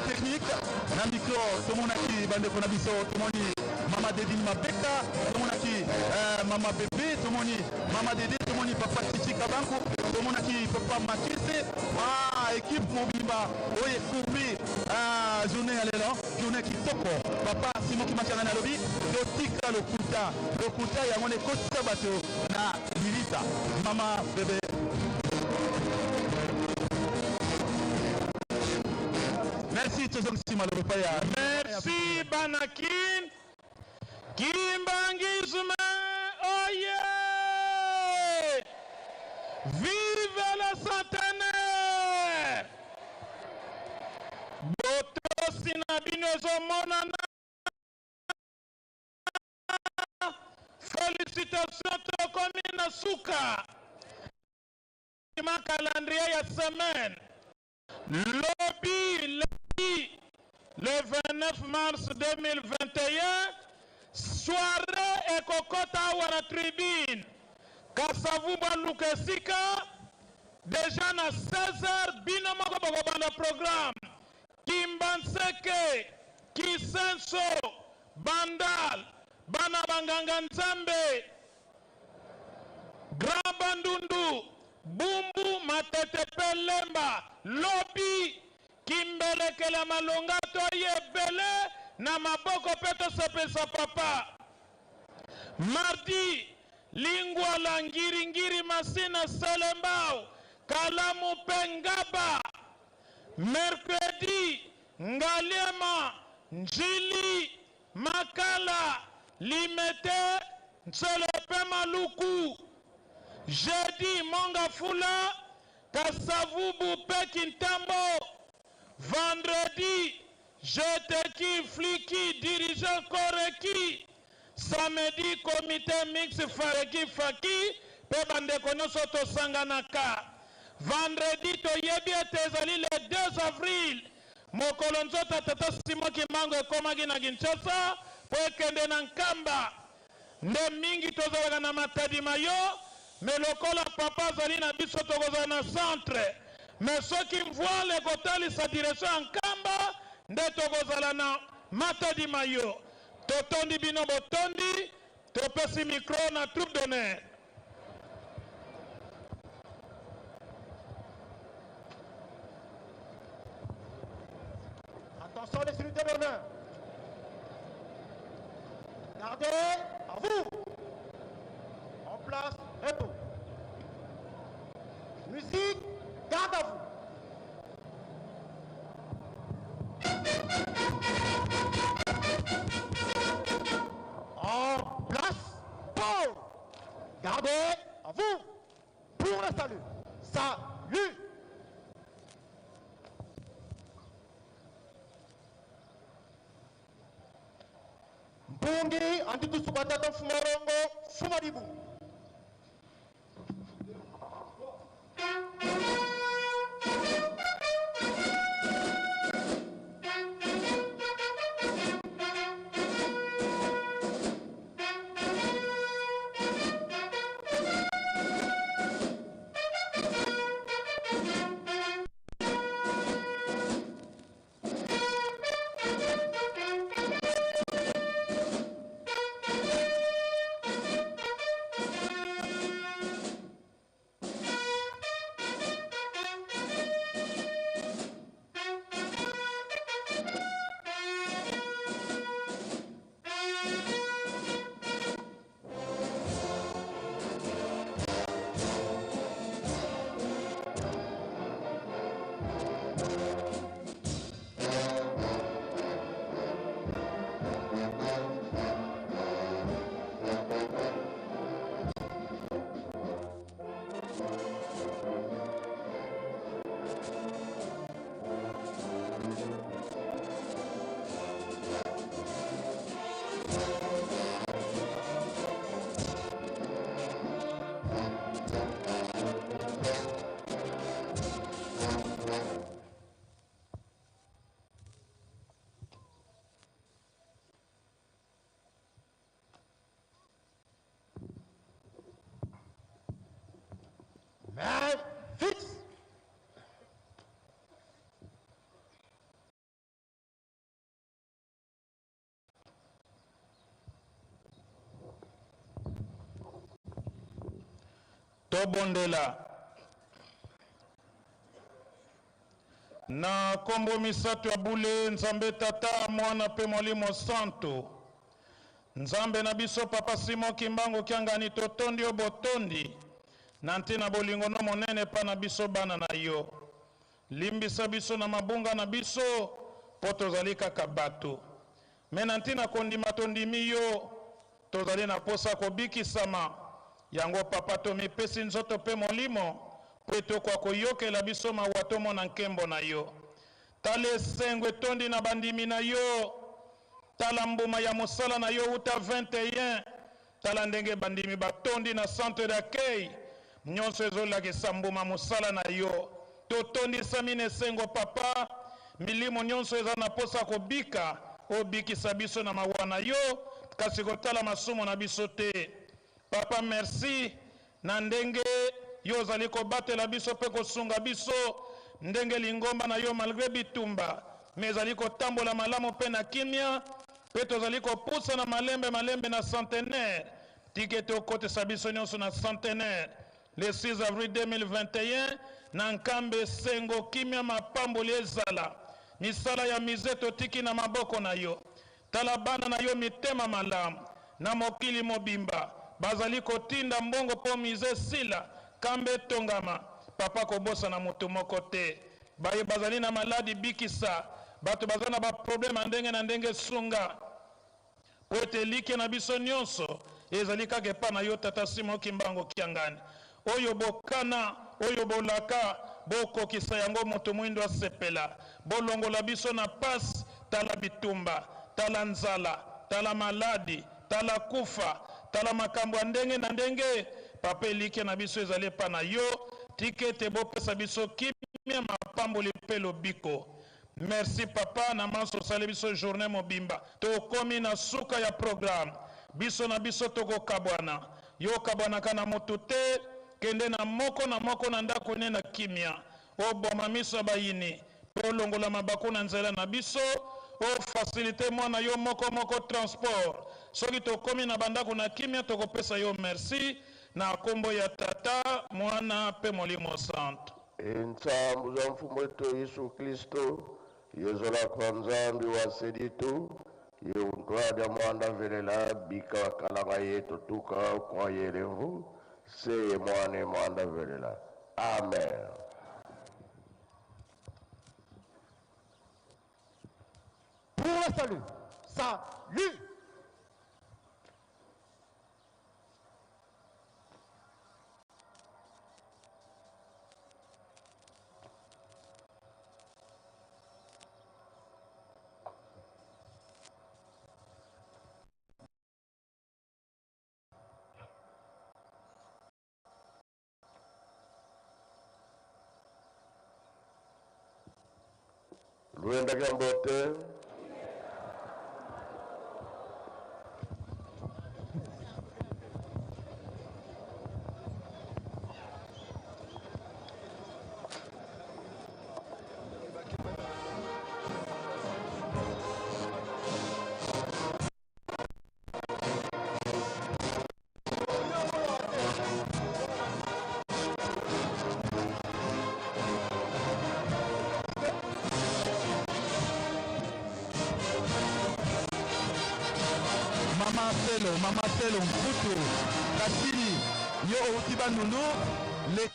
technique na micro, tomonaki bandeko na biso, tomoni mama Dedine Mabeka, tomonaki mama Bebe, tomoni mama Dede, tomoni papa Chichi Kabanku, tomonaki papa Makese. Ah, équipe mobimba oyo ekumbi journée ya lelo, journée kitoko. Papa Simon Kimbakiangani alobi totika lokuta, lokuta yango nde ekotisa bato na lilita. Mama Bebe. Merci, tozongisi maloba epai ya Merci bana Kin. Kimbanguisme oye! Vive le centenaire! Botosi na bino ezomonana. Félicitations, tokomi na suka. Ma calendrier ya semaine. Lobi, lundi, le 29 mars 2021, soirée ekokota awa na tribune. Kasavubu aluka esika, deja na 16h bino moko bokobanda programme. Kimbanseke, Kisenso, Bandal, bana banganga Nzambe, Grand Bandundu, Bumbu, Matete pe Lemba. Lobi, kimbelekela malonga toye ebele na maboko pe tosepelisa papa. Mardi, Lingwala, Ngiri-Ngiri, Masina, Selembao, Kalamu pe Ngaba. Mercredi, Ngaliema, Ndjili, Makala, Limete, Nsele pe Maluku. Jeudi, Mont-Ngafula, Kasavubu pe Kintambo. Vendredi, Jeteki, Fliki, dirigeant Koreki. Samedi, comité mixte Fareki Faki pe bandeko nyonso tosanganaka. Vendredi, toyebi ete ezali le 2 avril, mokolo nzoto ya tata Simon Kimbangu ekomaki na Kinshasa po ekende na Nkamba. Nde mingi tozalaka na Matadi Mayo, mais lokola papa azali na biso tokozala na centre. Mais soki voile ekotalisa direction ya Nkamba nde tokozala na Matadi Mayo. Totondi bino botondi, topesi micro na troupe d'honneur. Attention les unités d'honneur. Gardez à vous. En place, repos. Musique, garde à vous. En place, pause. Gardez à vous pour le salut. Salut. Mpungi anditusu batata mfumarongo fumadibu. Tobondela. Na kombo misato ya bule, Nzambe Tata, Mwana pe Molimo Santu. Nzambe na biso Papa Simon Kimbangu Kiangani, totondi yo botondi na ntina bolingo no monene epa na biso bana na yo. Limbisa biso na mabunga na biso po tozali kaka bato. Mais na ntina kondima tondimi yo, tozali na posa kobikisama. Yango Papa tomipesi nzoto pe molimo po ete okoka koyokela biso mawa tomona nkembo na yo. Tala esengo etondi na bandimi na yo. Tala mbuma ya mosala na yo uta 21. Tala ndenge bandimi batondi na centre d'accueil. Nyonso ezolakisa mbuma mosala na yo. Totondisami na esengo Papa. Milimo nyonso eza na posa kobika. Obikisa biso na mawa na yo, kasi kotala masumu na biso te. Papa merci na ndenge yo ozali kobatela biso pe kosunga biso, ndenge lingomba na yo malgre bitumba mais ezali kotambola malamu pe na kimia, pe tozali kopusana malembe malembe na centenaire. Tika ete okotisa biso nionso na centenaire le 6 avril 2021 na Nkamba esengo, kimia, mapamboli ezala. Misala ya musee totiki na maboko na yo. Tala bana na yo mitema malamu na mokili mobimba bazali kotinda mbongo po musee esila, Nkamba etongama. Papa kobosana mutu moko te. Baye bazali na maladi bikisa, bato baza na ba problème ya ndenge na ndenge sunga. Po ete elikya na biso nionso ezali kaka epa na yo Tata Simon Kimbangu Kiangani. Oyo bokana, oyo bolaka, bokokisa yango moto muindo asepela. Bolongola biso na pasi, tala bitumba, tala nzala, tala maladi, tala kufa, tala makambo ya ndenge na ndenge. Papa elikya na biso ezali epa na yo, tika ete bopesa biso kimia, mapamboli pe lobiko. Merci papa na manso osali biso journee mobimba tokomi na suka ya programme biso na biso tokokabwana yo okabwanaka na mutu te kende na moko na moko na ndako ne na kimia oboma miso ya bayini pe olongola mabaku na nzela na biso o facilite mwana yo moko moko transport soki tokomi na bandako na kimia tokopesa yo merci na kombo ya tata mwana pe molimo santu. Intsambu za Mfumu wetu Yesu Kristo, yozolakwa Nzambi wa seditu, ye untwadya mwanda velela bika wakalanga ye totuka kwa yelevu, seye mwane mwanda velela. Amen. Pour le salut. Salut! Luyenda kia mbote. Mama Selo, Mama Selo, Mputu, Kasili, yo outi Bandundu, le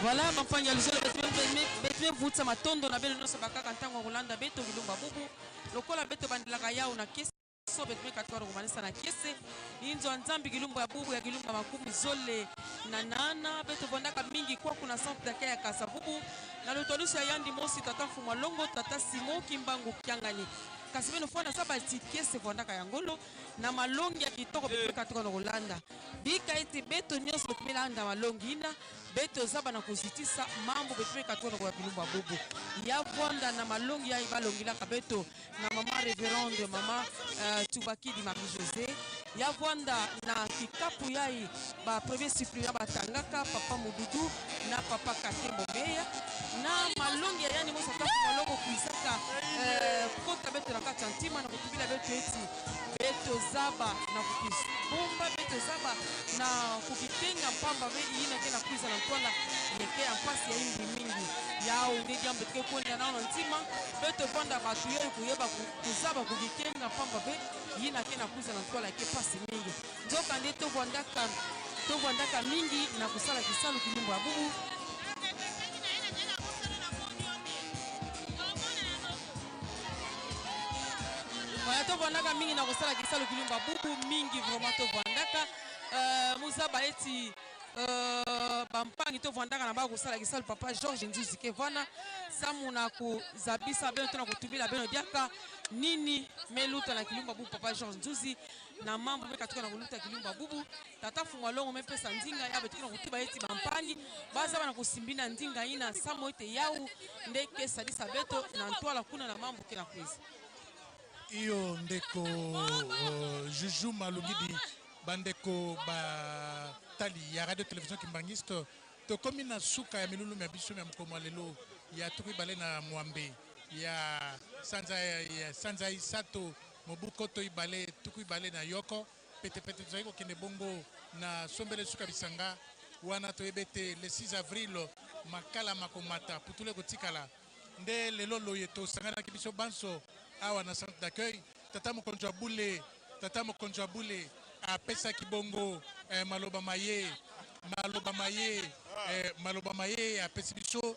Voilà, bampangi ya luzolo betu bevutisa matondo na beno nyonso bakaka ntango ya kolanda beto bilumba bubu lokola beto bandelaka yawo na kesi so betu mekatwara komanisa na kese inzo ya nzambi kilumbu ya bubu ya kilumba makumi zole na nana beto vandaka mingi kwaku na centre d'accueil ya Kasavubu na lotolusu ya yandi mosi tata mfuma longo tata Simon Kimbangu Kiangani kasi beno fwana sa batikese vandaka yangolo na malongi ya kitoko beto mekatwara na kolanda bika ete beto nyonso beto melanda malongi ina beto zaba na kozitisa mambo beto mekatwara na koya bilumbu ya bubu ya vwanda na malongi ya balongilaka beto na mama reverende mama Tubakidi Marie José ya vwanda na kikapu yai ba premier suppléant batangaka papa Mududu na papa Katembo Meya na malongi ya yani mosa tafu malongo kuisaka kota beto na kati ya ntima na kotubila beto eti beto zaba na kukibomba beto zaba na kukitenga mpamba be iyina ke na kuiza na ntwala yeke ya mpasi ya imbi mingi yawo nde diambe tike kwenda nao na ntima beto vanda bato yeyo koyeba kozaba kokikenga mpamba be yina ke na kuiza na ntwala yeke mpasi mingi nzoka nde tovandaka mingi na kosala kisalu kilumbu ya bubu. Voilà, tovandaka mingi na kosala kisalu kilumbu ya bubu mingi vraiment tovandaka. Muzaba eti bampangi tovandaka na ba kosala kisalu papa Georges Nzuzi ke vana samu na kozabisa beno to na kotubila beno diaka nini meluta na kilumba bubu papa Georges Nzuzi na mambo meka tuka na koluta kilumba bubu tata fungwa longo mepesa ndinga ya betuka na kotuba eti bampangi baza bana kosimbina ndinga ina samo ete yau nde kesalisa beto na ntwala kuna na mambo ke na kwezi. Iyo ndeko Juju Malungidi bandeko batali ya radio télévision Kimbanguiste tokomi na suka ya milulu ya biso ya mokolo mwa lelo ya tuku ibale na mwambe ya sanza ya sanza isato mobu koto ibale tuku ibale na yoko petepete tozali kokende bongo na sombele suka bisanga wana toyebi ete le 6 avril makala makomata putulu ekotikala nde lelo loye tosanganaki biso banso awa na centre d'accueil. Tata mokonzi wa bule, tata mokonzi wa bule apesaki bongo maloba maye, maloba maye, maloba maye apesi biso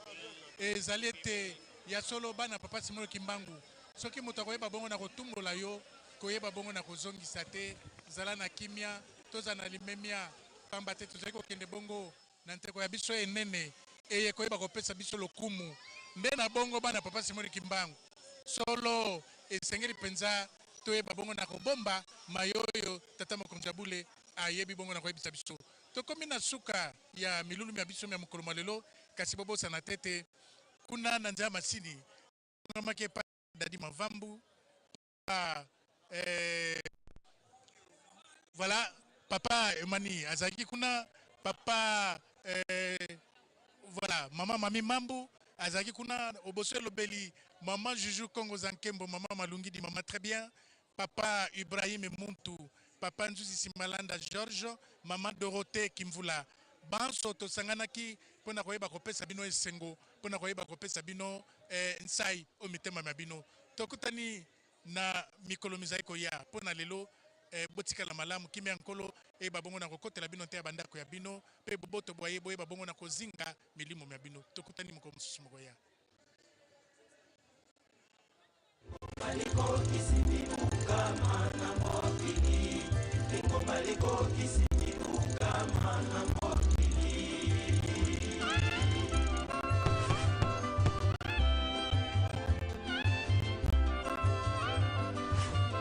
ezali ete ya solo bana papa Simon Kimbangu soki moto akoyeba bongo na kotumbola yo koyeba bongo na kozongisa te zala na kimia tozala na limemia pamba te tozali kokende bongo na nteko ya biso enene eye koyeba kopesa biso lokumu nde na bongo bana papa Simon Kimbangu solo esengeli mpenza toyeba bongo na kobomba mayoyo tata mokonzi ya bule ayebi bongo na koyebisa biso. Tokomi na suka ya milulu ya biso ya mokolo mwa lelo kasi bobosana te te kuna na nzela masini ngamaki epai Dadi Mavambu papa, voilà papa Emani azalaki kuna papa voilà mama Mami Mambu azalaki kuna oboso elobeli mama Juju Kongo Zankembo mama Malungidi mama très bien papa Ibrahim Muntu papa Nzuzi Simalanda Georges mama Dorothée Kimvula banso tosanganaki mpona koyeba kopesa bino esengo mpona koyeba kopesa bino nsai o mitema mya bino. Tokutani na mikolo mizali koya mpona lelo botikala malamu kimia nkolo eyeba bongo na kokotela bino te ya bandako ya bino mpe boboto bwa ye boyeba bongo na kozinga milimo mya bino. Tokutani mokolo mosusu mokoya.